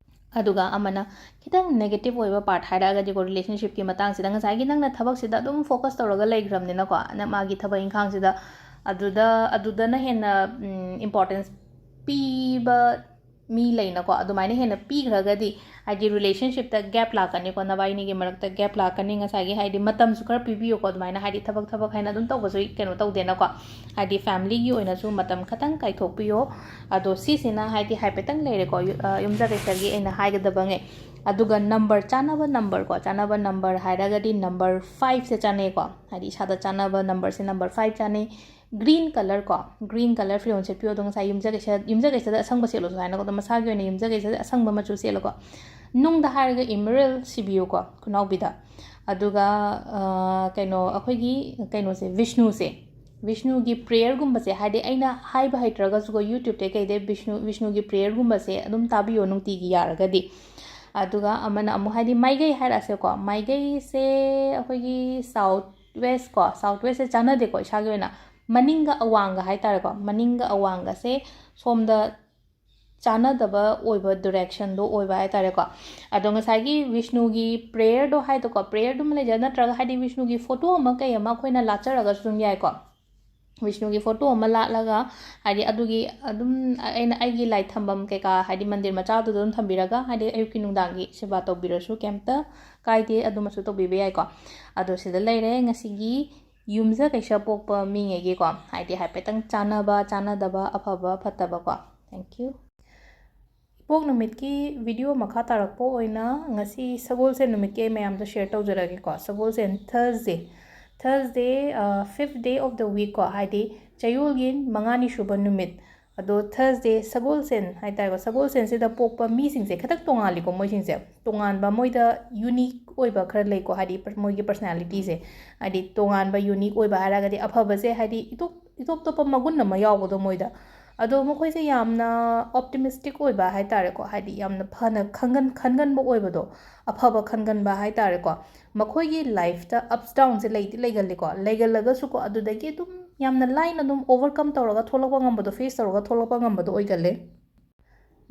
ꯑꯗꯨꯒ ꯑꯃꯅ ꯈꯤꯇꯪ negative ꯑꯣꯏꯕ part ꯍꯥꯏꯔꯛꯑꯒꯗꯤꯀꯣ, relationshipꯀꯤ ꯃꯇꯥꯡꯁꯤꯗ ꯉꯁꯥꯏꯒꯤ ꯅꯪꯅ ꯊꯕꯛꯁꯤꯗ ꯑꯗꯨꯝ focus ꯇꯧꯔꯒ ꯂꯩꯈ꯭ꯔꯕꯅꯤꯅꯀꯣ, ꯅꯪ ꯃꯥꯒꯤ ꯊꯕꯛ ꯏꯪꯈꯥꯡꯁꯤꯗ, ꯑꯗꯨꯗ ꯑꯗꯨꯗꯅ ꯍꯦꯟꯅ importance ꯄꯤꯕ ꯃꯤ ꯂꯩꯅꯀꯣ, ꯑꯗꯨꯃꯥꯏꯅ ꯍꯦꯟꯅ ꯄꯤꯈ꯭ꯔꯒꯗꯤ ꯍꯥꯏꯗꯤ relationshipꯇ gap ꯂꯥꯛꯀꯅꯤꯀꯣ, ꯅꯕꯥꯏꯅꯤꯒꯤ ꯃꯔꯛꯇ gap ꯂꯥꯛꯀꯅꯤ꯫ ꯉꯁꯥꯏꯒꯤ ꯍꯥꯏꯗꯤ ꯃꯇꯝꯁꯨ ꯈꯔ ꯄꯤꯕꯤꯌꯨꯀꯣ, ꯑꯗꯨꯃꯥꯏꯅ ꯍꯥꯏꯗꯤ ꯊꯕꯛ ꯊꯕꯛ ꯍꯥꯏꯅ ꯑꯗꯨꯝ ꯇꯧꯕꯁꯨ ꯀꯩꯅꯣ ꯇꯧꯗꯦꯅꯀꯣ, ꯍꯥꯏꯗꯤ familyꯒꯤ ꯑꯣꯏꯅꯁꯨ ꯃꯇꯝ ꯈꯇꯪ ꯀꯥꯏꯊꯣꯛꯄꯤꯌꯣ꯫ ꯑꯗꯣ ꯁꯤꯁꯤꯅ ꯍꯥꯏꯗꯤ ꯍꯥꯏꯐꯦꯠꯇꯪ ꯂꯩꯔꯦꯀꯣ, ꯌꯨ- ꯑ, ꯌꯨꯝꯖꯀꯩꯁꯒꯤ ꯑꯩꯅ ꯍꯥꯏꯒꯗꯕꯉꯩ꯫ ꯑꯗꯨꯒ number, ꯆꯥꯅꯕ number ꯀꯣ, ꯆꯥꯅꯕ number ꯍꯥꯏꯔꯒꯗꯤ number fiveꯁꯦ ꯆꯥꯅꯩꯀꯣ, ꯍꯥꯏꯗꯤ ꯏꯁꯥꯗ ꯆꯥꯅꯕ numberꯁꯦ number five ꯆꯥꯅꯩ꯫ Green colour ꯀꯣ, green colour ꯐꯤꯔꯣꯜ ꯁꯦꯠꯄꯤꯌꯣ꯫ ꯑꯗꯣ ꯉꯁꯥꯏ ꯌꯨꯝꯖꯀꯩꯁ ꯌꯨꯝꯖꯀꯩꯁꯗ ꯑꯁꯪꯕ ꯁꯦꯠꯂꯣꯁꯨ ꯍꯥꯏꯅꯀꯣ, ꯑꯗꯣ ꯃꯁꯥꯒꯤ ꯑꯣꯏꯅ ꯌꯨꯝꯖꯀꯩꯁꯗ ꯑꯁꯪꯕ ꯃꯆꯨ ꯁꯦꯠꯂꯣꯀꯣ꯫ ꯅꯨꯡꯗ ꯍꯥꯏꯔꯒ emerald ꯁꯤꯕꯤꯌꯨꯀꯣ, ꯈꯨꯅꯥꯎꯕꯤꯗ꯫ ꯑꯗꯨꯒ ꯑ, ꯀꯩꯅꯣ, ꯑꯩꯈꯣꯏꯒꯤ ꯀꯩꯅꯣꯁꯦ, ꯕꯤꯁꯅꯨꯁꯦ, ꯕꯤꯁꯅꯨꯒꯤ prayerꯒꯨꯝꯕꯁꯦ, ꯍꯥꯏꯗꯤ ꯑꯩꯅ ꯍꯥꯏꯕ ꯍꯩꯇ꯭ꯔꯒꯁꯨꯀꯣ, YouTubeꯇ ꯀꯩꯗ ꯕꯤꯁꯅꯨ ꯕꯤꯁꯅꯨꯒꯤ prayerꯒꯨꯝꯕꯁꯦ ꯑꯗꯨꯝ ꯇꯥꯕꯤꯌꯣ ꯅꯨꯡꯇꯤꯒꯤ ꯌꯥꯔꯒꯗꯤ꯫ ꯑꯗꯨꯒ ꯑꯃꯅ ꯑꯃꯨꯛ ꯍꯥꯏꯗꯤ ꯃꯥꯏꯀꯩ ꯍꯥꯏꯔꯛꯑꯁꯦꯀꯣ, ꯃꯥꯏꯀꯩꯁꯦ ꯑꯩꯈꯣꯏꯒꯤ south west ꯀꯣ, south westꯁꯦ ꯆꯥꯟꯅꯗꯦꯀꯣ ꯏꯁꯥꯒꯤ ꯑꯣꯏꯅ꯫ ꯃꯅꯤꯡꯒ ꯑꯋꯥꯡꯒ ꯍꯥꯏꯇꯥꯔꯦꯀꯣ, ꯃꯅꯤꯡꯒ ꯑꯋꯥꯡꯒꯁꯦ ꯁꯣꯝꯗ ꯆꯥꯟꯅꯗꯕ ꯑꯣꯏꯕ directionꯗꯣ ꯑꯣꯏꯕ ꯍꯥꯏꯇꯥꯔꯦꯀꯣ꯫ ꯑꯗꯣ ꯉꯁꯥꯏꯒꯤ ꯕꯤꯁꯅꯨꯒꯤ prayerꯗꯣ ꯍꯥꯏꯗꯣꯀꯣ, prayerꯗꯨꯃ ꯂꯩꯖ ꯅꯠꯇ꯭ꯔꯒ ꯍꯥꯏꯗꯤ ꯕꯤꯁꯅꯨꯒꯤ photo ꯑꯃ ꯀꯩ ꯑꯃ ꯑꯩꯈꯣꯏꯅ ꯂꯥꯠꯆꯔꯒꯁꯨ ꯑꯗꯨꯝ ꯌꯥꯏꯀꯣ꯫ ꯕꯤꯁꯅꯨꯒꯤ photo ꯑꯃ ꯂꯥꯠꯂꯒ ꯍꯥꯏꯗꯤ ꯑꯗꯨꯒꯤ ꯑꯗꯨꯝ ꯑꯩꯅ ꯑꯩꯒꯤ ꯂꯥꯏ ꯊꯝꯐꯝ ꯀꯩꯀꯥ ꯍꯥꯏꯗꯤ ꯃꯟꯗꯤꯔ ꯃꯆꯥꯗꯨꯗ ꯑꯗꯨꯝ ꯊꯝꯕꯤꯔꯒ ꯍꯥꯏꯗꯤ ꯑꯌꯨꯛꯀꯤ ꯅꯨꯡꯗꯥꯡꯒꯤ ꯁꯦꯕꯥ ꯇꯧꯕꯤꯔꯁꯨ ꯀꯩꯝꯇ ꯀꯥꯏꯗꯦ, ꯑꯗꯨꯃꯁꯨ ꯇꯧꯕꯤꯕ ꯌꯥꯏꯀꯣ꯫ ꯑꯗꯣ ꯁꯤꯗ ꯂꯩꯔꯦ ꯉꯁꯤꯒꯤ ꯌꯨꯝꯖꯀꯩꯁ ꯄꯣꯛꯄ ꯃꯤꯉꯩꯒꯤꯀꯣ, ꯍꯥꯏꯗꯤ ꯍꯥꯏꯐꯦꯠꯇꯪ ꯆꯥꯟꯅꯕ ꯆꯥꯟꯅꯗꯕ, ꯑꯐꯕ ꯐꯠꯇꯕꯀꯣ꯫ Thank you꯫ ꯏꯄꯣꯛ ꯅꯨꯃꯤꯠꯀꯤ video ꯃꯈꯥ ꯇꯥꯔꯛꯄ ꯑꯣꯏꯅ ꯉꯁꯤ ꯁꯒꯣꯜꯁꯦꯟ ꯅꯨꯃꯤꯠꯀꯤ ꯑꯩ ꯃꯌꯥꯝꯗ share ꯇꯧꯖꯔꯛꯑꯒꯦꯀꯣ꯫ ꯁꯒꯣꯜꯁꯦꯟ Thursday, Thursday, fifth day of the week ꯀꯣ, ꯍꯥꯏꯗꯤ ꯆꯌꯣꯜꯒꯤ ꯃꯉꯥꯅꯤ ꯁꯨꯕ ꯅꯨꯃꯤꯠ꯫ ꯑꯗꯣ Thursday ꯁꯒꯣꯜꯁꯦꯟ ꯍꯥꯏꯇꯥꯔꯦꯀꯣ, ꯁꯒꯣꯜꯁꯦꯟꯁꯤꯗ ꯄꯣꯛꯄ ꯃꯤꯁꯤꯡꯁꯦ ꯈꯤꯇꯪ ꯇꯣꯉꯥꯜꯂꯤꯀꯣ, ꯃꯣꯏꯁꯤꯡꯁꯦ ꯇꯣꯉꯥꯟꯕ, ꯃꯣꯏꯗ unique ꯑꯣꯏꯕ ꯈꯔ ꯂꯩꯀꯣ, ꯍꯥꯏꯗꯤ ꯄꯔ- ꯃꯣꯏꯒꯤ personalityꯁꯦ꯫ ꯍꯥꯏꯗꯤ ꯇꯣꯉꯥꯟꯕ unique ꯑꯣꯏꯕ ꯍꯥꯏꯔꯒꯗꯤ ꯑꯐꯕꯁꯦ ꯍꯥꯏꯗꯤ ꯏꯇꯣꯞ ꯏꯇꯣꯞ ꯇꯣꯞꯄ ꯃꯒꯨꯟ ꯑꯃ ꯌꯥꯎꯕꯗꯣ ꯃꯣꯏꯗ꯫ ꯑꯗꯣ ꯃꯈꯣꯏꯁꯦ ꯌꯥꯝꯅ optimistic ꯑꯣꯏꯕ ꯍꯥꯏꯇꯥꯔꯦꯀꯣ, ꯍꯥꯏꯗꯤ ꯌꯥꯝꯅ ꯐꯅ ꯈꯟꯒꯟ ꯈꯟꯒꯟꯕ ꯑꯣꯏꯕꯗꯣ, ꯑꯐꯕ ꯈꯟꯒꯟꯕ ꯍꯥꯏꯇꯥꯔꯦꯀꯣ꯫ ꯃꯈꯣꯏꯒꯤ lifeꯇ ups downꯁꯦ ꯂꯩꯗꯤ ꯂꯩꯒꯜꯂꯤꯀꯣ, ꯂꯩꯒꯜꯂꯒꯁꯨꯀꯣ ꯑꯗꯨꯗꯒꯤ ꯑꯗꯨꯝ ꯌꯥꯝꯅ ꯂꯥꯏꯅ ꯑꯗꯨꯝ overcome ꯇꯧꯔꯒ ꯊꯣꯛꯂꯛꯄ ꯉꯝꯕꯗꯣ, face ꯇꯧꯔꯒ ꯊꯣꯛꯂꯛꯄ ꯉꯝꯕꯗꯣ ꯑꯣꯏꯒꯜꯂꯦ꯫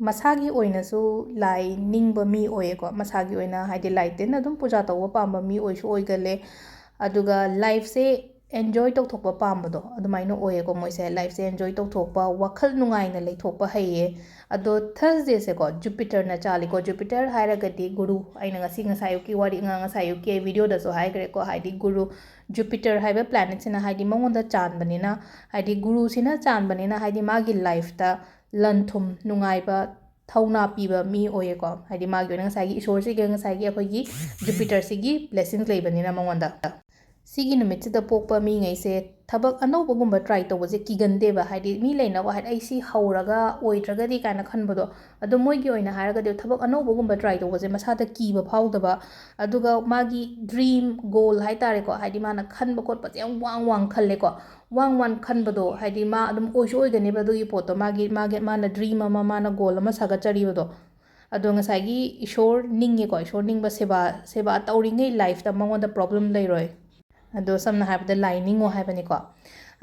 ꯃꯁꯥꯒꯤ ꯑꯣꯏꯅꯁꯨ ꯂꯥꯏ ꯅꯤꯡꯕ ꯃꯤ ꯑꯣꯏꯌꯦꯀꯣ꯫ ꯃꯁꯥꯒꯤ ꯑꯣꯏꯅ ꯍꯥꯏꯗꯤ ꯂꯥꯏ ꯇꯤꯟ ꯑꯗꯨꯝ ꯄꯨꯖꯥ ꯇꯧꯕ ꯄꯥꯝꯕ ꯃꯤ ꯑꯣꯏꯁꯨ ꯑꯣꯏꯒꯜꯂꯦ꯫ ꯑꯗꯨꯒ ꯂꯥꯏꯐꯁꯦ ꯑꯦꯟꯖꯣꯏ ꯇꯧꯊꯣꯛꯄ ꯄꯥꯝꯕꯗꯣ ꯑꯗꯨꯃꯥꯏꯅ ꯑꯣꯏꯌꯦꯀꯣ꯫ ꯃꯣꯏꯁꯦ ꯂꯥꯏꯐꯁꯦ ꯑꯦꯟꯖꯣꯏ ꯇꯧꯊꯣꯛꯄ, ꯋꯥꯈꯜ ꯅꯨꯡꯉꯥꯏꯅ ꯂꯩꯊꯣꯛꯄ ꯍꯩꯌꯦ꯫ ꯑꯗꯣ ꯊꯔꯁꯗꯦꯁꯦꯀꯣ ꯖꯨꯄꯤꯇꯔꯅ ꯆꯥꯜꯂꯤꯀꯣ꯫ ꯖꯨꯄꯤꯇꯔ ꯍꯥꯏꯔꯒꯗꯤ ꯒꯨꯔꯨ, ꯑꯩꯅ ꯉꯁꯤ ꯉꯁꯥꯏ ꯑꯌꯨꯛꯀꯤ ꯋꯥꯔꯤ, ꯉ-, ꯉꯁꯥꯏ ꯑꯌꯨꯛꯀꯤ ꯑꯩ ꯚꯤꯗꯤꯑꯣꯗꯁꯨ ꯍꯥꯏꯈ꯭ꯔꯦꯀꯣ, ꯍꯥꯏꯗꯤ ꯒꯨꯔꯨ, ꯖꯨꯄꯤꯇꯔ ꯍꯥꯏꯕ ꯄ꯭ꯂꯥꯅꯦꯠꯁꯤꯅ ꯍꯥꯏꯗꯤ ꯃꯉꯣꯟꯗ ꯆꯥꯟꯕꯅꯤꯅ, ꯍꯥꯏꯗꯤ ꯒꯨꯔꯨꯁꯤꯅ ꯆꯥꯟꯕꯅꯤꯅ ꯍꯥꯏꯗꯤ ꯃꯥꯒꯤ ꯂꯥꯏꯐꯇ ꯂꯟ ꯊꯨꯝ ꯅꯨꯡꯉꯥꯏꯕ ꯊꯧꯅꯥ ꯄꯤꯕ ꯃꯤ ꯑꯣꯏꯌꯦꯀꯣ꯫ ꯍꯥꯏꯗꯤ ꯃꯥꯒꯤ ꯑꯣꯏꯅ ꯉꯁꯥꯏꯒꯤ ꯏꯁꯣꯔꯁꯤꯒ ꯉꯁꯥꯏꯒꯤ ꯑꯩꯈꯣꯏꯒꯤ ꯖꯨꯄꯤꯇꯔꯁꯤꯒꯤ ꯕ꯭ꯂꯦꯁꯤꯡꯁ ꯂꯩꯕꯅꯤꯅ ꯃꯉꯣꯟꯗ꯫ ꯁꯤꯒꯤ ꯅꯨꯃꯤꯠꯁꯤꯗ ꯄꯣꯛꯄ ꯃꯤꯉꯩꯁꯦ ꯊꯕꯛ ꯑꯅꯧꯕꯒꯨꯝꯕ ꯇ꯭ꯔꯥꯏ ꯇꯧꯕꯁꯦ ꯀꯤꯒꯟꯗꯦꯕ꯫ ꯍꯥꯏꯗꯤ ꯃꯤ ꯂꯩꯅꯀꯣ, ꯍꯥꯏꯗꯤ ꯑꯩ ꯁꯤ ꯍꯧꯔꯒ ꯑꯣꯏꯗ꯭ꯔꯒꯗꯤ ꯀꯥꯏꯅ ꯈꯟꯕꯗꯣ꯫ ꯑꯗꯣ ꯃꯣꯏꯒꯤ ꯑꯣꯏꯅ ꯍꯥꯏꯔꯒꯗꯤ ꯊꯕꯛ ꯑꯅꯧꯕꯒꯨꯝꯕ ꯇ꯭ꯔꯥꯏ ꯇꯧꯕꯁꯦ ꯃꯁꯥꯗ ꯀꯤꯕ ꯐꯥꯎꯗꯕ, ꯑꯗꯨꯒ ꯃꯥꯒꯤ ꯗ꯭ꯔꯤꯝ ꯒꯣꯜ ꯍꯥꯏ ꯇꯥꯔꯦꯀꯣ, ꯍꯥꯏꯗꯤ ꯃꯥꯅ ꯈꯟꯕ ꯈꯣꯠꯄꯁꯦ ꯌꯥꯝ ꯋꯥꯡ ꯋꯥꯡ ꯈꯜꯂꯦꯀꯣ꯫ ꯋꯥꯡ ꯋꯥꯡ ꯈꯟꯕꯗꯣ ꯍꯥꯏꯗꯤ ꯃꯥ ꯑꯗꯨꯝ ꯑꯣꯏꯁꯨ ꯑꯣꯏꯒꯅꯦꯕ ꯑꯗꯨꯒꯤ ꯄꯣꯠꯇꯣ꯫ ꯃꯥꯒꯤ, ꯃꯥꯒꯤ, ꯃꯥꯅ ꯗ꯭ꯔꯤꯝ ꯑꯃ, ꯃꯥꯅ ꯒꯣꯜ ꯑꯃ ꯁꯥꯒꯠꯆꯔꯤꯕꯗꯣ꯫ ꯑꯗꯣ ꯉꯁꯥꯏꯒꯤ ꯏꯁꯣꯔ ꯅꯤꯡꯉꯦꯀꯣ, ꯏꯁꯣꯔ ꯅꯤꯡꯕ, ꯁꯦꯕꯥ, ꯁꯦꯕꯥ ꯇꯧꯔꯤꯉꯩ ꯂꯥꯏꯐꯇ ꯃꯉꯣꯟꯗ ꯄ꯭ꯔꯣꯕ꯭ꯂꯦꯝ ꯂꯩꯔꯣꯏ꯫ ꯑꯗꯣ ꯁꯝꯅ ꯍꯥꯏꯔꯕꯗ ꯂꯥꯏ ꯅꯤꯡꯉꯣ ꯍꯥꯏꯕꯅꯤꯀꯣ꯫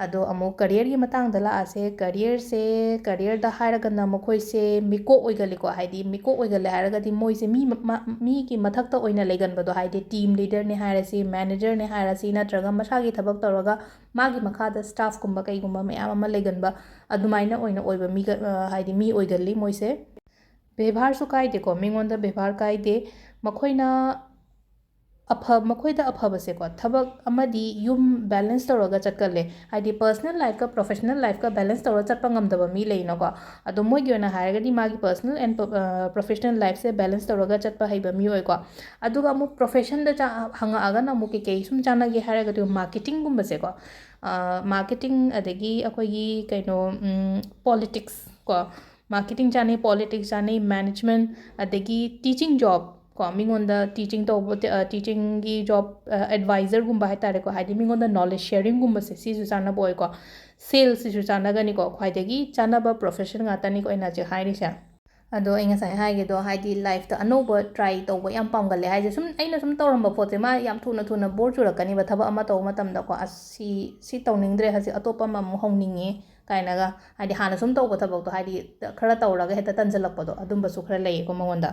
ꯑꯗꯣ ꯑꯃꯨꯛ ꯀꯔꯤꯌꯔꯒꯤ ꯃꯇꯥꯡꯗ ꯂꯥꯛꯑꯁꯦ꯫ ꯀꯔꯤꯌꯔꯁꯦ, ꯀꯔꯤꯌꯔꯗ ꯍꯥꯏꯔꯒꯅ ꯃꯈꯣꯏꯁꯦ ꯃꯤꯀꯣꯛ ꯑꯣꯏꯒꯜꯂꯤꯀꯣ꯫ ꯍꯥꯏꯗꯤ ꯃꯤꯀꯣꯛ ꯑꯣꯏꯒꯜꯂꯦ ꯍꯥꯏꯔꯒꯗꯤ ꯃꯣꯏꯁꯦ ꯃꯤ ꯃ-, ꯃ-, ꯃꯤꯒꯤ ꯃꯊꯛꯇ ꯑꯣꯏꯅ ꯂꯩꯒꯟꯕꯗꯣ, ꯍꯥꯏꯗꯤ ꯇꯤꯝ ꯂꯤꯗꯔꯅꯦ ꯍꯥꯏꯔꯁꯤ, ꯃꯦꯅꯦꯖꯔꯅꯦ ꯍꯥꯏꯔꯁꯤ, ꯅꯠꯇ꯭ꯔꯒ ꯃꯁꯥꯒꯤ ꯊꯕꯛ ꯇꯧꯔꯒ ꯃꯥꯒꯤ ꯃꯈꯥꯗ ꯁ꯭ꯇꯥꯐꯀꯨꯝꯕ ꯀꯩꯒꯨꯝꯕ ꯃꯌꯥꯝ ꯑꯃ ꯂꯩꯒꯟꯕ, ꯑꯗꯨꯃꯥꯏꯅ ꯑꯣꯏꯅ ꯑꯣꯏꯕ ꯃꯤꯒ-, ꯑ, ꯍꯥꯏꯗꯤ ꯃꯤ ꯑꯣꯏꯒꯜꯂꯤ ꯃꯣꯏꯁꯦ꯫ ꯕꯦꯕꯥꯔꯁꯨ ꯀꯥꯏꯗꯦꯀꯣ, ꯃꯤꯉꯣꯟꯗ ꯕꯦꯕꯥꯔ ꯀꯥꯏꯗꯦ꯫ ꯃꯈꯣꯏꯅ ꯑꯐ-, ꯃꯈꯣꯏꯗ ꯑꯐꯕꯁꯦꯀꯣ, ꯊꯕꯛ ꯑꯃꯗꯤ ꯌꯨꯝ ꯕꯦꯂꯦꯟꯁ ꯇꯧꯔꯒ ꯆꯠꯀꯜꯂꯦ꯫ ꯍꯥꯏꯗꯤ ꯄꯔꯁꯅꯦꯜ ꯂꯥꯏꯐꯀ ꯄ꯭ꯔꯣꯐꯦꯁꯅꯦꯜ ꯂꯥꯏꯐꯀ ꯕꯦꯂꯦꯟꯁ ꯇꯧꯔꯒ ꯆꯠꯄ ꯉꯝꯗꯕ ꯃꯤ ꯂꯩꯅꯀꯣ꯫ ꯑꯗꯣ ꯃꯣꯏꯒꯤ ꯑꯣꯏꯅ ꯍꯥꯏꯔꯒꯗꯤ ꯃꯥꯒꯤ ꯄꯔꯁꯅꯦꯜ ꯑꯦꯟ ꯄ-, ꯑ, ꯄ꯭ꯔꯣꯐꯦꯁꯅꯦꯜ ꯂꯥꯏꯐꯁꯦ ꯕꯦꯂꯦꯟꯁ ꯇꯧꯔꯒ ꯆꯠꯄ ꯍꯩꯕ ꯃꯤ ꯑꯣꯏꯀꯣ꯫ ꯑꯗꯨꯒ ꯑꯃꯨꯛ ꯄ꯭ꯔꯣꯐꯦꯁꯟꯗ ꯆꯥ-, ꯍꯪꯉꯛꯑꯒꯅ ꯑꯃꯨꯛ ꯀꯩꯀꯩ ꯁꯨꯝ ꯆꯥꯟꯅꯒꯦ ꯍꯥꯏꯔꯒꯗꯤ ꯃꯥꯔꯀꯦꯇꯤꯡꯒꯨꯝꯕꯁꯦꯀꯣ꯫ ꯑ, ꯃꯥꯔꯀꯦꯇꯤꯡ, ꯑꯗꯒꯤ ꯑꯩꯈꯣꯏꯒꯤ ꯀꯩꯅꯣ, ꯎꯝ, ꯄꯣꯂꯤꯇꯤꯛꯁ ꯀꯣ꯫ ꯃꯥꯔꯀꯦꯇꯤꯡ ꯆꯥꯅꯩ, ꯄꯣꯂꯤꯇꯤꯛꯁ ꯆꯥꯅꯩ, ꯃꯦꯅꯦꯖꯃꯦꯟꯠ, ꯑꯗꯒꯤ ꯇꯤꯆꯤꯡ ꯖꯣꯕ ꯀꯣ, ꯃꯤꯉꯣꯟꯗ ꯇꯤꯆꯤꯡ ꯇꯧꯕ, ꯇꯤ-, ꯑ, ꯇꯤꯆꯤꯡꯒꯤ ꯖꯣꯕ, ꯑ, ꯑꯦꯗꯚꯥꯏꯖꯔꯒꯨꯝꯕ ꯍꯥꯏ ꯇꯥꯔꯦꯀꯣ, ꯍꯥꯏꯗꯤ ꯃꯤꯉꯣꯟꯗ ꯅꯣꯂꯦꯖ ꯁꯦꯌꯔꯤꯡꯒꯨꯝꯕꯁꯦ, ꯁꯤꯁꯨ ꯆꯥꯟꯅꯕ ꯑꯣꯏꯀꯣ꯫ ꯁꯦꯜꯁꯁꯤꯁꯨ ꯆꯥꯟꯅꯒꯅꯤꯀꯣ, ꯈ꯭ꯋꯥꯏꯗꯒꯤ ꯆꯥꯟꯅꯕ ꯄ꯭ꯔꯣꯐꯦꯁꯟ ꯉꯥꯛꯇꯅꯤꯀꯣ ꯑꯩꯅ ꯍꯧꯖꯤꯛ ꯍꯥꯏꯔꯤꯁꯦ꯫ ꯑꯗꯣ ꯑꯩ ꯉꯁꯥꯏ ꯍꯥꯏꯒꯦꯗꯣ, ꯍꯥꯏꯗꯤ ꯂꯥꯏꯐꯇ ꯑꯅꯧꯕ ꯇ꯭ꯔꯥꯏ ꯇꯧꯕ ꯌꯥꯝ ꯄꯥꯝꯒꯜꯂꯦ ꯍꯥꯏꯁꯦ, ꯁꯨꯝ ꯑꯩꯅ ꯁꯨꯝ ꯇꯧꯔꯝꯕ ꯄꯣꯠꯁꯦ ꯃꯥ ꯌꯥꯝ ꯊꯨꯅ ꯊꯨꯅ ꯕꯣꯔ ꯆꯨꯔꯛꯀꯅꯤꯕ ꯊꯕꯛ ꯑꯃ ꯇꯧꯕ ꯃꯇꯝꯗꯀꯣ꯫ "ꯑꯁ, ꯁꯤ, ꯁꯤ ꯇꯧꯅꯤꯡꯗ꯭ꯔꯦ, ꯍꯧꯖꯤꯛ ꯑꯇꯣꯞꯄ ꯑꯃꯃꯨꯛ ꯍꯧꯅꯤꯡꯉꯦ", ꯀꯥꯏꯅꯒ, ꯍꯥꯏꯗꯤ ꯍꯥꯟꯅ ꯁꯨꯝ ꯇꯧꯕ ꯊꯕꯛꯇꯣ, ꯍꯥꯏꯗꯤ ꯈꯔ ꯇꯧꯔꯒ ꯍꯦꯛꯇ ꯇꯟꯁꯤꯜꯂꯛꯄꯗꯣ, ꯑꯗꯨꯝꯕꯁꯨ ꯈꯔ ꯂꯩꯌꯦꯀꯣ ꯃꯉꯣꯟꯗ꯫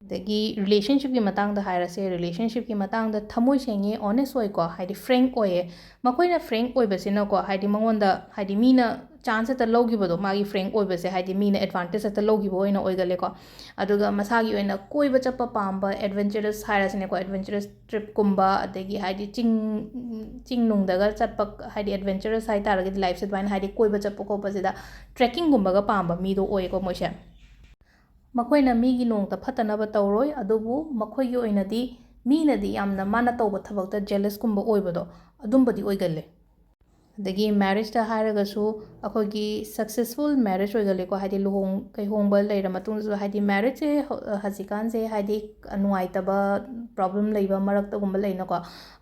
ꯑꯗꯒꯤ relationshipꯀꯤ ꯃꯇꯥꯡꯗ ꯍꯥꯏꯔꯁꯦ, relationshipꯀꯤ ꯃꯇꯥꯡꯗ ꯊꯃꯣꯏ ꯁꯦꯡꯉꯦ, honest ꯑꯣꯏꯀꯣ, ꯍꯥꯏꯗꯤ frank ꯑꯣꯏꯌꯦ꯫ ꯃꯈꯣꯏꯅ frank ꯑꯣꯏꯕꯁꯤꯅꯀꯣ, ꯍꯥꯏꯗꯤ ꯃꯉꯣꯟꯗ, ꯍꯥꯏꯗꯤ ꯃꯤꯅ chance ꯍꯦꯛꯇ ꯂꯧꯈꯤꯕꯗꯣ, ꯃꯥꯒꯤ frank ꯑꯣꯏꯕꯁꯦ, ꯍꯥꯏꯗꯤ ꯃꯤꯅ advantage ꯍꯦꯛꯇ ꯂꯧꯈꯤꯕ ꯑꯣꯏꯅ ꯑꯣꯏꯒꯜꯂꯦꯀꯣ꯫ ꯑꯗꯨꯒ ꯃꯁꯥꯒꯤ ꯑꯣꯏꯅ ꯀꯣꯏꯕ ꯆꯠꯄ ꯄꯥꯝꯕ, adventurous ꯍꯥꯏꯔꯁꯤꯅꯦꯀꯣ, adventurous tripꯀꯨꯝꯕ, ꯑꯗꯒꯤ ꯍꯥꯏꯗꯤ ꯆꯤꯡ, ꯆꯤꯡ ꯅꯨꯡꯗꯒ ꯆꯠꯄ, ꯍꯥꯏꯗꯤ adventurous ꯍꯥꯏ ꯇꯥꯔꯒꯗꯤ lifeꯁꯦ ꯑꯗꯨꯃꯥꯏꯅ, ꯍꯥꯏꯗꯤ ꯀꯣꯏꯕ ꯆꯠꯄ ꯈꯣꯠꯄꯁꯤꯗ trekkingꯒꯨꯝꯕꯒ ꯄꯥꯝꯕ ꯃꯤꯗꯣ ꯑꯣꯏꯌꯦꯀꯣ ꯃꯣꯏꯁꯦ꯫ ꯃꯈꯣꯏꯅ ꯃꯤꯒꯤ ꯅꯣꯡꯇ ꯐꯠꯇꯅꯕ ꯇꯧꯔꯣꯏ, ꯑꯗꯨꯕꯨ ꯃꯈꯣꯏꯒꯤ ꯑꯣꯏꯅꯗꯤ ꯃꯤꯅꯗꯤ ꯌꯥꯝꯅ ꯃꯥꯅ ꯇꯧꯕ ꯊꯕꯛꯇ jealousꯀꯨꯝꯕ ꯑꯣꯏꯕꯗꯣ, ꯑꯗꯨꯝꯕꯗꯤ ꯑꯣꯏꯒꯜꯂꯦ꯫ ꯑꯗꯒꯤ marriageꯇ ꯍꯥꯏꯔꯒꯁꯨ ꯑꯩꯈꯣꯏꯒꯤ successful marriage ꯑꯣꯏꯒꯜꯂꯦꯀꯣ, ꯍꯥꯏꯗꯤ ꯂꯨꯍꯣꯡ ꯀꯩꯍꯣꯡꯕ ꯂꯩꯔ ꯃꯇꯨꯡꯗꯁꯨ, ꯍꯥꯏꯗꯤ marriageꯁꯦ ꯍꯧ-, ꯍꯧꯖꯤꯛꯀꯥꯟꯁꯦ ꯍꯥꯏꯗꯤ ꯅꯨꯡꯉꯥꯏꯇꯕ, problem ꯂꯩꯕ ꯃꯔꯛꯇꯒꯨꯝꯕ ꯂꯩꯅꯀꯣ,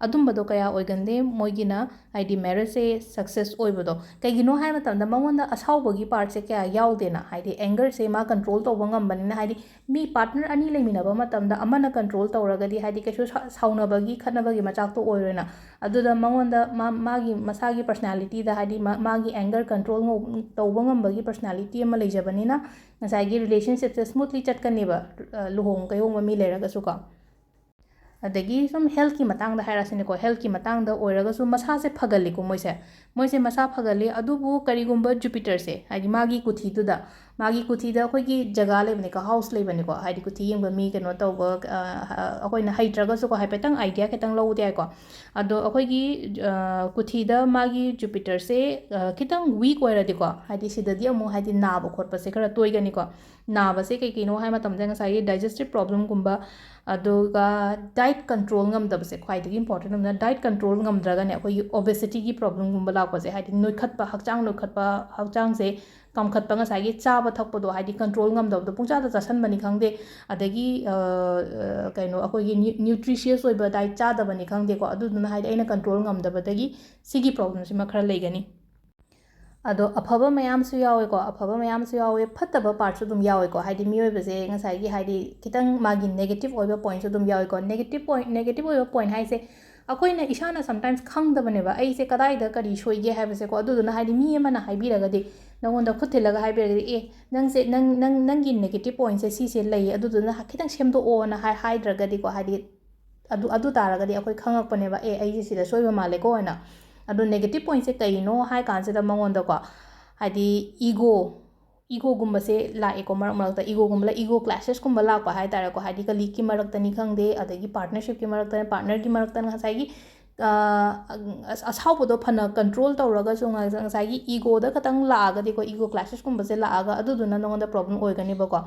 ꯑꯗꯨꯝꯕꯗꯣ ꯀꯌꯥ ꯑꯣꯏꯒꯟꯗꯦ ꯃꯣꯏꯒꯤꯅ, ꯍꯥꯏꯗꯤ marriageꯁꯦ success ꯑꯣꯏꯕꯗꯣ꯫ ꯀꯩꯒꯤꯅꯣ ꯍꯥꯏ ꯃꯇꯝꯗ ꯃꯉꯣꯟꯗ ꯑꯁꯥꯎꯕꯒꯤ partꯁꯦ ꯀꯌꯥ ꯌꯥꯎꯗꯦꯅ, ꯍꯥꯏꯗꯤ angerꯁꯦ ꯃꯥ control ꯇꯧꯕ ꯉꯝꯕꯅꯤꯅ, ꯍꯥꯏꯗꯤ ꯃꯤ partner ꯑꯅꯤ ꯂꯩꯃꯤꯟꯅꯕ ꯃꯇꯝꯗ ꯑꯃꯅ control ꯇꯧꯔꯒꯗꯤ, ꯍꯥꯏꯗꯤ ꯀꯩꯁꯨ ꯁꯥ-, ꯁꯥꯎꯅꯕꯒꯤ ꯈꯠꯅꯕꯒꯤ ꯃꯆꯥꯛꯇꯣ ꯑꯣꯏꯔꯣꯏꯅ꯫ ꯑꯗꯨꯗ ꯃꯉꯣꯟꯗ ꯃꯥ-, ꯃꯥꯒꯤ ꯃꯁꯥꯒꯤ personalityꯗ, ꯍꯥꯏꯗꯤ ꯃꯥ-, ꯃꯥꯒꯤ anger control ꯉꯧ-, ꯇꯧꯕ ꯉꯝꯕꯒꯤ personality ꯑꯃ ꯂꯩꯖꯕꯅꯤꯅ, ꯉꯁꯥꯏꯒꯤ relationshipꯁꯦ smoothly ꯆꯠꯀꯅꯦꯕ, ꯑ, ꯂꯨꯍꯣꯡ ꯀꯩꯍꯣꯡꯕ ꯃꯤ ꯂꯩꯔꯒꯁꯨꯀꯣ꯫ ꯑꯗꯒꯤ ꯁꯨꯝ healthꯀꯤ ꯃꯇꯥꯡꯗ ꯍꯥꯏꯔꯛꯑꯁꯤꯅꯦꯀꯣ, healthꯀꯤ ꯃꯇꯥꯡꯗ ꯑꯣꯏꯔꯒꯁꯨ ꯃꯁꯥꯁꯦ ꯐꯒꯜꯂꯤꯀꯣ ꯃꯣꯏꯁꯦ꯫ ꯃꯣꯏꯁꯦ ꯃꯁꯥ ꯐꯒꯜꯂꯤ, ꯑꯗꯨꯕꯨ ꯀꯔꯤꯒꯨꯝꯕ Jupiterꯁꯦ, ꯍꯥꯏꯗꯤ ꯃꯥꯒꯤ ꯀꯨꯊꯤꯗꯨꯗ, ꯃꯥꯒꯤ ꯀꯨꯊꯤꯗ ꯑꯩꯈꯣꯏꯒꯤ ꯖꯒꯥ ꯂꯩꯕꯅꯤꯀꯣ, house ꯂꯩꯕꯅꯤꯀꯣ, ꯍꯥꯏꯗꯤ ꯀꯨꯊꯤ ꯌꯦꯡꯕ ꯃꯤ ꯀꯩꯅꯣ ꯇꯧꯕ, ꯑ, ꯑ, ꯑꯩꯈꯣꯏꯅ ꯍꯩꯇ꯭ꯔꯒꯁꯨꯀꯣ, ꯍꯥꯏꯐꯦꯠꯇꯪ idea ꯈꯤꯇꯪ ꯂꯧꯕꯗꯤ ꯌꯥꯏꯀꯣ꯫ ꯑꯗꯣ ꯑꯩꯈꯣꯏꯒꯤ, ꯑ, ꯀꯨꯊꯤꯗ ꯃꯥꯒꯤ Jupiterꯁꯦ, ꯑ, ꯈꯤꯇꯪ weak ꯑꯣꯏꯔꯗꯤꯀꯣ, ꯍꯥꯏꯗꯤ ꯁꯤꯗꯗꯤ ꯑꯃꯨꯛ ꯍꯥꯏꯗꯤ ꯅꯥꯕ ꯈꯣꯠꯄꯁꯦ ꯈꯔ ꯇꯣꯏꯒꯅꯤꯀꯣ꯫ ꯅꯥꯕꯁꯦ ꯀꯩ ꯀꯩꯅꯣ ꯍꯥꯏ ꯃꯇꯝꯗ, ꯉꯁꯥꯏꯒꯤ digestive problemꯒꯨꯝꯕ, ꯑꯗꯨꯒ diet control ꯉꯝꯗꯕꯁꯦ ꯈ꯭ꯋꯥꯏꯗꯒꯤ important ꯑꯃꯅ, diet control ꯉꯝꯗ꯭ꯔꯒꯅꯦ ꯑꯩꯈꯣꯏꯒꯤ obesityꯒꯤ problemꯒꯨꯝꯕ ꯂꯥꯛꯄꯁꯦ, ꯍꯥꯏꯗꯤ ꯅꯣꯏꯈꯠꯄ, ꯍꯛꯆꯥꯡ ꯅꯣꯏꯈꯠꯄ, ꯍꯛꯆꯥꯡꯁꯦ ꯀꯥꯝꯈꯠꯄ, ꯉꯁꯥꯏꯒꯤ ꯆꯥꯕ ꯊꯛꯄꯗꯣ ꯍꯥꯏꯗꯤ control ꯉꯝꯗꯕꯗꯣ, ꯄꯨꯡꯆꯥꯗ ꯆꯥꯁꯟꯕꯅꯤ ꯈꯪꯗꯦ, ꯑꯗꯒꯤ, ꯑ, ꯑ, ꯀꯩꯅꯣ ꯑꯩꯈꯣꯏꯒꯤ nu-, nutritious ꯑꯣꯏꯕ diet ꯆꯥꯗꯕꯅꯤ ꯈꯪꯗꯦꯀꯣ, ꯑꯗꯨꯗꯨꯅ ꯍꯥꯏꯗꯤ ꯑꯩꯅ control ꯉꯝꯗꯕꯗꯒꯤ ꯁꯤꯒꯤ problemꯁꯤꯃ ꯈꯔ ꯂꯩꯒꯅꯤ꯫ ꯑꯗꯣ ꯑꯐꯕ ꯃꯌꯥꯝꯁꯨ ꯌꯥꯎꯋꯦꯀꯣ, ꯑꯐꯕ ꯃꯌꯥꯝꯁꯨ ꯌꯥꯎꯋꯦ, ꯐꯠꯇꯕ partꯁꯨ ꯑꯗꯨꯝ ꯌꯥꯎꯋꯦꯀꯣ꯫ ꯍꯥꯏꯗꯤ ꯃꯤꯑꯣꯏꯕꯁꯦ ꯉꯁꯥꯏꯒꯤ ꯍꯥꯏꯗꯤ ꯈꯤꯇꯪ ꯃꯥꯒꯤ negative ꯑꯣꯏꯕ pointꯁꯨ ꯑꯗꯨꯝ ꯌꯥꯎꯋꯦꯀꯣ꯫ Negative point, negative ꯑꯣꯏꯕ point ꯍꯥꯏꯁꯦ ꯑꯩꯈꯣꯏꯅ ꯏꯁꯥꯅ sometimes ꯈꯪꯗꯕꯅꯦꯕ, ꯑꯩꯁꯦ ꯀꯗꯥꯏꯗ ꯀꯔꯤ ꯁꯣꯏꯒꯦ ꯍꯥꯏꯕꯁꯦꯀꯣ꯫ ꯑꯗꯨꯗꯨꯅ ꯍꯥꯏꯗꯤ ꯃꯤ ꯑꯃꯅ ꯍꯥꯏꯕꯤꯔꯒꯗꯤ, ꯅꯉꯣꯟꯗ ꯈꯨꯠ ꯊꯤꯜꯂꯒ ꯍꯥꯏꯕꯤꯔꯒꯗꯤ, "ꯑꯦ, ꯅꯪꯁꯦ, ꯅꯪ, ꯅꯪ, ꯅꯪꯒꯤ negative pointꯁꯦ ꯁꯤꯁꯦ ꯂꯩꯌꯦ, ꯑꯗꯨꯗꯨꯅ ꯈꯤꯇꯪ ꯁꯦꯝꯗꯣꯛꯑꯣꯅ" ꯍꯥꯏ-, ꯍꯥꯏꯗ꯭ꯔꯒꯗꯤꯀꯣ, ꯍꯥꯏꯗꯤ ꯑꯗꯨ, ꯑꯗꯨ ꯇꯥꯔꯒꯗꯤ ꯑꯩꯈꯣꯏ ꯈꯪꯉꯛꯄꯅꯦꯕ, "ꯑꯦ, ꯑꯩꯁꯦ ꯁꯤꯗ ꯁꯣꯏꯕ ꯃꯥꯜꯂꯦꯀꯣ" ꯍꯥꯏꯅ꯫ ꯑꯗꯣ negative pointꯁꯦ ꯀꯩꯅꯣ ꯍꯥꯏ ꯀꯥꯟꯁꯤꯗ ꯃꯉꯣꯟꯗꯀꯣ, ꯍꯥꯏꯗꯤ ego, egoꯒꯨꯝꯕꯁꯦ ꯂꯥꯛꯑꯦꯀꯣ ꯃꯔꯛ ꯃꯔꯛꯇ꯫ Egoꯒꯨꯝꯕ ꯂꯥꯛ-, ego clashesꯀꯨꯝꯕ ꯂꯥꯛꯄ ꯍꯥꯏ ꯇꯥꯔꯦꯀꯣ, ꯍꯥꯏꯗꯤ colleagueꯀꯤ ꯃꯔꯛꯇꯅꯤ ꯈꯪꯗꯦ, ꯑꯗꯒꯤ partnershipꯀꯤ ꯃꯔꯛꯇꯅ, partnerꯒꯤ ꯃꯔꯛꯇꯅ ꯉꯁꯥꯏꯒꯤ, ꯑ, ꯑꯁ-, ꯑꯁꯥꯎꯕꯗꯣ ꯐꯅ control ꯇꯧꯔꯒꯁꯨ ꯉ-, ꯉꯁꯥꯏꯒꯤ egoꯗ ꯈꯇꯪ ꯂꯥꯛꯑꯒꯗꯤꯀꯣ, ego clashesꯀꯨꯝꯕꯁꯦ ꯂꯥꯛꯑꯒ ꯑꯗꯨꯗꯨꯅ ꯅꯉꯣꯟꯗ problem ꯑꯣꯏꯒꯅꯦꯕꯀꯣ꯫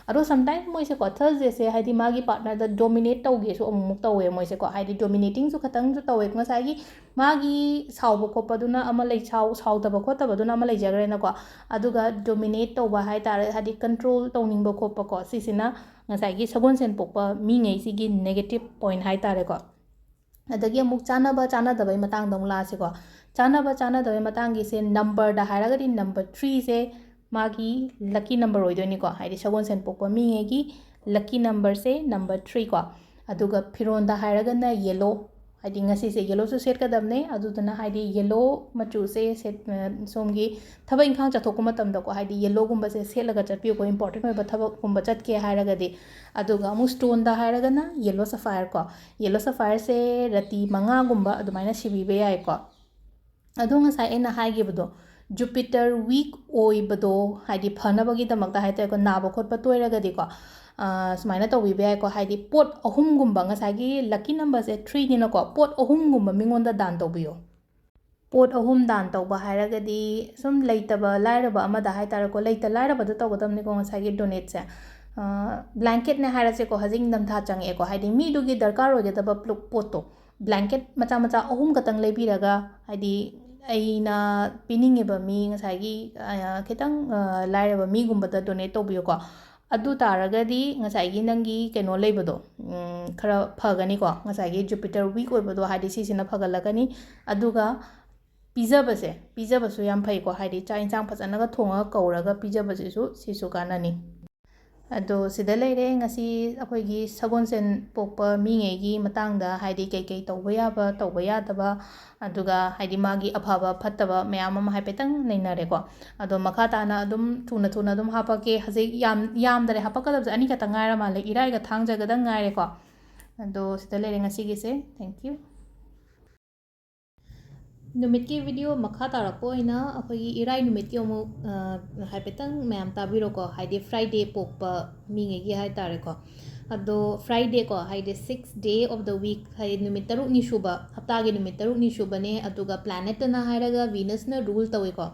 ꯑꯗꯣ sometimes ꯃꯣꯏꯁꯦꯀꯣ, Thursdayꯁꯦ ꯍꯥꯏꯗꯤ ꯃꯥꯒꯤ partnerꯗ dominate ꯇꯧꯒꯦꯁꯨ ꯑꯃꯨꯛꯃꯨꯛ ꯇꯧꯋꯦ ꯃꯣꯏꯁꯦꯀꯣ, ꯍꯥꯏꯗꯤ dominatingꯁꯨ ꯈꯇꯪꯁꯨ ꯇꯧꯋꯦ꯫ ꯉꯁꯥꯏꯒꯤ ꯃꯥꯒꯤ ꯁꯥꯎꯕ ꯈꯣꯠꯄꯗꯨꯅ ꯑꯃ ꯂꯩ-, ꯁꯥꯎ-, ꯁꯥꯎꯗꯕ ꯈꯣꯠꯇꯕꯗꯨꯅ ꯑꯃ ꯂꯩꯖꯈ꯭ꯔꯦꯅꯀꯣ꯫ ꯑꯗꯨꯒ dominate ꯇꯧꯕ ꯍꯥꯏ ꯇꯥꯔꯦ, ꯍꯥꯏꯗꯤ control ꯇꯧꯅꯤꯡꯕ ꯈꯣꯠꯄꯀꯣ, ꯁꯤꯁꯤꯅ ꯉꯁꯥꯏꯒꯤ ꯁꯒꯣꯜꯁꯦꯟ ꯄꯣꯛꯄ ꯃꯤꯉꯩꯁꯤꯒꯤ negative point ꯍꯥꯏ ꯇꯥꯔꯦꯀꯣ꯫ ꯑꯗꯒꯤ ꯑꯃꯨꯛ ꯆꯥꯟꯅꯕ ꯆꯥꯟꯅꯗꯕꯩ ꯃꯇꯥꯡꯗ ꯑꯃꯨꯛ ꯂꯥꯛꯑꯁꯤꯀꯣ꯫ ꯆꯥꯟꯅꯕ ꯆꯥꯟꯅꯗꯕꯩ ꯃꯇꯥꯡꯒꯤꯁꯦ, numberꯗ ꯍꯥꯏꯔꯒꯗꯤ number threeꯁꯦ ꯃꯥꯒꯤ lucky number ꯑꯣꯏꯗꯣꯏꯅꯤꯀꯣ, ꯍꯥꯏꯗꯤ ꯁꯒꯣꯜꯁꯦꯟ ꯄꯣꯛꯄ ꯃꯤꯉꯩꯒꯤ lucky numberꯁꯦ number three ꯀꯣ꯫ ꯑꯗꯨꯒ ꯐꯤꯔꯣꯟꯗ ꯍꯥꯏꯔꯒꯅ yellow, ꯍꯥꯏꯗꯤ ꯉꯁꯤꯁꯦ yellowꯁꯨ ꯁꯦꯠꯀꯗꯕꯅꯦ, ꯑꯗꯨꯗꯨꯅ ꯍꯥꯏꯗꯤ yellow ꯃꯆꯨꯁꯦ ꯁꯦꯠ-, ꯑ, ꯁꯣꯝꯒꯤ ꯊꯕꯛ ꯏꯪꯈꯥꯡ ꯆꯠꯊꯣꯛꯄ ꯃꯇꯝꯗꯀꯣ, ꯍꯥꯏꯗꯤ yellowꯒꯨꯝꯕꯁꯦ ꯁꯦꯠꯂꯒ ꯆꯠꯄꯤꯌꯨꯀꯣ, important ꯑꯣꯏꯕ ꯊꯕꯛꯀꯨꯝꯕ ꯆꯠꯀꯦ ꯍꯥꯏꯔꯒꯗꯤ꯫ ꯑꯗꯨꯒ ꯑꯃꯨꯛ stoneꯗ ꯍꯥꯏꯔꯒꯅ yellow sapphireꯀꯣ, yellow sapphireꯁꯦ ꯔꯇꯤ ꯃꯉꯥꯒꯨꯝꯕ ꯑꯗꯨꯃꯥꯏꯅ ꯁꯤꯕꯤꯕ ꯌꯥꯏꯀꯣ꯫ ꯑꯗꯣ ꯉꯁꯥꯏ ꯑꯩꯅ ꯍꯥꯏꯈꯤꯕꯗꯣ, Jupiter weak ꯑꯣꯏꯕꯗꯣ, ꯍꯥꯏꯗꯤ ꯐꯅꯕꯒꯤꯗꯃꯛꯇ ꯍꯥꯏ ꯇꯥꯔꯦꯀꯣ, ꯅꯥꯕ ꯈꯣꯠꯄ ꯇꯣꯏꯔꯒꯗꯤꯀꯣ, ꯑ, ꯁꯨꯃꯥꯏꯅ ꯇꯧꯕꯤꯕ ꯌꯥꯏꯀꯣ, ꯍꯥꯏꯗꯤ ꯄꯣꯠ ꯑꯍꯨꯝꯒꯨꯝꯕ, ꯉꯁꯥꯏꯒꯤ lucky numberꯁꯦ threeꯅꯤꯅꯀꯣ, ꯄꯣꯠ ꯑꯍꯨꯝꯒꯨꯝꯕ ꯃꯤꯉꯣꯟꯗ ꯗꯥꯟ ꯇꯧꯕꯤꯌꯣ꯫ ꯄꯣꯠ ꯑꯍꯨꯝ ꯗꯥꯟ ꯇꯧꯕ ꯍꯥꯏꯔꯒꯗꯤ, ꯁꯨꯝ ꯂꯩꯇꯕ ꯂꯥꯏꯔꯕ ꯑꯃꯗ ꯍꯥꯏ ꯇꯥꯔꯦꯀꯣ, ꯂꯩꯇ ꯂꯥꯏꯔꯕꯗ ꯇꯧꯒꯗꯕꯅꯤꯀꯣ ꯉꯁꯥꯏꯒꯤ donateꯁꯦ꯫ ꯑ, blanketꯅꯦ ꯍꯥꯏꯔꯁꯦꯀꯣ, ꯍꯧꯖꯤꯛ ꯅꯤꯡꯊꯝꯊꯥ ꯆꯪꯉꯛꯑꯦꯀꯣ, ꯍꯥꯏꯗꯤ ꯃꯤꯗꯨꯒꯤ ꯗꯔꯀꯥꯔ ꯑꯣꯏꯒꯗꯕ ꯄ꯭ꯂꯨ-, ꯄꯣꯠꯇꯣ, blanket ꯃꯆꯥ ꯃꯆꯥ ꯑꯍꯨꯝ ꯈꯛꯇꯪ ꯂꯩꯕꯤꯔꯒ, ꯍꯥꯏꯗꯤ ꯑꯩꯅ ꯄꯤꯅꯤꯡꯉꯤꯕ ꯃꯤ ꯉꯁꯥꯏꯒꯤ, ꯑ, ꯈꯤꯇꯪ, ꯑ, ꯂꯥꯏꯔꯕ ꯃꯤꯒꯨꯝꯕꯗ donate ꯇꯧꯕꯤꯌꯨꯀꯣ꯫ ꯑꯗꯨ ꯇꯥꯔꯒꯗꯤ ꯉꯁꯥꯏꯒꯤ ꯅꯪꯒꯤ ꯀꯩꯅꯣ ꯂꯩꯕꯗꯣ, ꯎꯝ, ꯈꯔ ꯐꯒꯅꯤꯀꯣ꯫ ꯉꯁꯥꯏꯒꯤ Jupiter weak ꯑꯣꯏꯕꯗꯣ, ꯍꯥꯏꯗꯤ ꯁꯤꯁꯤꯅ ꯐꯒꯠꯂꯛꯀꯅꯤ꯫ ꯑꯗꯨꯒ ꯄꯤꯖꯕꯁꯦ, ꯄꯤꯖꯕꯁꯨ ꯌꯥꯝ ꯐꯩꯀꯣ, ꯍꯥꯏꯗꯤ ꯆꯥꯛ ꯏꯟꯁꯥꯡ ꯐꯖꯅꯒ ꯊꯣꯡꯉꯒ ꯀꯧꯔꯒ ꯄꯤꯖꯕꯁꯤꯁꯨ, ꯁꯤꯁꯨ ꯀꯥꯟꯅꯅꯤ꯫ ꯑꯗꯣ ꯁꯤꯗ ꯂꯩꯔꯦ ꯉꯁꯤ ꯑꯩꯈꯣꯏꯒꯤ ꯁꯒꯣꯜꯁꯦꯟ ꯄꯣꯛꯄ ꯃꯤꯉꯩꯒꯤ ꯃꯇꯥꯡꯗ, ꯍꯥꯏꯗꯤ ꯀꯩꯀꯩ ꯇꯧꯕ ꯌꯥꯕ, ꯇꯧꯕ ꯌꯥꯗꯕ, ꯑꯗꯨꯒ ꯍꯥꯏꯗꯤ ꯃꯥꯒꯤ ꯑꯐꯕ ꯐꯠꯇꯕ ꯃꯌꯥꯝ ꯑꯃ ꯍꯥꯏꯐꯦꯠꯇꯪ ꯅꯩꯅꯔꯦꯀꯣ꯫ ꯑꯗꯣ ꯃꯈꯥ ꯇꯥꯅ ꯑꯗꯨꯝ ꯊꯨꯅ ꯊꯨꯅ ꯑꯗꯨꯝ ꯍꯥꯞꯄꯛꯀꯦ꯫ ꯍꯧꯖꯤꯛ ꯌꯥꯝ, ꯌꯥꯝꯗꯔꯦ, ꯍꯥꯞꯄꯛꯀꯗꯕꯁꯦ ꯑꯅꯤꯈꯛꯇꯪ ꯉꯥꯏꯔ ꯃꯥꯜꯂꯦ, ꯏꯔꯥꯏꯒ ꯊꯥꯡꯖꯒꯗꯪ ꯉꯥꯏꯔꯦꯀꯣ꯫ ꯑꯗꯣ ꯁꯤꯗ ꯂꯩꯔꯦ ꯉꯁꯤꯒꯤꯁꯦ꯫ Thank you꯫ ꯅꯨꯃꯤꯠꯀꯤ video ꯃꯈꯥ ꯇꯥꯔꯛꯄ ꯑꯣꯏꯅ ꯑꯩꯈꯣꯏꯒꯤ ꯏꯔꯥꯏ ꯅꯨꯃꯤꯠꯀꯤ ꯑꯃꯨꯛ, ꯑ, ꯍꯥꯏꯐꯦꯠꯇꯪ ꯃꯌꯥꯝ ꯇꯥꯕꯤꯔꯣꯀꯣ, ꯍꯥꯏꯗꯤ Friday ꯄꯣꯛꯄ ꯃꯤꯉꯩꯒꯤ ꯍꯥꯏ ꯇꯥꯔꯦꯀꯣ꯫ ꯑꯗꯣ Friday ꯀꯣ, ꯍꯥꯏꯗꯤ sixth day of the week, ꯍꯥꯏꯗꯤ ꯅꯨꯃꯤꯠ ꯇꯔꯨꯛꯅꯤ ꯁꯨꯕ, ꯍꯞꯇꯥꯒꯤ ꯅꯨꯃꯤꯠ ꯇꯔꯨꯛꯅꯤ ꯁꯨꯕꯅꯦ, ꯑꯗꯨꯒ planetꯇꯅ ꯍꯥꯏꯔꯒ Venusꯅ rule ꯇꯧꯋꯤꯀꯣ꯫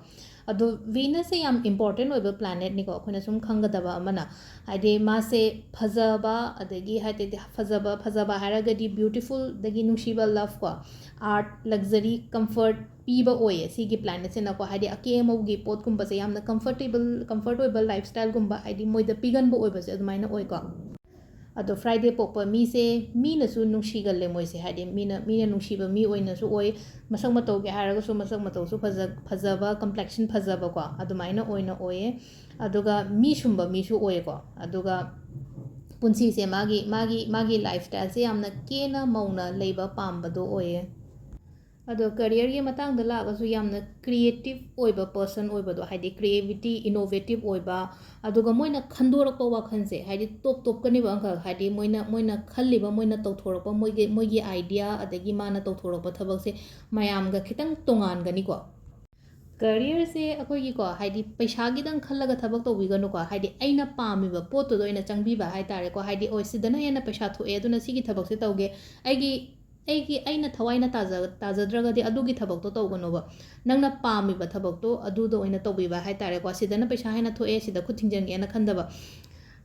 ꯑꯗꯣ Venusꯁꯦ ꯌꯥꯝ important ꯑꯣꯏꯕ planetꯅꯤꯀꯣ, ꯑꯩꯈꯣꯏꯅ ꯁꯨꯝ ꯈꯪꯒꯗꯕ ꯑꯃꯅ꯫ ꯍꯥꯏꯗꯤ ꯃꯥꯁꯦ ꯐꯖꯕ, ꯑꯗꯒꯤ ꯍꯥꯏꯗꯤ ꯐꯖꯕ, ꯐꯖꯕ ꯍꯥꯏꯔꯒꯗꯤ beautifulꯗꯒꯤ ꯅꯨꯡꯁꯤꯕ, love ꯀꯣ, art, luxury, comfort ꯄꯤꯕ ꯑꯣꯏꯌꯦ ꯁꯤꯒꯤ planetꯁꯤꯅꯀꯣ꯫ ꯍꯥꯏꯗꯤ ꯑꯀꯦ ꯑꯃꯧꯒꯤ ꯄꯣꯠꯀꯨꯝꯕꯁꯦ ꯌꯥꯝꯅ comfortable, comfort ꯑꯣꯏꯕ lifestyleꯒꯨꯝꯕ ꯍꯥꯏꯗꯤ ꯃꯣꯏꯗ ꯄꯤꯒꯟꯕ ꯑꯣꯏꯕꯁꯦ ꯑꯗꯨꯃꯥꯏꯅ ꯑꯣꯏꯀꯣ꯫ ꯑꯗꯣ Friday ꯄꯣꯛꯄ ꯃꯤꯁꯦ ꯃꯤꯅꯁꯨ ꯅꯨꯡꯁꯤꯒꯜꯂꯦ ꯃꯣꯏꯁꯦ, ꯍꯥꯏꯗꯤ ꯃꯤꯅ, ꯃꯤꯅ ꯅꯨꯡꯁꯤꯕ ꯃꯤ ꯑꯣꯏꯅꯁꯨ ꯑꯣꯏ꯫ ꯃꯁꯛ ꯃꯇꯧꯒꯤ ꯍꯥꯏꯔꯒꯁꯨ ꯃꯁꯛ ꯃꯇꯧꯁꯨ ꯐꯖ-, ꯐꯖꯕ, complexion ꯐꯖꯕꯀꯣ, ꯑꯗꯨꯃꯥꯏꯅ ꯑꯣꯏꯅ ꯑꯣꯏꯌꯦ꯫ ꯑꯗꯨꯒ ꯃꯤ ꯁꯨꯝꯕ ꯃꯤꯁꯨ ꯑꯣꯏꯌꯦꯀꯣ꯫ ꯑꯗꯨꯒ ꯄꯨꯟꯁꯤꯁꯦ ꯃꯥꯒꯤ, ꯃꯥꯒꯤ, ꯃꯥꯒꯤ lifestyleꯁꯦ ꯌꯥꯝꯅ ꯀꯦꯅ ꯃꯧꯅ ꯂꯩꯕ ꯄꯥꯝꯕꯗꯣ ꯑꯣꯏꯌꯦ꯫ ꯑꯗꯣ careerꯒꯤ ꯃꯇꯥꯡꯗ ꯂꯥꯛꯑꯒꯁꯨ ꯌꯥꯝꯅ creative ꯑꯣꯏꯕ person ꯑꯣꯏꯕꯗꯣ, ꯍꯥꯏꯗꯤ creativity, innovative ꯑꯣꯏꯕ, ꯑꯗꯨꯒ ꯃꯣꯏꯅ ꯈꯟꯗꯣꯔꯛꯄ ꯋꯥꯈꯜꯁꯦ, ꯍꯥꯏꯗꯤ top topꯀꯅꯤꯕ ꯑꯪꯀꯜ, ꯍꯥꯏꯗꯤ ꯃꯣꯏꯅ, ꯃꯣꯏꯅ ꯈꯜꯂꯤꯕ, ꯃꯣꯏꯅ ꯇꯧꯊꯣꯔꯛꯄ, ꯃꯣꯏꯒꯤ, ꯃꯣꯏꯒꯤ idea, ꯑꯗꯒꯤ ꯃꯥꯅ ꯇꯧꯊꯣꯔꯛꯄ ꯊꯕꯛꯁꯦ ꯃꯌꯥꯝꯒ ꯈꯤꯇꯪ ꯇꯣꯉꯥꯟꯒꯅꯤꯀꯣ꯫ Careerꯁꯦ ꯑꯩꯈꯣꯏꯒꯤꯀꯣ, ꯍꯥꯏꯗꯤ ꯄꯩꯁꯥꯒꯤꯗꯪ ꯈꯜꯂꯒ ꯊꯕꯛ ꯇꯧꯕꯤꯒꯅꯨꯀꯣ, ꯍꯥꯏꯗꯤ ꯑꯩꯅ ꯄꯥꯝꯃꯤꯕ ꯄꯣꯠꯇꯨꯗ ꯑꯣꯏꯅ ꯆꯪꯕꯤꯕ ꯍꯥꯏ ꯇꯥꯔꯦꯀꯣ꯫ ꯍꯥꯏꯗꯤ, "ꯑꯣ, ꯁꯤꯗꯅ ꯍꯦꯟꯅ ꯄꯩꯁꯥ ꯊꯣꯛꯑꯦ, ꯑꯗꯨꯅ ꯁꯤꯒꯤ ꯊꯕꯛꯁꯦ ꯇꯧꯒꯦ, ꯑꯩꯒꯤ, ꯑꯩꯒꯤ, ꯑꯩꯅ ꯊꯋꯥꯏꯅ ꯇꯥꯖ-, ꯇꯥꯖꯗ꯭ꯔꯒꯗꯤ ꯑꯗꯨꯒꯤ ꯊꯕꯛꯇꯣ ꯇꯧꯒꯅꯣꯕ꯫ ꯅꯪꯅ ꯄꯥꯝꯃꯤꯕ ꯊꯕꯛꯇꯣ ꯑꯗꯨꯗ ꯑꯣꯏꯅ ꯇꯧꯕꯤꯕ ꯍꯥꯏ ꯇꯥꯔꯦꯀꯣ꯫ ꯁꯤꯗꯅ ꯄꯩꯁꯥ ꯍꯦꯟꯅ ꯊꯣꯛꯑꯦ, ꯁꯤꯗ ꯈꯨꯠ ꯊꯤꯡꯖꯤꯟꯒꯦꯅ ꯈꯟꯗꯕ꯫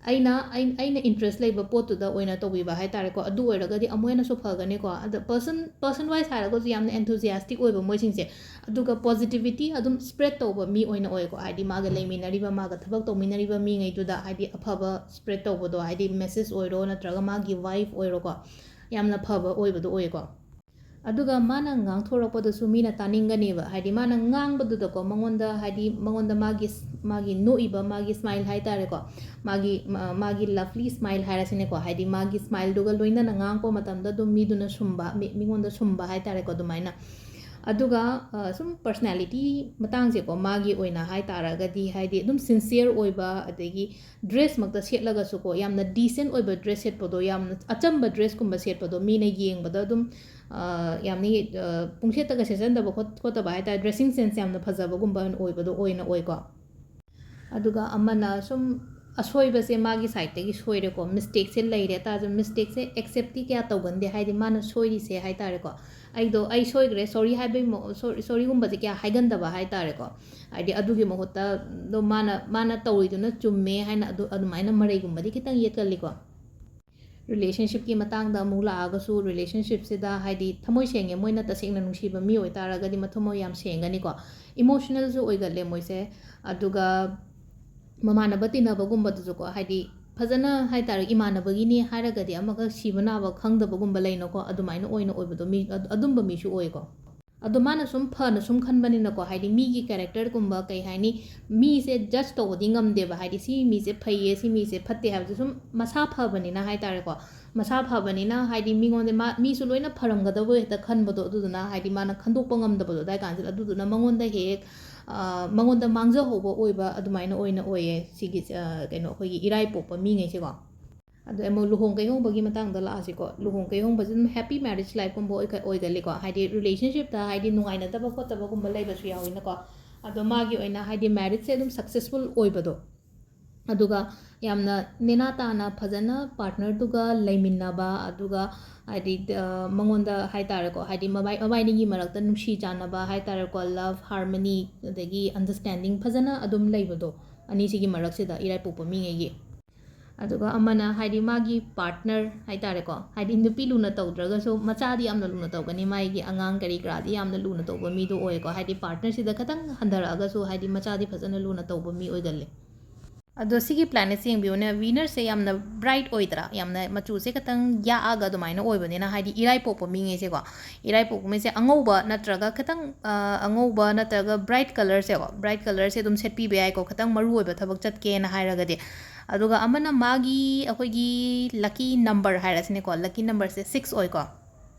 ꯑꯩꯅ, ꯑꯩ-, ꯑꯩꯅ interest ꯂꯩꯕ ꯄꯣꯠꯇꯨꯗ ꯑꯣꯏꯅ ꯇꯧꯕꯤꯕ ꯍꯥꯏ ꯇꯥꯔꯦꯀꯣ꯫ ꯑꯗꯨ ꯑꯣꯏꯔꯒꯗꯤ ꯑꯃꯨꯛ ꯍꯦꯟꯅꯁꯨ ꯐꯒꯅꯤꯀꯣ꯫ ꯑꯗ person, person wise ꯍꯥꯏꯔꯒꯁꯨ ꯌꯥꯝꯅ enthusiastic ꯑꯣꯏꯕ ꯃꯣꯏꯁꯤꯡꯁꯦ꯫ ꯑꯗꯨꯒ positivity ꯑꯗꯨꯝ spread ꯇꯧꯕ ꯃꯤ ꯑꯣꯏꯅ ꯑꯣꯏꯀꯣ꯫ ꯍꯥꯏꯗꯤ ꯃꯥꯒ ꯂꯩꯃꯤꯟꯅꯔꯤꯕ, ꯃꯥꯒ ꯊꯕꯛ ꯇꯧꯃꯤꯟꯅꯔꯤꯕ ꯃꯤꯉꯩꯗꯨꯗ ꯍꯥꯏꯗꯤ ꯑꯐꯕ spread ꯇꯧꯕꯗꯣ, ꯍꯥꯏꯗꯤ message ꯑꯣꯏꯔꯣ ꯅꯠꯇ꯭ꯔꯒ ꯃꯥꯒꯤ vibe ꯑꯣꯏꯔꯣꯀꯣ, ꯌꯥꯝꯅ ꯐꯕ ꯑꯣꯏꯕꯗꯣ ꯑꯣꯏꯌꯦꯀꯣ꯫ ꯑꯗꯨꯒ ꯃꯥꯅ ꯉꯥꯡꯊꯣꯔꯛꯄꯗꯁꯨ ꯃꯤꯅ ꯇꯥꯅꯤꯡꯒꯅꯦꯕ, ꯍꯥꯏꯗꯤ ꯃꯥꯅ ꯉꯥꯡꯕꯗꯨꯗꯀꯣ, ꯃꯉꯣꯟꯗ, ꯍꯥꯏꯗꯤ ꯃꯉꯣꯟꯗ ꯃꯥꯒꯤ ꯁ-, ꯃꯥꯒꯤ ꯅꯣꯛꯏꯕ, ꯃꯥꯒꯤ smile ꯍꯥꯏ ꯇꯥꯔꯦꯀꯣ, ꯃꯥꯒꯤ, ꯃꯥ-, ꯃꯥꯒꯤ lovely smile ꯍꯥꯏꯔꯁꯤꯅꯦꯀꯣ, ꯍꯥꯏꯗꯤ ꯃꯥꯒꯤ smileꯗꯨꯒ ꯂꯣꯏꯅꯅ ꯉꯥꯡꯉꯛꯄ ꯃꯇꯝꯗ ꯑꯗꯨꯝ ꯃꯤꯗꯨꯅ ꯁꯨꯝꯕ, ꯃꯤ-, ꯃꯤꯉꯣꯟꯗ ꯁꯨꯝꯕ ꯍꯥꯏ ꯇꯥꯔꯦꯀꯣ, ꯑꯗꯨꯃꯥꯏꯅ꯫ ꯑꯗꯨꯒ, ꯑ, ꯁꯨꯝ personality ꯃꯇꯥꯡꯁꯦꯀꯣ, ꯃꯥꯒꯤ ꯑꯣꯏꯅ ꯍꯥꯏ ꯇꯥꯔꯒꯗꯤ, ꯍꯥꯏꯗꯤ ꯑꯗꯨꯝ sincere ꯑꯣꯏꯕ, ꯑꯗꯒꯤ dressꯃꯛꯇ ꯁꯦꯠꯂꯒꯁꯨꯀꯣ, ꯌꯥꯝꯅ decent ꯑꯣꯏꯕ dress ꯁꯦꯠꯄꯗꯣ, ꯌꯥꯝꯅ ꯑꯆꯝꯕ dressꯀꯨꯝꯕ ꯁꯦꯠꯄꯗꯣ, ꯃꯤꯅ ꯌꯦꯡꯕꯗ ꯑꯗꯨꯝ, ꯑ, ꯌꯥꯝꯅ, ꯑ, ꯄꯨꯡꯁꯦꯠꯇꯒ ꯁꯦꯠꯆꯟꯗꯕ ꯈꯣꯠ-, ꯈꯣꯠꯇꯕ ꯍꯥꯏ ꯇꯥꯔꯦ, dressing sense ꯌꯥꯝꯅ ꯐꯖꯕꯒꯨꯝꯕ ꯑꯣꯏꯕꯗꯣ ꯑꯣꯏꯅ ꯑꯣꯏꯀꯣ꯫ ꯑꯗꯨꯒ ꯑꯃꯅ ꯁꯨꯝ ꯑꯁꯣꯏꯕꯁꯦ ꯃꯥꯒꯤ sideꯇꯒꯤ ꯁꯣꯏꯔꯦꯀꯣ, mistakeꯁꯦ ꯂꯩꯔꯦ ꯇꯥꯔꯁꯨ, mistakeꯁꯦ acceptꯇꯤ ꯀꯌꯥ ꯇꯧꯒꯟꯗꯦ, ꯍꯥꯏꯗꯤ ꯃꯥꯅ ꯁꯣꯏꯔꯤꯁꯦ ꯍꯥꯏ ꯇꯥꯔꯦꯀꯣ, "ꯑꯩꯗꯣ, ꯑꯩ ꯁꯣꯏꯈ꯭ꯔꯦ, sorry" ꯍꯥꯏꯕꯒꯤ ꯃꯑꯣ-, sorry, sorryꯒꯨꯝꯕꯁꯦ ꯀꯌꯥ ꯍꯥꯏꯒꯟꯗꯕ ꯍꯥꯏ ꯇꯥꯔꯦꯀꯣ꯫ ꯍꯥꯏꯗꯤ ꯑꯗꯨꯒꯤ ꯃꯍꯨꯠꯇ ꯑꯗꯨꯝ ꯃꯥꯅ, ꯃꯥꯅ ꯇꯧꯔꯤꯗꯨꯅ ꯆꯨꯝꯃꯦ ꯍꯥꯏꯅ ꯑꯗꯨ, ꯑꯗꯨꯃꯥꯏꯅ ꯃꯔꯩꯒꯨꯝꯕꯗꯤ ꯈꯤꯇꯪ ꯌꯦꯠꯀꯜꯂꯤꯀꯣ꯫ Relationshipꯀꯤ ꯃꯇꯥꯡꯗ ꯑꯃꯨꯛ ꯂꯥꯛꯑꯒꯁꯨ, relationshipꯁꯤꯗ ꯍꯥꯏꯗꯤ ꯊꯃꯣꯏ ꯁꯦꯡꯉꯦ, ꯃꯣꯏꯅ ꯇꯁꯦꯡꯅ ꯅꯨꯡꯁꯤꯕ ꯃꯤ ꯑꯣꯏꯇꯥꯔꯒꯗꯤ ꯃꯊꯃꯣꯏ ꯌꯥꯝ ꯁꯦꯡꯒꯅꯤꯀꯣ, emotionalꯁꯨ ꯑꯣꯏꯒꯜꯂꯦ ꯃꯣꯏꯁꯦ꯫ ꯑꯗꯨꯒ ꯃꯃꯥꯟꯅꯕ ꯇꯤꯟꯅꯕꯒꯨꯝꯕꯗꯁꯨꯀꯣ, ꯍꯥꯏꯗꯤ ꯐꯖꯅ ꯍꯥꯏ ꯇꯥꯔꯦ, ꯏꯃꯥꯟꯅꯕꯒꯤꯅꯤ ꯍꯥꯏꯔꯒꯗꯤ ꯑꯃꯒ ꯁꯤꯕ ꯅꯥꯕ ꯈꯪꯗꯕꯒꯨꯝꯕ ꯂꯩꯅꯀꯣ, ꯑꯗꯨꯃꯥꯏꯅ ꯑꯣꯏꯅ ꯑꯣꯏꯕꯗꯣ, ꯃꯤ ꯑꯗꯨꯝꯕ ꯃꯤꯁꯨ ꯑꯣꯏꯀꯣ꯫ ꯑꯗꯣ ꯃꯥꯅ ꯁꯨꯝ ꯐꯅ ꯁꯨꯝ ꯈꯟꯕꯅꯤꯅꯀꯣ, ꯍꯥꯏꯗꯤ ꯃꯤꯒꯤ characterꯒꯨꯝꯕ, ꯀꯩ ꯍꯥꯏꯅꯤ, ꯃꯤꯁꯦ judge ꯇꯧꯕꯗꯤ ꯉꯝꯗꯦꯕ, ꯍꯥꯏꯗꯤ ꯁꯤ ꯃꯤꯁꯦ ꯐꯩꯌꯦ, ꯁꯤ ꯃꯤꯁꯦ ꯐꯠꯇꯦ ꯍꯥꯏꯕꯁꯦ ꯁꯨꯝ ꯃꯁꯥ ꯐꯕꯅꯤꯅ ꯍꯥꯏ ꯇꯥꯔꯦꯀꯣ, ꯃꯁꯥ ꯐꯕꯅꯤꯅ ꯍꯥꯏꯗꯤ ꯃꯤꯉꯣꯟꯗ ꯃꯥ, ꯃꯤꯁꯨ ꯂꯣꯏꯅ ꯐꯔꯝꯒꯗꯕ ꯍꯦꯛꯇ ꯈꯟꯕꯗꯣ, ꯑꯗꯨꯗꯨꯅ ꯍꯥꯏꯗꯤ ꯃꯥꯅ ꯈꯟꯗꯣꯛꯄ ꯉꯝꯗꯕꯗꯣ ꯑꯗꯥꯏ ꯀꯥꯟꯁꯤꯗ, ꯑꯗꯨꯗꯨꯅ ꯃꯉꯣꯟꯗ ꯍꯦꯛ ꯍꯦꯛ, ꯑ, ꯃꯉꯣꯟꯗ ꯃꯥꯡꯖꯍꯧꯕ ꯑꯣꯏꯕ ꯑꯗꯨꯃꯥꯏꯅ ꯑꯣꯏꯅ ꯑꯣꯏꯌꯦ ꯁꯤꯒꯤ, ꯑ, ꯀꯩꯅꯣ, ꯑꯩꯈꯣꯏꯒꯤ ꯏꯔꯥꯏ ꯄꯣꯛꯄ ꯃꯤꯉꯩꯁꯦꯀꯣ꯫ ꯑꯗꯣ ꯑꯃꯨꯛ ꯂꯨꯍꯣꯡ ꯀꯩꯍꯣꯡꯕꯒꯤ ꯃꯇꯥꯡꯗ ꯂꯥꯛꯑꯁꯤꯀꯣ, ꯂꯨꯍꯣꯡ ꯀꯩꯍꯣꯡꯕꯁꯦ ꯑꯗꯨꯝ happy marriage lifeꯀꯨꯝꯕ ꯑꯣꯏꯒ-, ꯑꯣꯏꯒꯜꯂꯤꯀꯣ, ꯍꯥꯏꯗꯤ relationshipꯇ ꯍꯥꯏꯗꯤ ꯅꯨꯡꯉꯥꯏꯅꯗꯕ ꯈꯣꯠꯇꯕꯒꯨꯝꯕ ꯂꯩꯕꯁꯨ ꯌꯥꯎꯋꯤꯅꯀꯣ꯫ ꯑꯗꯣ ꯃꯥꯒꯤ ꯑꯣꯏꯅ ꯍꯥꯏꯗꯤ marriageꯁꯦ ꯑꯗꯨꯝ successful ꯑꯣꯏꯕꯗꯣ, ꯑꯗꯨꯒ ꯌꯥꯝꯅ ꯅꯦꯅꯥ ꯇꯥꯅ ꯐꯖꯅ partnerꯗꯨꯒ ꯂꯩꯃꯤꯟꯅꯕ, ꯑꯗꯨꯒ ꯍꯥꯏꯗꯤ, ꯑ, ꯃꯉꯣꯟꯗ ꯍꯥꯏ ꯇꯥꯔꯦꯀꯣ, ꯍꯥꯏꯗꯤ ꯃꯕꯥꯏ-, ꯃꯕꯥꯏꯅꯤꯒꯤ ꯃꯔꯛꯇ ꯅꯨꯡꯁꯤ ꯆꯥꯟꯅꯕ ꯍꯥꯏ ꯇꯥꯔꯦꯀꯣ, love, harmony, ꯑꯗꯒꯤ understanding ꯐꯖꯅ ꯑꯗꯨꯝ ꯂꯩꯕꯗꯣ ꯑꯅꯤꯁꯤꯒꯤ ꯃꯔꯛꯁꯤꯗ, ꯏꯔꯥꯏ ꯄꯣꯛꯄ ꯃꯤꯉꯩꯒꯤ꯫ ꯑꯗꯨꯒ ꯑꯃꯅ ꯍꯥꯏꯗꯤ ꯃꯥꯒꯤ partner ꯍꯥꯏ ꯇꯥꯔꯦꯀꯣ, ꯍꯥꯏꯗꯤ ꯅꯨꯄꯤ ꯂꯨꯅ ꯇꯧꯗ꯭ꯔꯒꯁꯨ ꯃꯆꯥꯗꯤ ꯌꯥꯝꯅ ꯂꯨꯅ ꯇꯧꯒꯅꯤ, ꯃꯥꯒꯤ ꯑꯉꯥꯡ ꯀꯔꯤ ꯀꯔꯥꯗꯤ ꯌꯥꯝꯅ ꯂꯨꯅ ꯇꯧꯕ ꯃꯤꯗꯣ ꯑꯣꯏꯀꯣ, ꯍꯥꯏꯗꯤ partnerꯁꯤꯗ ꯈꯤꯇꯪ ꯍꯟꯊꯔꯛꯑꯒꯁꯨ ꯍꯥꯏꯗꯤ ꯃꯆꯥꯗꯤ ꯐꯖꯅ ꯂꯨꯅ ꯇꯧꯕ ꯃꯤ ꯑꯣꯏꯒꯜꯂꯦ꯫ ꯑꯗꯣ ꯁꯤꯒꯤ planetꯁꯦ ꯌꯦꯡꯕꯤꯌꯨꯅꯦ, Venusꯁꯦ ꯌꯥꯝꯅ bright ꯑꯣꯏꯗ꯭ꯔꯥ? ꯌꯥꯝꯅ ꯃꯆꯨꯁꯦ ꯈꯤꯇꯪ ꯌꯥꯛꯑꯒ ꯑꯗꯨꯃꯥꯏꯅ ꯑꯣꯏꯕꯅꯤꯅ, ꯍꯥꯏꯗꯤ ꯏꯔꯥꯏ ꯄꯣꯛꯄ ꯃꯤꯉꯩꯁꯦꯀꯣ, ꯏꯔꯥꯏ ꯄꯣꯛꯄ ꯃꯤꯁꯦ ꯑꯉꯧꯕ ꯅꯠꯇ꯭ꯔꯒ ꯈꯤꯇꯪ, ꯑ, ꯑꯉꯧꯕ ꯅꯠꯇ꯭ꯔꯒ bright colourꯁꯦꯀꯣ, bright colourꯁꯦ ꯑꯗꯨꯝ ꯁꯦꯠꯄꯤꯕ ꯌꯥꯏꯀꯣ, ꯈꯤꯇꯪ ꯃꯔꯨ ꯑꯣꯏꯕ ꯊꯕꯛ ꯆꯠꯀꯦꯅ ꯍꯥꯏꯔꯒꯗꯤ꯫ ꯑꯗꯨꯒ ꯑꯃꯅ ꯃꯥꯒꯤ ꯑꯩꯈꯣꯏꯒꯤ lucky number ꯍꯥꯏꯔꯁꯤꯅꯦꯀꯣ, lucky numberꯁꯦ six ꯑꯣꯏꯀꯣ꯫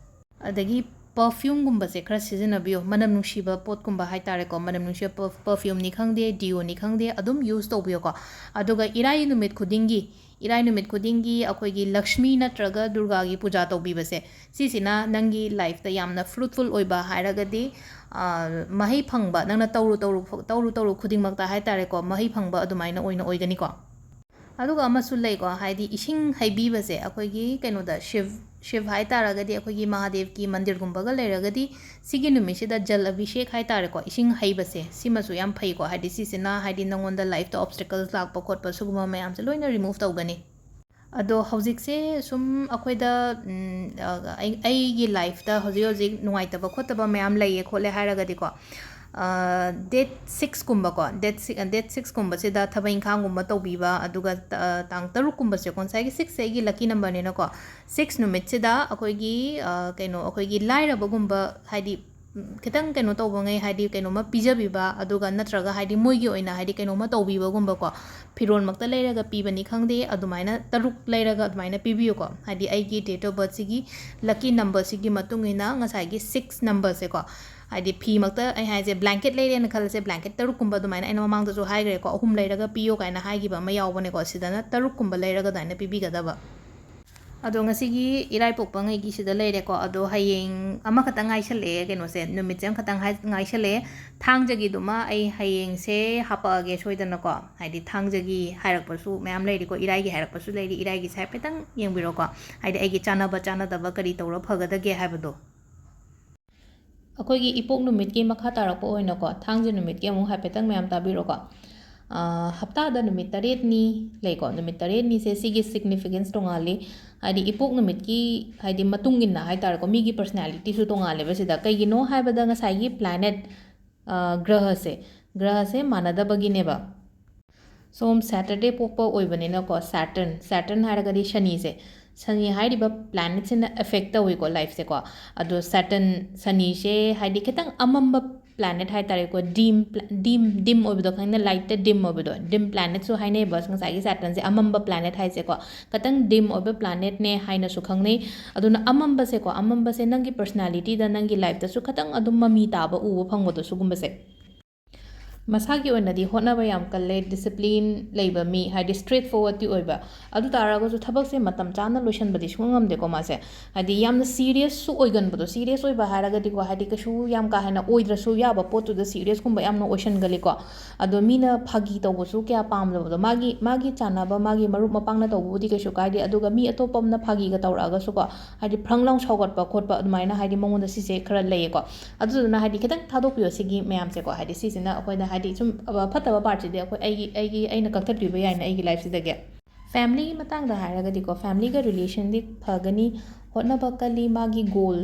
ꯑꯗꯒꯤ perfumeꯒꯨꯝꯕꯁꯦ ꯈꯔ ꯁꯤꯖꯤꯟꯅꯕꯤꯌꯣ, ꯃꯅꯝ ꯅꯨꯡꯁꯤꯕ ꯄꯣꯠꯀꯨꯝꯕ ꯍꯥꯏꯇꯥꯔꯦꯀꯣ, ꯃꯅꯝ ꯅꯨꯡꯁꯤꯕ perf-, perfumeꯅꯤ ꯈꯪꯗꯦ, deoꯅꯤ ꯈꯪꯗꯦ, ꯑꯗꯨꯝ use ꯇꯧꯕꯤꯌꯣꯀꯣ꯫ ꯑꯗꯨꯒ ꯏꯔꯥꯏ ꯅꯨꯃꯤꯠ ꯈꯨꯗꯤꯡꯒꯤ, ꯏꯔꯥꯏ ꯅꯨꯃꯤꯠ ꯈꯨꯗꯤꯡꯒꯤ ꯑꯩꯈꯣꯏꯒꯤ ꯂꯛꯁꯃꯤ ꯅꯠꯇ꯭ꯔꯒ ꯗꯨꯔꯒꯥꯒꯤ ꯄꯨꯖꯥ ꯇꯧꯕꯤꯕꯁꯦ, ꯁꯤꯁꯤꯅ ꯅꯪꯒꯤ lifeꯇ ꯌꯥꯝꯅ fruitful ꯑꯣꯏꯕ ꯍꯥꯏꯔꯒꯗꯤ, ꯑ, ꯃꯍꯩ ꯐꯪꯕ, ꯅꯪꯅ ꯇꯧꯔꯨ ꯇꯧꯔꯨ, ꯇꯧꯔꯨ ꯇꯧꯔꯨ ꯈꯨꯗꯤꯡꯃꯛꯇ ꯍꯥꯏꯇꯥꯔꯦꯀꯣ, ꯃꯍꯩ ꯐꯪꯕ ꯑꯗꯨꯃꯥꯏꯅ ꯑꯣꯏꯅ ꯑꯣꯏꯒꯅꯤꯀꯣ꯫ ꯑꯗꯨꯒ ꯑꯃꯁꯨ ꯂꯩꯀꯣ, ꯍꯥꯏꯗꯤ ꯏꯁꯤꯡ ꯍꯩꯕꯤꯕꯁꯦ ꯑꯩꯈꯣꯏꯒꯤ ꯀꯩꯅꯣꯗ, ꯁꯤꯕ, ꯁꯤꯕ ꯍꯥꯏ ꯇꯥꯔꯒꯗꯤ ꯑꯩꯈꯣꯏꯒꯤ ꯃꯍꯥꯗꯦꯕꯀꯤ ꯃꯟꯗꯤꯔꯒꯨꯝꯕꯒ ꯂꯩꯔꯒꯗꯤ ꯁꯤꯒꯤ ꯅꯨꯃꯤꯠꯁꯤꯗ ꯖꯜ ꯑꯚꯤꯁꯦꯛ ꯍꯥꯏ ꯇꯥꯔꯦꯀꯣ, ꯏꯁꯤꯡ ꯍꯩꯕꯁꯦ, ꯁꯤꯃꯁꯨ ꯌꯥꯝ ꯐꯩꯀꯣ꯫ ꯍꯥꯏꯗꯤ ꯁꯤꯁꯤꯅ ꯍꯥꯏꯗꯤ ꯅꯪꯉꯣꯟꯗ lifeꯇ obstacles ꯂꯥꯛꯄ ꯈꯣꯠꯄ ꯁꯤꯒꯨꯝꯕ ꯃꯌꯥꯝꯁꯦ ꯂꯣꯏꯅ remove ꯇꯧꯒꯅꯤ꯫ ꯑꯗꯣ ꯍꯧꯖꯤꯛꯁꯦ ꯁꯨꯝ ꯑꯩꯈꯣꯏꯗ, ꯎꯝ, ꯑ, ꯑꯩ-, ꯑꯩꯒꯤ lifeꯇ ꯍꯧꯖꯤꯛ ꯍꯧꯖꯤꯛ ꯅꯨꯡꯉꯥꯏꯇꯕ ꯈꯣꯠꯇꯕ ꯃꯌꯥꯝ ꯂꯩꯌꯦ ꯈꯣꯠꯂꯦ ꯍꯥꯏꯔꯒꯗꯤꯀꯣ, ꯑ, date sixꯀꯨꯝꯕꯀꯣ, date six, date sixꯀꯨꯝꯕꯁꯤꯗ ꯊꯕꯛ ꯏꯪꯈꯥꯡꯒꯨꯝꯕ ꯇꯧꯕꯤꯕ, ꯑꯗꯨꯒ ꯇ-, ꯇꯥꯡ ꯇꯔꯨꯛꯀꯨꯝꯕꯁꯦꯀꯣ, ꯉꯁꯥꯏꯒꯤ sixꯁꯦ ꯑꯩꯒꯤ lucky numberꯅꯤꯅꯀꯣ, six ꯅꯨꯃꯤꯠꯁꯤꯗ ꯑꯩꯈꯣꯏꯒꯤ, ꯑ, ꯀꯩꯅꯣ, ꯑꯩꯈꯣꯏꯒꯤ ꯂꯥꯏꯔꯕꯒꯨꯝꯕ, ꯍꯥꯏꯗꯤ, ꯎꯝ, ꯈꯤꯇꯪ ꯀꯩꯅꯣ ꯇꯧꯕꯉꯩ, ꯍꯥꯏꯗꯤ ꯀꯩꯅꯣꯝꯃ ꯄꯤꯖꯕꯤꯕ, ꯑꯗꯨꯒ ꯅꯠꯇ꯭ꯔꯒ ꯍꯥꯏꯗꯤ ꯃꯣꯏꯒꯤ ꯑꯣꯏꯅ ꯍꯥꯏꯗꯤ ꯀꯩꯅꯣꯝꯃ ꯇꯧꯕꯤꯕꯒꯨꯝꯕꯀꯣ, ꯐꯤꯔꯣꯜꯃꯛꯇ ꯂꯩꯔꯒ ꯄꯤꯕꯅꯤ ꯈꯪꯗꯦ, ꯑꯗꯨꯃꯥꯏꯅ ꯇꯔꯨꯛ ꯂꯩꯔꯒ ꯑꯗꯨꯃꯥꯏꯅ ꯄꯤꯕꯤꯌꯨꯀꯣ꯫ ꯍꯥꯏꯗꯤ ꯑꯩꯒꯤ date of birthꯁꯤꯒꯤ lucky numberꯁꯤꯒꯤ ꯃꯇꯨꯡ ꯏꯟꯅ ꯉꯁꯥꯏꯒꯤ six numberꯁꯦꯀꯣ, ꯍꯥꯏꯗꯤ ꯐꯤ ꯃꯛꯇ ꯑꯩ ꯍꯥꯏꯁꯦ, blanket ꯂꯩꯔꯦꯅ ꯈꯜꯂꯁꯦ, blanket ꯇꯔꯨꯛꯀꯨꯝꯕ ꯑꯗꯨꯃꯥꯏꯅ, ꯑꯩꯅ ꯃꯃꯥꯡꯗꯁꯨ ꯍꯥꯏꯈ꯭ꯔꯦꯀꯣ, ꯑꯍꯨꯝ ꯂꯩꯔꯒ ꯄꯤꯌꯣ ꯀꯥꯏꯅ ꯍꯥꯏꯈꯤꯕ ꯑꯃ ꯌꯥꯎꯕꯅꯦꯀꯣ, ꯁꯤꯗꯅ ꯇꯔꯨꯛꯀꯨꯝꯕ ꯂꯩꯔꯒ ꯑꯗꯨꯃꯥꯏꯅ ꯄꯤꯕꯤꯒꯗꯕ꯫ ꯑꯗꯣ ꯉꯁꯤꯒꯤ ꯏꯔꯥꯏꯄꯣꯛꯄꯉꯩꯒꯤ ꯁꯤꯗ ꯂꯩꯔꯦꯀꯣ, ꯑꯗꯣ ꯍꯌꯦꯡ ꯑꯃꯈꯛꯇꯪ ꯉꯥꯏꯁꯜꯂꯛꯑꯦ, ꯀꯩꯅꯣꯁꯦ, ꯅꯨꯃꯤꯠꯁꯦ ꯑꯃꯈꯛꯇꯪ ꯉꯥꯏ-, ꯉꯥꯏꯁꯜꯂꯛꯑꯦ꯫ ꯊꯥꯡꯖꯒꯤꯗꯨꯃ ꯑꯩ ꯍꯌꯦꯡꯁꯦ ꯍꯥꯄꯛꯑꯒꯦ ꯁꯣꯏꯗꯅꯀꯣ, ꯍꯥꯏꯗꯤ ꯊꯥꯡꯖꯒꯤ ꯍꯥꯏꯔꯛꯄꯁꯨ ꯃꯌꯥꯝ ꯂꯩꯔꯤꯀꯣ, ꯏꯔꯥꯏꯒꯤ ꯍꯥꯏꯔꯛꯄꯁꯨ ꯂꯩꯔꯤ, ꯏꯔꯥꯏꯒꯤꯁꯦ ꯍꯥꯏꯐꯦꯠꯇꯪ ꯌꯦꯡꯕꯤꯔꯣꯀꯣ, ꯍꯥꯏꯗꯤ ꯑꯩꯒꯤ ꯆꯥꯟꯅꯕ ꯆꯥꯟꯅꯗꯕ ꯀꯔꯤ ꯇꯧꯔ ꯐꯒꯗꯒꯦ ꯍꯥꯏꯕꯗꯣ꯫ ꯑꯩꯈꯣꯏꯒꯤ ꯏꯄꯣꯛ ꯅꯨꯃꯤꯠꯀꯤ ꯃꯈꯥ ꯇꯥꯔꯛꯄ ꯑꯣꯏꯅꯀꯣ, ꯊꯥꯡꯖ ꯅꯨꯃꯤꯠꯀꯤ ꯑꯃꯨꯛ ꯍꯥꯏꯐꯦꯠꯇꯪ ꯃꯌꯥꯝ ꯇꯥꯕꯤꯔꯣꯀꯣ꯫ ꯑꯥ, ꯍꯞꯇꯥꯗ ꯅꯨꯃꯤꯠ ꯇꯔꯦꯠꯅꯤ ꯂꯩꯀꯣ, ꯅꯨꯃꯤꯠ ꯇꯔꯦꯠꯅꯤꯁꯦ ꯁꯤꯒꯤ significance ꯇꯣꯉꯥꯜꯂꯤ꯫ ꯍꯥꯏꯗꯤ ꯏꯄꯣꯛ ꯅꯨꯃꯤꯠꯀꯤ, ꯍꯥꯏꯗꯤ ꯃꯇꯨꯡ ꯏꯟꯅ ꯍꯥꯏꯇꯥꯔꯦꯀꯣ, ꯃꯤꯒꯤ personalityꯁꯨ ꯇꯣꯉꯥꯜꯂꯦꯕ ꯁꯤꯗ꯫ ꯀꯩꯒꯤꯅꯣ ꯍꯥꯏꯕꯗ ꯉꯁꯥꯏꯒꯤ planet, ꯑꯥ, ꯒ꯭ꯔꯍꯁꯦ, ꯒ꯭ꯔꯍꯁꯦ ꯃꯥꯟꯅꯗꯕꯒꯤꯅꯦꯕ꯫ ꯁꯣꯝ Saturday ꯄꯣꯛꯄ ꯑꯣꯏꯕꯅꯤꯅꯀꯣ, Saturn, Saturn ꯍꯥꯏꯔꯒꯗꯤ ꯁꯅꯤꯁꯦ, ꯁꯅꯤ ꯍꯥꯏꯔꯤꯕ planetꯁꯤꯅ affect ꯇꯧꯏꯀꯣ lifeꯁꯦꯀꯣ꯫ ꯑꯗꯣ Saturn, ꯁꯅꯤꯁꯦ ꯍꯥꯏꯗꯤ ꯈꯤꯇꯪ ꯑꯃꯝꯕ planet ꯍꯥꯏꯇꯥꯔꯦꯀꯣ, dim, dim, dim ꯑꯣꯏꯕꯗꯣ ꯈꯪꯉꯤꯅ, lightꯇ dim ꯑꯣꯏꯕꯗꯣ, dim planetꯁꯨ ꯍꯥꯏꯅꯩꯕ ꯉꯁꯥꯏꯒꯤ Saturnꯁꯦ, ꯑꯃꯝꯕ planet ꯍꯥꯏꯁꯦꯀꯣ, ꯈꯤꯇꯪ dim ꯑꯣꯏꯕ planetꯅꯦ ꯍꯥꯏꯅꯁꯨ ꯈꯪꯅꯩ꯫ ꯑꯗꯨꯅ ꯑꯃꯝꯕꯁꯦꯀꯣ, ꯑꯃꯝꯕꯁꯦ ꯅꯪꯒꯤ personalityꯗ, ꯅꯪꯒꯤ lifeꯇꯁꯨ ꯈꯤꯇꯪ ꯑꯗꯨꯝ ꯃꯃꯤ ꯇꯥꯕ ꯎꯕ ꯐꯪꯕꯗꯣ, ꯁꯤꯒꯨꯝꯕꯁꯦ꯫ ꯃꯁꯥꯒꯤ ꯑꯣꯏꯅꯗꯤ ꯍꯣꯠꯅꯕ ꯌꯥꯝ ꯀꯜꯂꯦ, discipline ꯂꯩꯕ ꯃꯤ, ꯍꯥꯏꯗꯤ straight forwardꯇꯤ ꯑꯣꯏꯕ꯫ ꯑꯗꯨ ꯇꯥꯔꯒꯁꯨ ꯊꯕꯛꯁꯦ ꯃꯇꯝ ꯆꯥꯅ ꯂꯣꯏꯁꯤꯟꯕꯗꯤ ꯁꯨꯡꯉꯝ ꯉꯝꯗꯦꯀꯣ ꯃꯥꯁꯦ꯫ ꯍꯥꯏꯗꯤ ꯌꯥꯝꯅ seriousꯁꯨ ꯑꯣꯏꯒꯟꯕꯗꯣ, serious ꯑꯣꯏꯕ ꯍꯥꯏꯔꯒꯗꯤꯀꯣ, ꯍꯥꯏꯗꯤ ꯀꯩꯁꯨ ꯌꯥꯝ ꯀꯥ ꯍꯦꯟꯅ ꯑꯣꯏꯗ꯭ꯔꯁꯨ ꯌꯥꯕ ꯄꯣꯠꯇꯨꯗ seriousꯀꯨꯝꯕ ꯌꯥꯝꯅ ꯑꯣꯏꯁꯟꯒꯜꯂꯤꯀꯣ꯫ ꯑꯗꯣ ꯃꯤꯅ ꯐꯥꯒꯤ ꯇꯧꯕꯁꯨ ꯀꯌꯥ ꯄꯥꯝꯗꯕꯗꯣ, ꯃꯥꯒꯤ, ꯃꯥꯒꯤ ꯆꯥꯟꯅꯕ, ꯃꯥꯒꯤ ꯃꯔꯨꯞ ꯃꯄꯥꯡꯅ ꯇꯧꯕꯕꯨꯗꯤ ꯀꯩꯁꯨ ꯀꯥꯏꯗꯦ, ꯑꯗꯨꯒ ꯃꯤ ꯑꯇꯣꯞꯄ ꯑꯃꯅ ꯐꯥꯒꯤꯒ ꯇꯧꯔꯛꯑꯒꯁꯨꯀꯣ, ꯍꯥꯏꯗꯤ ꯐ꯭ꯔꯪ ꯂꯥꯎ ꯁꯥꯎꯒꯠꯄ ꯈꯣꯠꯄ ꯑꯗꯨꯃꯥꯏꯅ ꯍꯥꯏꯗꯤ ꯃꯉꯣꯟꯗ ꯁꯤꯁꯦ ꯈꯔ ꯂꯩꯌꯦꯀꯣ꯫ ꯑꯗꯨꯗꯨꯅ ꯍꯥꯏꯗꯤ ꯈꯤꯇꯪ ꯊꯥꯗꯣꯛꯄꯤꯌꯣ ꯁꯤꯒꯤ ꯃꯌꯥꯝꯁꯦꯀꯣ꯫ ꯍꯥꯏꯗꯤ ꯁꯤꯁꯤꯅ ꯑꯩꯈꯣꯏꯗ ꯍꯥꯏꯗꯤ ꯁꯨꯝ, ꯑ, ꯐꯠꯇꯕ partꯁꯤꯗꯤ ꯑꯩꯈꯣꯏ, ꯑꯩꯒꯤ, ꯑꯩꯒꯤ, ꯑꯩꯅ ꯀꯛꯊꯠꯄꯤꯕ ꯌꯥꯏꯅ ꯑꯩꯒꯤ lifeꯁꯤꯗꯒꯤ꯫ Familyꯒꯤ ꯃꯇꯥꯡꯗ ꯍꯥꯏꯔꯒꯗꯤꯀꯣ, familyꯒ relationꯗꯤ ꯐꯒꯅꯤ, ꯍꯣꯠꯅꯕ ꯀꯜꯂꯤ, ꯃꯥꯒꯤ goal,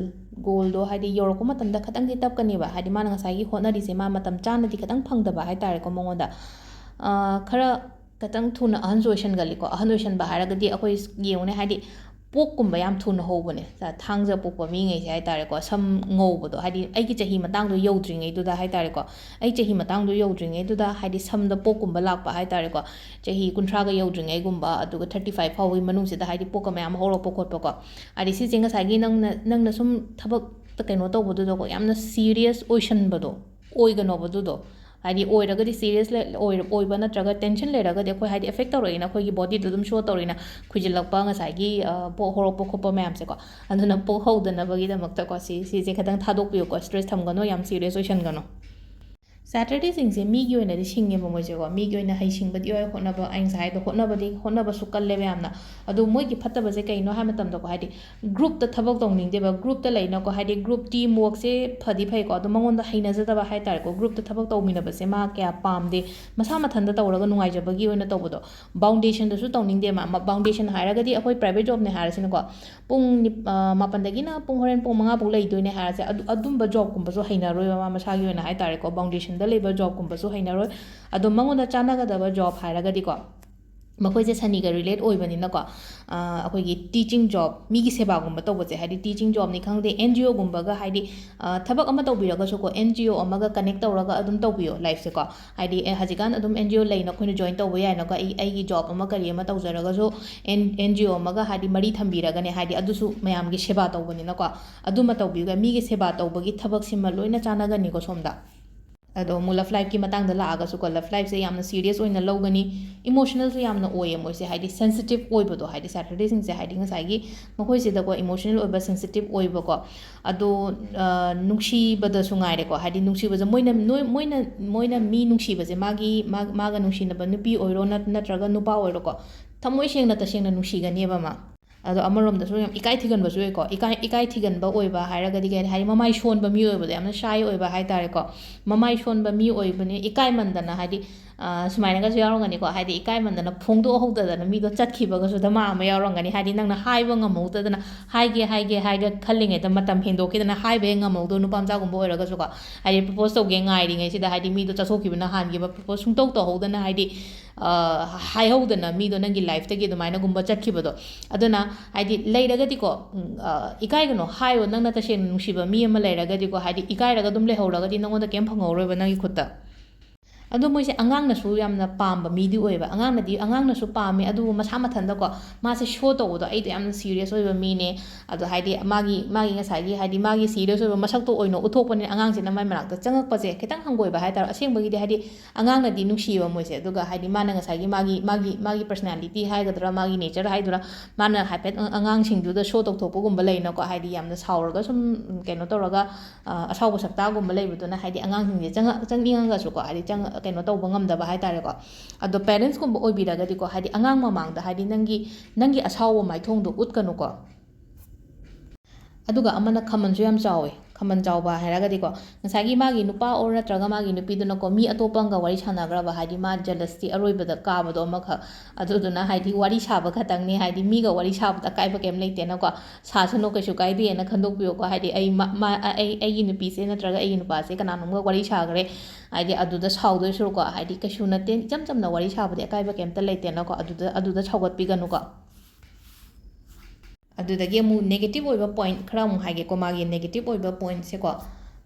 goalꯗꯣ ꯍꯥꯏꯗꯤ ꯌꯧꯔꯛꯄ ꯃꯇꯝꯗ ꯈꯤꯇꯪꯗꯤ ꯇꯞꯀꯅꯦꯕ꯫ ꯍꯥꯏꯗꯤ ꯃꯥꯅ ꯉꯁꯥꯏꯒꯤ ꯍꯣꯠꯅꯔꯤꯁꯦ ꯃꯥ ꯃꯇꯝ ꯆꯥꯅꯗꯤ ꯈꯤꯇꯪ ꯐꯪꯗꯕ ꯍꯥꯏꯇꯥꯔꯦꯀꯣ ꯃꯉꯣꯟꯗ꯫ ꯑ, ꯈꯔ ꯈꯤꯇꯪ ꯊꯨꯅ ꯑꯍꯟꯁꯨ ꯑꯣꯏꯁꯟꯒꯜꯂꯤꯀꯣ꯫ ꯑꯍꯟ ꯑꯣꯏꯁꯟꯕ ꯍꯥꯏꯔꯒꯗꯤ ꯑꯩꯈꯣꯏ ꯌꯦꯡꯉꯨꯅꯦ, ꯍꯥꯏꯗꯤ ꯄꯣꯛꯀꯨꯝꯕ ꯌꯥꯝ ꯊꯨꯅ ꯍꯧꯕꯅꯦ꯫ ꯊꯥꯡꯖ ꯄꯣꯛꯄ ꯃꯤꯉꯩꯁꯦ ꯍꯥꯏꯇꯥꯔꯦꯀꯣ, ꯁꯝ ꯉꯧꯕꯗꯣ, ꯍꯥꯏꯗꯤ ꯑꯩꯒꯤ ꯆꯍꯤ ꯃꯇꯥꯡꯗꯣ ꯌꯧꯗ꯭ꯔꯤꯉꯩꯗꯨꯗ ꯍꯥꯏꯇꯥꯔꯦꯀꯣ, ꯑꯩ ꯆꯍꯤ ꯃꯇꯥꯡꯗꯣ ꯌꯧꯗ꯭ꯔꯤꯉꯩꯗꯨꯗ ꯍꯥꯏꯗꯤ ꯁꯝꯗ ꯄꯣꯛꯀꯨꯝꯕ ꯂꯥꯛꯄ ꯍꯥꯏꯇꯥꯔꯦꯀꯣ, ꯆꯍꯤ ꯀꯨꯟꯊ꯭ꯔꯥꯒ ꯌꯧꯗ꯭ꯔꯤꯉꯩꯒꯨꯝꯕ, ꯑꯗꯨꯒ thirty five ꯐꯥꯎꯕꯒꯤ ꯃꯅꯨꯡꯁꯤꯗ ꯍꯥꯏꯗꯤ ꯄꯣꯛꯀ ꯃꯌꯥꯝ ꯍꯧꯔꯛꯄ ꯈꯣꯠꯄꯀꯣ꯫ ꯍꯥꯏꯗꯤ ꯁꯤꯁꯦ ꯉꯁꯥꯏꯒꯤ ꯅꯪꯅ, ꯅꯪꯅ ꯁꯨꯝ ꯊꯕꯛꯇ ꯀꯩꯅꯣ ꯇꯧꯕꯗꯨꯗꯀꯣ, ꯌꯥꯝꯅ serious ꯑꯣꯏꯁꯟꯕꯗꯣ ꯑꯣꯏꯒꯅꯣꯕ ꯑꯗꯨꯗꯣ꯫ ꯍꯥꯏꯗꯤ ꯑꯣꯏꯔꯒꯗꯤ serious ꯂꯩ-, ꯑꯣꯏꯔ-, ꯑꯣꯏꯕ ꯅꯠꯇ꯭ꯔꯒ tension ꯂꯩꯔꯒꯗꯤ ꯑꯩꯈꯣꯏ ꯍꯥꯏꯗꯤ affect ꯇꯧꯔꯛꯏꯅ, ꯑꯩꯈꯣꯏꯒꯤ bodyꯗ ꯑꯗꯨꯝ show ꯇꯧꯔꯛꯏꯅ, ꯈꯨꯏꯖꯤꯜꯂꯛꯄ, ꯉꯁꯥꯏꯒꯤ, ꯑ, ꯄꯣꯛ ꯍꯧꯔꯛꯄ ꯈꯣꯠꯄ ꯃꯌꯥꯝꯁꯦꯀꯣ꯫ ꯑꯗꯨꯅ ꯄꯣꯛ ꯍꯧꯗꯅꯕꯒꯤꯗꯃꯛꯇꯀꯣ ꯁꯤ, ꯁꯤꯁꯦ ꯈꯤꯇꯪ ꯊꯥꯗꯣꯛꯄꯤꯌꯨꯀꯣ, stress ꯊꯝꯒꯅꯨ, ꯌꯥꯝ serious ꯑꯣꯏꯁꯟꯒꯅꯨ꯫ Saturdayꯁꯤꯡꯁꯦ ꯃꯤꯒꯤ ꯑꯣꯏꯅꯗꯤ ꯁꯤꯡꯉꯦꯕ ꯃꯣꯏꯁꯦꯀꯣ, ꯃꯤꯒꯤ ꯑꯣꯏꯅ ꯍꯩꯁꯤꯡꯕꯗꯤ ꯑꯣꯏ, ꯍꯣꯠꯅꯕ, ꯑꯩ ꯉꯁꯥꯏ ꯍꯥꯏꯗꯣ ꯍꯣꯠꯅꯕꯗꯤ, ꯍꯣꯠꯅꯕꯁꯨ ꯀꯜꯂꯦꯕ ꯌꯥꯝꯅ꯫ ꯑꯗꯣ ꯃꯣꯏꯒꯤ ꯐꯠꯇꯕꯁꯦ ꯀꯩꯅꯣ ꯍꯥꯏ ꯃꯇꯝꯗꯀꯣ, ꯍꯥꯏꯗꯤ groupꯇ ꯊꯕꯛ ꯇꯧꯅꯤꯡꯗꯦꯕ, groupꯇ ꯂꯩꯅꯀꯣ, ꯍꯥꯏꯗꯤ group team workꯁꯦ ꯐꯗꯤ ꯐꯩꯀꯣ, ꯑꯗꯣ ꯃꯉꯣꯟꯗ ꯍꯩꯅꯖꯗꯕ ꯍꯥꯏꯇꯥꯔꯦꯀꯣ, groupꯇ ꯊꯕꯛ ꯇꯧꯃꯤꯟꯅꯕꯁꯦ ꯃꯥ ꯀꯌꯥ ꯄꯥꯝꯗꯦ, ꯃꯁꯥ ꯃꯊꯟꯇ ꯇꯧꯔꯒ ꯅꯨꯡꯉꯥꯏꯖꯕꯒꯤ ꯑꯣꯏꯅ ꯇꯧꯕꯗꯣ꯫ Foundationꯗꯁꯨ ꯇꯧꯅꯤꯡꯗꯦ ꯃꯥ, ꯃ-, foundation ꯍꯥꯏꯔꯒꯗꯤ ꯑꯩꯈꯣꯏ private jobꯅꯦ ꯍꯥꯏꯔꯁꯤꯅꯀꯣ, ꯄꯨꯡ ꯅꯤꯞ-, ꯑ, ꯃꯥꯄꯟꯗꯒꯤꯅ ꯄꯨꯡ ꯍꯣꯔꯦꯟ ꯄꯨꯡ ꯃꯉꯥ ꯐꯥꯎ ꯂꯩꯗꯣꯏꯅꯦ ꯍꯥꯏꯔꯁꯦ, ꯑꯗꯨ, ꯑꯗꯨꯝꯕ jobꯀꯨꯝꯕꯁꯨ ꯍꯩꯅꯔꯣꯏꯕ ꯃꯥ ꯃꯁꯥꯒꯤ ꯑꯣꯏꯅ ꯍꯥꯏꯇꯥꯔꯦꯀꯣ, foundation ꯗ ꯂꯩꯕ ꯖꯣꯕꯀꯨꯝꯕꯁꯨ ꯍꯩꯅꯔꯣꯏ꯫ ꯑꯗꯣ ꯃꯉꯣꯟꯗ ꯆꯥꯟꯅꯒꯗꯕ ꯖꯣꯕ ꯍꯥꯏꯔꯒꯗꯤꯀꯣ, ꯃꯈꯣꯏꯁꯦ ꯁꯅꯤꯒ ꯔꯤꯂꯦꯠ ꯑꯣꯏꯕꯅꯤꯅꯀꯣ, ꯑꯩꯈꯣꯏꯒꯤ ꯇꯤꯆꯤꯡ ꯖꯣꯕ, ꯃꯤꯒꯤ ꯁꯦꯕꯥꯒꯨꯝꯕ ꯇꯧꯕꯁꯦ, ꯍꯥꯏꯗꯤ ꯇꯤꯆꯤꯡ ꯖꯣꯕꯅꯤ ꯈꯪꯗꯦ, ꯑꯦꯟ ꯖꯤ ꯑꯣꯒꯨꯝꯕꯒ, ꯍꯥꯏꯗꯤ ꯊꯕꯛ ꯑꯃ ꯇꯧꯕꯤꯔꯒꯁꯨꯀꯣ, ꯑꯦꯟ ꯖꯤ ꯑꯣ ꯑꯃꯒ ꯀꯅꯦꯛ ꯇꯧꯔꯒ ꯑꯗꯨꯝ ꯇꯧꯕꯤꯌꯣ ꯂꯥꯏꯐꯁꯦꯀꯣ꯫ ꯍꯥꯏꯗꯤ ꯑꯦ, ꯍꯧꯖꯤꯛꯀꯥꯟ ꯑꯗꯨꯝ ꯑꯦꯟ ꯖꯤ ꯑꯣ ꯂꯩꯅ ꯑꯩꯈꯣꯏꯅ ꯖꯣꯏꯟ ꯇꯧꯕ ꯌꯥꯏꯅꯀꯣ, ꯑꯩ ꯑꯩꯒꯤ ꯖꯣꯕ ꯑꯃ ꯀꯔꯤ ꯑꯃ ꯇꯧꯖꯔꯒꯁꯨ, ꯑꯦꯟ ꯑꯦꯟ ꯖꯤ ꯑꯣ ꯑꯃꯒ ꯍꯥꯏꯗꯤ ꯃꯔꯤ ꯊꯝꯕꯤꯔꯒꯅꯦ, ꯍꯥꯏꯗꯤ ꯑꯗꯨꯁꯨ ꯃꯌꯥꯝꯒꯤ ꯁꯦꯕꯥ ꯇꯧꯕꯅꯤꯅꯀꯣ, ꯑꯗꯨꯃ ꯇꯧꯕꯤꯌꯨꯒ, ꯃꯤꯒꯤ ꯁꯦꯕꯥ ꯇꯧꯕꯒꯤ ꯊꯕꯛꯁꯤꯃ ꯂꯣꯏꯅ ꯆꯥꯟꯅꯒꯅꯤꯀꯣ ꯁꯣꯝꯗ꯫ ꯑꯗꯣ ꯑꯃꯨꯛ ꯂꯞ ꯂꯥꯏꯐꯀꯤ ꯃꯇꯥꯡꯗ ꯂꯥꯛꯑꯒꯁꯨꯀꯣ, ꯂꯞ ꯂꯥꯏꯐꯁꯦ ꯌꯥꯝꯅ ꯁꯤꯔꯤꯌꯁ ꯑꯣꯏꯅ ꯂꯧꯒꯅꯤ, ꯏꯃꯣꯁꯅꯦꯜꯁꯨ ꯌꯥꯝꯅ ꯑꯣꯏꯌꯦ ꯃꯣꯏꯁꯦ, ꯍꯥꯏꯗꯤ ꯁꯦꯟꯁꯤꯇꯤꯞ ꯑꯣꯏꯕꯗꯣ, ꯍꯥꯏꯗꯤ ꯁꯦꯇꯔꯗꯦꯁꯤꯡꯁꯦ, ꯍꯥꯏꯗꯤ ꯉꯁꯥꯏꯒꯤ ꯃꯈꯣꯏꯁꯤꯗꯀꯣ ꯏꯃꯣꯁꯅꯦꯜ ꯑꯣꯏꯕ, ꯁꯦꯟꯁꯤꯇꯤꯞ ꯑꯣꯏꯕꯀꯣ꯫ ꯑꯗꯣ ꯅꯨꯡꯁꯤꯕꯗꯁꯨ ꯉꯥꯏꯔꯦꯀꯣ, ꯍꯥꯏꯗꯤ ꯅꯨꯡꯁꯤꯕꯁꯦ ꯃꯣꯏꯅ ꯃꯣꯏꯅ ꯃꯣꯏꯅ ꯃꯤ ꯅꯨꯡꯁꯤꯕꯁꯦ, ꯃꯥꯒꯤ ꯃꯥꯒ ꯅꯨꯡꯁꯤꯅꯕ ꯅꯨꯄꯤ ꯑꯣꯏꯔꯣ, ꯅꯠꯇ꯭ꯔꯒ ꯅꯨꯄꯥ ꯑꯣꯏꯔꯣꯀꯣ, ꯊꯃꯣꯏ ꯁꯦꯡꯅ ꯇꯁꯦꯡꯅ ꯅꯨꯡꯁꯤꯒꯅꯦꯕ ꯃꯥ꯫ ꯑꯗꯣ ꯑꯃꯔꯣꯝꯗꯁꯨ ꯌꯥꯝ ꯏꯀꯥꯏ ꯊꯤꯒꯟꯕꯁꯨ ꯑꯣꯏꯀꯣ꯫ ꯏꯀꯥꯏ ꯏꯀꯥꯏ ꯊꯤꯒꯟꯕ ꯑꯣꯏꯕ ꯍꯥꯏꯔꯒꯗꯤ ꯀꯩ ꯍꯥꯏꯅꯤ, ꯍꯥꯏꯗꯤ ꯃꯃꯥꯏ ꯁꯣꯟꯕ ꯃꯤ ꯑꯣꯏꯕꯗꯣ, ꯌꯥꯝꯅ ꯁꯥꯏ ꯑꯣꯏꯕ ꯍꯥꯏꯇꯥꯔꯦꯀꯣ꯫ ꯃꯃꯥꯏ ꯁꯣꯟꯕ ꯃꯤ ꯑꯣꯏꯕꯅꯤ, ꯏꯀꯥꯏꯃꯟꯗꯅ, ꯍꯥꯏꯗꯤ ꯁꯨꯃꯥꯏꯅꯒꯁꯨ ꯌꯥꯎꯔꯝꯒꯅꯤꯀꯣ, ꯍꯥꯏꯗꯤ ꯏꯀꯥꯏꯃꯟꯗꯅ ꯐꯣꯡꯗꯣꯛꯍꯧꯗꯗꯅ ꯃꯤꯗꯣ ꯆꯠꯈꯤꯕꯒꯁꯨ ꯗꯃꯥ ꯑꯃ ꯌꯥꯎꯔꯝꯒꯅꯤ꯫ ꯍꯥꯏꯗꯤ ꯅꯪꯅ ꯍꯥꯏꯕ ꯉꯝꯍꯧꯗꯗꯅ, ꯍꯥꯏꯒꯦ ꯍꯥꯏꯒꯦ ꯍꯥꯏꯒ ꯈꯜꯂꯤꯉꯩꯗ ꯃꯇꯝ ꯍꯦꯟꯗꯣꯛꯈꯤꯗꯅ ꯍꯥꯏꯕ ꯍꯦꯛ ꯉꯝꯍꯧꯗꯕ ꯅꯨꯄꯥ ꯃꯆꯥꯒꯨꯝꯕ ꯑꯣꯏꯔꯒꯁꯨꯀꯣ, ꯍꯥꯏꯗꯤ ꯄ꯭ꯔꯄꯣꯁ ꯇꯧꯒꯦ ꯉꯥꯏꯔꯤꯉꯩꯁꯤꯗ ꯍꯥꯏꯗꯤ ꯃꯤꯗꯣ ꯆꯠꯊꯣꯛꯈꯤꯕꯅ ꯍꯥꯟꯈꯤꯕ, ꯄ꯭ꯔꯄꯣꯁ ꯁꯨꯡꯇꯧ ꯇꯧꯍꯧꯗꯅ, ꯍꯥꯏꯗꯤ ꯍꯥꯏꯍꯧꯗꯅ ꯃꯤꯗꯣ ꯅꯪꯒꯤ ꯂꯥꯏꯐꯇꯒꯤ ꯑꯗꯨꯃꯥꯏꯅꯒꯨꯝꯕ ꯆꯠꯈꯤꯕꯗꯣ꯫ ꯑꯗꯨꯅ ꯍꯥꯏꯗꯤ ꯂꯩꯔꯒꯗꯤꯀꯣ, ꯏꯀꯥꯏꯒꯅꯣ, ꯍꯥꯏꯌꯣ꯫ ꯅꯪꯅ ꯇꯁꯦꯡꯅ ꯅꯨꯡꯁꯤꯕ ꯃꯤ ꯑꯃ ꯂꯩꯔꯒꯗꯤꯀꯣ, ꯍꯥꯏꯗꯤ ꯏꯀꯥꯏꯔꯒ ꯑꯗꯨꯝ ꯂꯩꯍꯧꯔꯒꯗꯤ ꯅꯪꯉꯣꯟꯗ ꯀꯩꯝ ꯐꯪꯍꯧꯔꯣꯏꯕ ꯅꯪꯒꯤ ꯈꯨꯠꯇ꯫ ꯑꯗꯣ ꯃꯣꯏꯁꯦ ꯑꯉꯥꯡꯅꯁꯨ ꯌꯥꯝꯅ ꯄꯥꯝꯕ ꯃꯤꯗꯤ ꯑꯣꯏꯌꯦꯕ꯫ ꯑꯉꯥꯡꯅꯗꯤ, ꯑꯉꯥꯡꯅꯁꯨ ꯄꯥꯝꯃꯦ, ꯑꯗꯨꯕꯨ ꯃꯁꯥ ꯃꯊꯟꯇꯀꯣ, ꯃꯥꯁꯦ ꯁꯣ ꯇꯧꯕꯗꯣ, "ꯑꯩꯗꯣ ꯌꯥꯝꯅ ꯁꯤꯔꯤꯌꯁ ꯑꯣꯏꯕ ꯃꯤꯅꯦ", ꯑꯗꯣ ꯍꯥꯏꯗꯤ ꯃꯥꯒꯤ ꯃꯥꯒꯤ ꯉꯁꯥꯏꯒꯤ ꯍꯥꯏꯗꯤ ꯃꯥꯒꯤ ꯁꯤꯔꯤꯌꯁ ꯑꯣꯏꯕ ꯃꯁꯛꯇꯣ ꯑꯣꯏꯅ ꯎꯠꯊꯣꯛꯄꯅꯤꯅ, ꯑꯉꯥꯡꯁꯤꯅ ꯃꯥꯏ ꯃꯅꯥꯛꯇ ꯆꯪꯉꯛꯄꯁꯦ ꯈꯤꯇꯪ ꯍꯪꯒꯣꯏꯕ ꯍꯥꯏꯇꯥꯔꯦ꯫ ꯑꯁꯦꯡꯕꯒꯤꯗꯤ ꯍꯥꯏꯗꯤ ꯑꯉꯥꯡꯅꯗꯤ ꯅꯨꯡꯁꯤꯌꯦꯕ ꯃꯣꯏꯁꯦ, ꯑꯗꯨꯒ ꯍꯥꯏꯗꯤ ꯃꯥꯅ ꯉꯁꯥꯏꯒꯤ ꯃꯥꯒꯤ ꯃꯥꯒꯤ ꯃꯥꯒꯤ ꯄꯔꯁꯅꯦꯂꯤꯇꯤ ꯍꯥꯏꯒꯗ꯭ꯔꯥ, ꯃꯥꯒꯤ ꯅꯦꯆꯔ ꯍꯥꯏꯗꯣꯏꯔꯥ, ꯃꯥꯅ ꯍꯥꯏꯐꯦꯠ ꯑꯉꯥꯡꯁꯤꯡꯗꯨꯗ ꯁꯣ ꯇꯧꯊꯣꯛꯄꯒꯨꯝꯕ ꯂꯩꯅꯀꯣ, ꯍꯥꯏꯗꯤ ꯌꯥꯝꯅ ꯁꯥꯎꯔꯒ ꯁꯨꯝ ꯀꯩꯅꯣ ꯇꯧꯔꯒ ꯑ, ꯑꯁꯥꯎꯕ ꯁꯛꯇꯥꯒꯨꯝꯕ ꯂꯩꯕꯗꯨꯅ ꯍꯥꯏꯗꯤ ꯑꯉꯥꯡꯁꯤꯡꯁꯦ ꯆꯪꯉ-, ꯆꯪꯅꯤꯡꯉꯒꯁꯨꯀꯣ, ꯍꯥꯏꯗꯤ ꯆꯪ-, ꯀꯩꯅꯣ ꯇꯧꯕ ꯉꯝꯗꯕ ꯍꯥꯏꯇꯥꯔꯦꯀꯣ꯫ ꯑꯗꯣ ꯄꯦꯔꯦꯟꯁꯀꯨꯝꯕ ꯑꯣꯏꯕꯤꯔꯒꯗꯤꯀꯣ, ꯍꯥꯏꯗꯤ ꯑꯉꯥꯡ ꯃꯃꯥꯡꯗ ꯍꯥꯏꯗꯤ ꯅꯪꯒꯤ, ꯅꯪꯒꯤ ꯑꯁꯥꯎꯕ ꯃꯥꯏꯊꯣꯡꯗꯣ ꯎꯠꯀꯅꯨꯀꯣ꯫ ꯑꯗꯨꯒ ꯑꯃꯅ ꯈꯃꯜꯁꯨ ꯌꯥꯝ ꯆꯥꯎꯋꯦ꯫ ꯈꯃꯜ ꯆꯥꯎꯕ ꯍꯥꯏꯔꯒꯗꯤꯀꯣ, ꯉꯁꯥꯏꯒꯤ ꯃꯥꯒꯤ ꯅꯨꯄꯥ ꯑꯣꯔ ꯅꯠꯇ꯭ꯔꯒ ꯃꯥꯒꯤ ꯅꯨꯄꯤꯗꯨꯅꯀꯣ, ꯃꯤ ꯑꯇꯣꯞꯄ ꯑꯃꯒ ꯋꯥꯔꯤ ꯁꯥꯟꯅꯈ꯭ꯔꯕ, ꯍꯥꯏꯗꯤ ꯃꯥ ꯖꯦꯂꯁꯇꯤ ꯑꯔꯣꯏꯕꯗ ꯀꯥꯕꯗꯣ ꯑꯃꯈꯛ, ꯑꯗꯨꯗꯨꯅ ꯍꯥꯏꯗꯤ ꯋꯥꯔꯤ ꯁꯥꯕ ꯈꯛꯇꯪꯅꯤ, ꯍꯥꯏꯗꯤ ꯃꯤꯒ ꯋꯥꯔꯤ ꯁꯥꯕꯗ ꯑꯀꯥꯏꯕ ꯀꯩꯝ ꯂꯩꯇꯦꯅꯀꯣ, ꯁꯥꯁꯅꯨ, ꯀꯩꯁꯨ ꯀꯥꯏꯗꯦꯅ ꯈꯟꯗꯣꯛꯄꯤꯌꯣꯀꯣ꯫ ꯍꯥꯏꯗꯤ ꯑꯩ ꯃ-, ꯃ-, ꯑꯩ, ꯑꯩꯒꯤ ꯅꯨꯄꯤꯁꯦ ꯅꯠꯇ꯭ꯔꯒ ꯑꯩꯒꯤ ꯅꯨꯄꯥꯁꯦ ꯀꯅꯥꯅꯣꯝꯒ ꯋꯥꯔꯤ ꯁꯥꯈ꯭ꯔꯦ, ꯍꯥꯏꯗꯤ ꯑꯗꯨꯗ ꯁꯥꯎꯗꯣꯏ ꯁꯔꯨꯛꯀꯣ, ꯍꯥꯏꯗꯤ ꯀꯩꯁꯨ ꯅꯠꯇꯦ, ꯏꯆꯝ ꯆꯝꯅ ꯋꯥꯔꯤ ꯁꯥꯕꯗꯤ ꯑꯀꯥꯏꯕ ꯀꯩꯝꯇ ꯂꯩꯇꯦꯅꯀꯣ, ꯑꯗꯨꯗ, ꯑꯗꯨꯗ ꯁꯥꯎꯒꯠꯄꯤꯒꯅꯨꯀꯣ꯫ ꯑꯗꯨꯗꯒꯤ ꯑꯃꯨꯛ negative ꯑꯣꯏꯕ point ꯈꯔ ꯑꯃꯨꯛ ꯍꯥꯏꯒꯦꯀꯣ, ꯃꯥꯒꯤ negative ꯑꯣꯏꯕ pointꯁꯦꯀꯣ,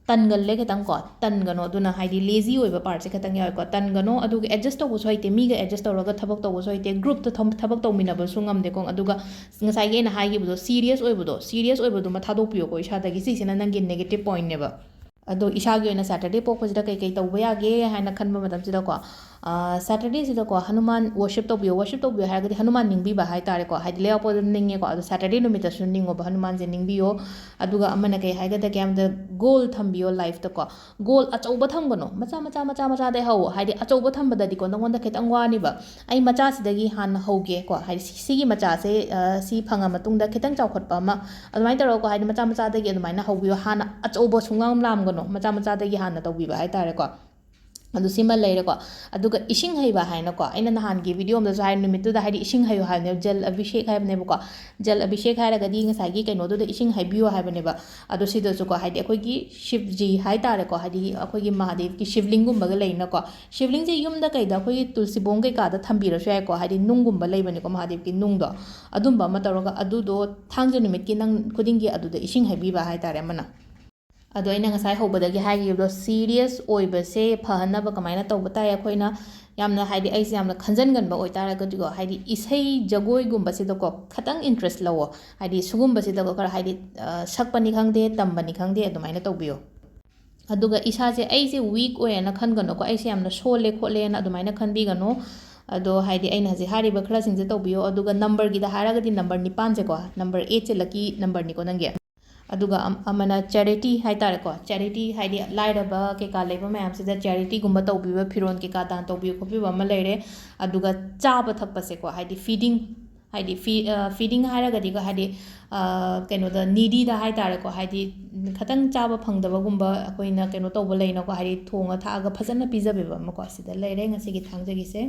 ꯇꯟꯒꯜꯂꯦ ꯈꯤꯇꯪꯀꯣ, ꯇꯟꯒꯅꯣ꯫ ꯑꯗꯨꯅ ꯍꯥꯏꯗꯤ lazy ꯑꯣꯏꯕ partꯁꯦ ꯈꯤꯇꯪ ꯌꯥꯎꯋꯦꯀꯣ, ꯇꯟꯒꯅꯣ꯫ ꯑꯗꯨꯒ adjust ꯇꯧꯕꯁꯨ ꯍꯩꯇꯦ, ꯃꯤꯒ adjust ꯇꯧꯔꯒ ꯊꯕꯛ ꯇꯧꯕꯁꯨ ꯍꯩꯇꯦ, groupꯇ ꯊꯝ-, ꯊꯕꯛ ꯇꯧꯃꯤꯟꯅꯕꯁꯨ ꯉꯝꯗꯦꯀꯣ꯫ ꯑꯗꯨꯒ ꯉꯁꯥꯏꯒꯤ ꯑꯩꯅ ꯍꯥꯏꯈꯤꯕꯗꯣ, serious ꯑꯣꯏꯕꯗꯣ, serious ꯑꯣꯏꯕꯗꯨꯃ ꯊꯥꯗꯣꯛꯄꯤꯌꯣꯀꯣ ꯏꯁꯥꯗꯒꯤ, ꯁꯤꯁꯤꯅ ꯅꯪꯒꯤ negative pointꯅꯦꯕ꯫ ꯑꯗꯣ ꯏꯁꯥꯒꯤ ꯑꯣꯏꯅ Saturday ꯄꯣꯛꯄꯁꯤꯗ ꯀꯩꯀꯩ ꯇꯧꯕ ꯌꯥꯒꯦ ꯍꯥꯏꯅ ꯈꯟꯕ ꯃꯇꯝꯁꯤꯗꯀꯣ, ꯑ, Saturdayꯁꯤꯗꯀꯣ ꯍꯅꯨꯃꯥꯟ worship ꯇꯧꯕꯤꯌꯣ꯫ Worship ꯇꯧꯕꯤꯌꯣ ꯍꯥꯏꯔꯒꯗꯤ ꯍꯅꯨꯃꯥꯟ ꯅꯤꯡꯕꯤꯕ ꯍꯥꯏꯇꯥꯔꯦꯀꯣ, ꯍꯥꯏꯗꯤ ꯂꯩꯕꯥꯛꯄꯣꯛꯄꯗ ꯅꯤꯡꯉꯦꯀꯣ, ꯑꯗꯣ Saturday ꯅꯨꯃꯤꯠꯇꯁꯨ ꯅꯤꯡꯉꯣꯕ, ꯍꯅꯨꯃꯥꯟꯁꯦ ꯅꯤꯡꯕꯤꯌꯣ꯫ ꯑꯗꯨꯒ ꯑꯃꯅ ꯀꯩ ꯍꯥꯏꯒꯗꯒꯦ ꯍꯥꯏꯕꯗ, goal ꯊꯝꯕꯤꯌꯣ lifeꯇꯀꯣ꯫ Goal ꯑꯆꯧꯕ ꯊꯝꯒꯅꯣ, ꯃꯆꯥ ꯃꯆꯥ, ꯃꯆꯥ ꯃꯆꯥꯗꯩ ꯍꯧꯋꯣ꯫ ꯍꯥꯏꯗꯤ ꯑꯆꯧꯕ ꯊꯝꯕꯗꯗꯤꯀꯣ ꯅꯪꯉꯣꯟꯗ ꯈꯤꯇꯪ ꯋꯥꯅꯤꯕ꯫ ꯑꯩ ꯃꯆꯥꯁꯤꯗꯒꯤ ꯍꯥꯟꯅ ꯍꯧꯒꯦꯀꯣ, ꯍꯥꯏꯗꯤ ꯁꯤ-, ꯁꯤꯒꯤ ꯃꯆꯥꯁꯦ, ꯑ, ꯁꯤ ꯐꯪꯉ ꯃꯇꯨꯡꯗ ꯈꯤꯇꯪ ꯆꯥꯎꯈꯠꯄ ꯑꯃ, ꯑꯗꯨꯃꯥꯏꯅ ꯇꯧꯔꯒꯀꯣ, ꯍꯥꯏꯗꯤ ꯃꯆꯥ ꯃꯆꯥꯗꯒꯤ ꯑꯗꯨꯃꯥꯏꯅ ꯍꯧꯕꯤꯌꯣ꯫ ꯍꯥꯟꯅ ꯑꯆꯧꯕ ꯁꯨꯡꯂꯥꯝ ꯂꯥꯝꯒꯅꯣ, ꯃꯆꯥ ꯃꯆꯥꯗꯒꯤ ꯍꯥꯟꯅ ꯇꯧꯕꯤꯕ ꯍꯥꯏꯇꯥꯔꯦꯀꯣ꯫ ꯑꯗꯨ ꯁꯤꯃ ꯂꯩꯔꯦꯀꯣ꯫ ꯑꯗꯨꯒ ꯏꯁꯤꯡ ꯍꯩꯕ ꯍꯥꯏꯅꯀꯣ, ꯑꯩꯅ ꯅꯍꯥꯟꯒꯤ video ꯑꯃꯗꯁꯨ ꯍꯥꯏ, ꯅꯨꯃꯤꯠꯇꯨꯗ ꯍꯥꯏꯗꯤ ꯏꯁꯤꯡ ꯍꯩꯌꯨ ꯍꯥꯏꯕꯅꯦꯕ, ꯖꯜ ꯑꯚꯤꯁꯦꯛ ꯍꯥꯏꯕꯅꯦꯕꯀꯣ꯫ ꯖꯜ ꯑꯚꯤꯁꯦꯛ ꯍꯥꯏꯔꯒꯗꯤ ꯉꯁꯥꯏꯒꯤ ꯀꯩꯅꯣꯗꯨꯗ ꯏꯁꯤꯡ ꯍꯩꯕꯤꯌꯨ ꯍꯥꯏꯕꯅꯦꯕ꯫ ꯑꯗꯣ ꯁꯤꯗꯁꯨꯀꯣ, ꯍꯥꯏꯗꯤ ꯑꯩꯈꯣꯏꯒꯤ ꯁꯤꯕꯖꯤ ꯍꯥꯏꯇꯥꯔꯦꯀꯣ, ꯍꯥꯏꯗꯤ ꯑꯩꯈꯣꯏꯒꯤ ꯃꯍꯥꯗꯦꯕꯀꯤ ꯁꯤꯕꯂꯤꯡꯒꯨꯝꯕꯒ ꯂꯩꯅꯀꯣ, ꯁꯤꯕꯂꯤꯡꯁꯦ ꯌꯨꯝꯗ ꯀꯩꯗ ꯑꯩꯈꯣꯏꯒꯤ ꯇꯨꯜꯁꯤꯕꯣꯡ ꯀꯩꯀꯥꯗ ꯊꯝꯕꯤꯔꯁꯨ ꯌꯥꯏꯀꯣ, ꯍꯥꯏꯗꯤ ꯅꯨꯡꯒꯨꯝꯕ ꯂꯩꯕꯅꯤꯀꯣ, ꯃꯍꯥꯗꯦꯕꯀꯤ ꯅꯨꯡꯗꯣ, ꯑꯗꯨꯝꯕ ꯑꯃ ꯇꯧꯔꯒ ꯑꯗꯨꯗꯣ ꯊꯥꯡꯖ ꯅꯨꯃꯤꯠꯀꯤ ꯅꯪ ꯈꯨꯗꯤꯡꯒꯤ ꯑꯗꯨꯗ ꯏꯁꯤꯡ ꯍꯩꯕꯤꯕ ꯍꯥꯏꯇꯥꯔꯦ ꯑꯃꯅ꯫ ꯑꯗꯣ ꯑꯩꯅ ꯉꯁꯥꯏ ꯍꯧꯕꯗꯒꯤ ꯍꯥꯏꯈꯤꯕꯗꯣ, serious ꯑꯣꯏꯕꯁꯦ ꯐꯍꯟꯅꯕ ꯀꯃꯥꯏꯅ ꯇꯧꯕ ꯇꯥꯏ? ꯑꯩꯈꯣꯏꯅ ꯌꯥꯝꯅ, ꯍꯥꯏꯗꯤ ꯑꯩꯁꯦ ꯌꯥꯝꯅ ꯈꯟꯖꯟꯒꯟꯕ ꯑꯣꯏꯇꯥꯔꯒꯗꯤꯀꯣ, ꯍꯥꯏꯗꯤ ꯏꯁꯩ ꯖꯒꯣꯏꯒꯨꯝꯕꯁꯤꯗꯀꯣ ꯈꯇꯪ interest ꯂꯧꯋꯣ, ꯍꯥꯏꯗꯤ ꯁꯤꯒꯨꯝꯕꯁꯤꯗꯀꯣ ꯈꯔ, ꯍꯥꯏꯗꯤ, ꯑ, ꯁꯛꯄꯅꯤ ꯈꯪꯗꯦ, ꯇꯝꯕꯅꯤ ꯈꯪꯗꯦ, ꯑꯗꯨꯃꯥꯏꯅ ꯇꯧꯕꯤꯌꯣ꯫ ꯑꯗꯨꯒ ꯏꯁꯥꯁꯦ, ꯑꯩꯁꯦ weak ꯑꯣꯏꯌꯦꯅ ꯈꯟꯒꯅꯨꯀꯣ, ꯑꯩꯁꯦ ꯌꯥꯝꯅ ꯁꯣꯜꯂꯦ ꯈꯣꯠꯂꯦꯅ ꯑꯗꯨꯃꯥꯏꯅ ꯈꯟꯕꯤꯒꯅꯨ꯫ ꯑꯗꯣ ꯍꯥꯏꯗꯤ ꯑꯩꯅ ꯍꯧꯖꯤꯛ ꯍꯥꯏꯔꯤꯕ ꯈꯔꯁꯤꯡꯁꯦ ꯇꯧꯕꯤꯌꯣ꯫ ꯑꯗꯨꯒ numberꯒꯤꯗ ꯍꯥꯏꯔꯒꯗꯤ number ꯅꯤꯄꯥꯟꯁꯦꯀꯣ, number eightꯁꯦ lucky numberꯅꯤꯀꯣ ꯅꯪꯒꯤ꯫ ꯑꯗꯨꯒ ꯑꯝ-, ꯑꯃꯅ charity ꯍꯥꯏꯇꯥꯔꯦꯀꯣ, charity ꯍꯥꯏꯗꯤ ꯂꯥꯏꯔꯕ ꯀꯩꯀꯥ ꯂꯩꯕ ꯃꯌꯥꯝꯁꯤꯗ charityꯒꯨꯝꯕ ꯇꯧꯕꯤꯕ, ꯐꯤꯔꯣꯜ ꯀꯩꯀꯥ ꯗꯥꯟ ꯇꯧꯕꯤꯕ ꯈꯣꯠꯄꯤꯕ ꯑꯃ ꯂꯩꯔꯦ꯫ ꯑꯗꯨꯒ ꯆꯥꯕ ꯊꯛꯄꯁꯦꯀꯣ, ꯍꯥꯏꯗꯤ feeding, ꯍꯥꯏꯗꯤ ꯐꯤ feeding ꯍꯥꯏꯔꯒꯗꯤꯀꯣ, ꯍꯥꯏꯗꯤ ꯀꯩꯅꯣꯗ needyꯗ ꯍꯥꯏ ꯇꯥꯔꯦꯀꯣ, ꯍꯥꯏꯗꯤ ꯈꯤꯇꯪ ꯆꯥꯕ ꯐꯪꯗꯕꯒꯨꯝꯕ, ꯑꯩꯈꯣꯏꯅ ꯀꯩꯅꯣ ꯇꯧꯕ ꯂꯩꯅꯀꯣ, ꯍꯥꯏꯗꯤ ꯊꯣꯡꯉ ꯊꯥꯛꯑꯒ ꯐꯖꯅ ꯄꯤꯖꯕꯤꯕ ꯑꯃꯀꯣ, ꯁꯤꯗ ꯂꯩꯔꯦ ꯉꯁꯤꯒꯤ ꯊꯥꯡꯖꯒꯤꯁꯦ꯫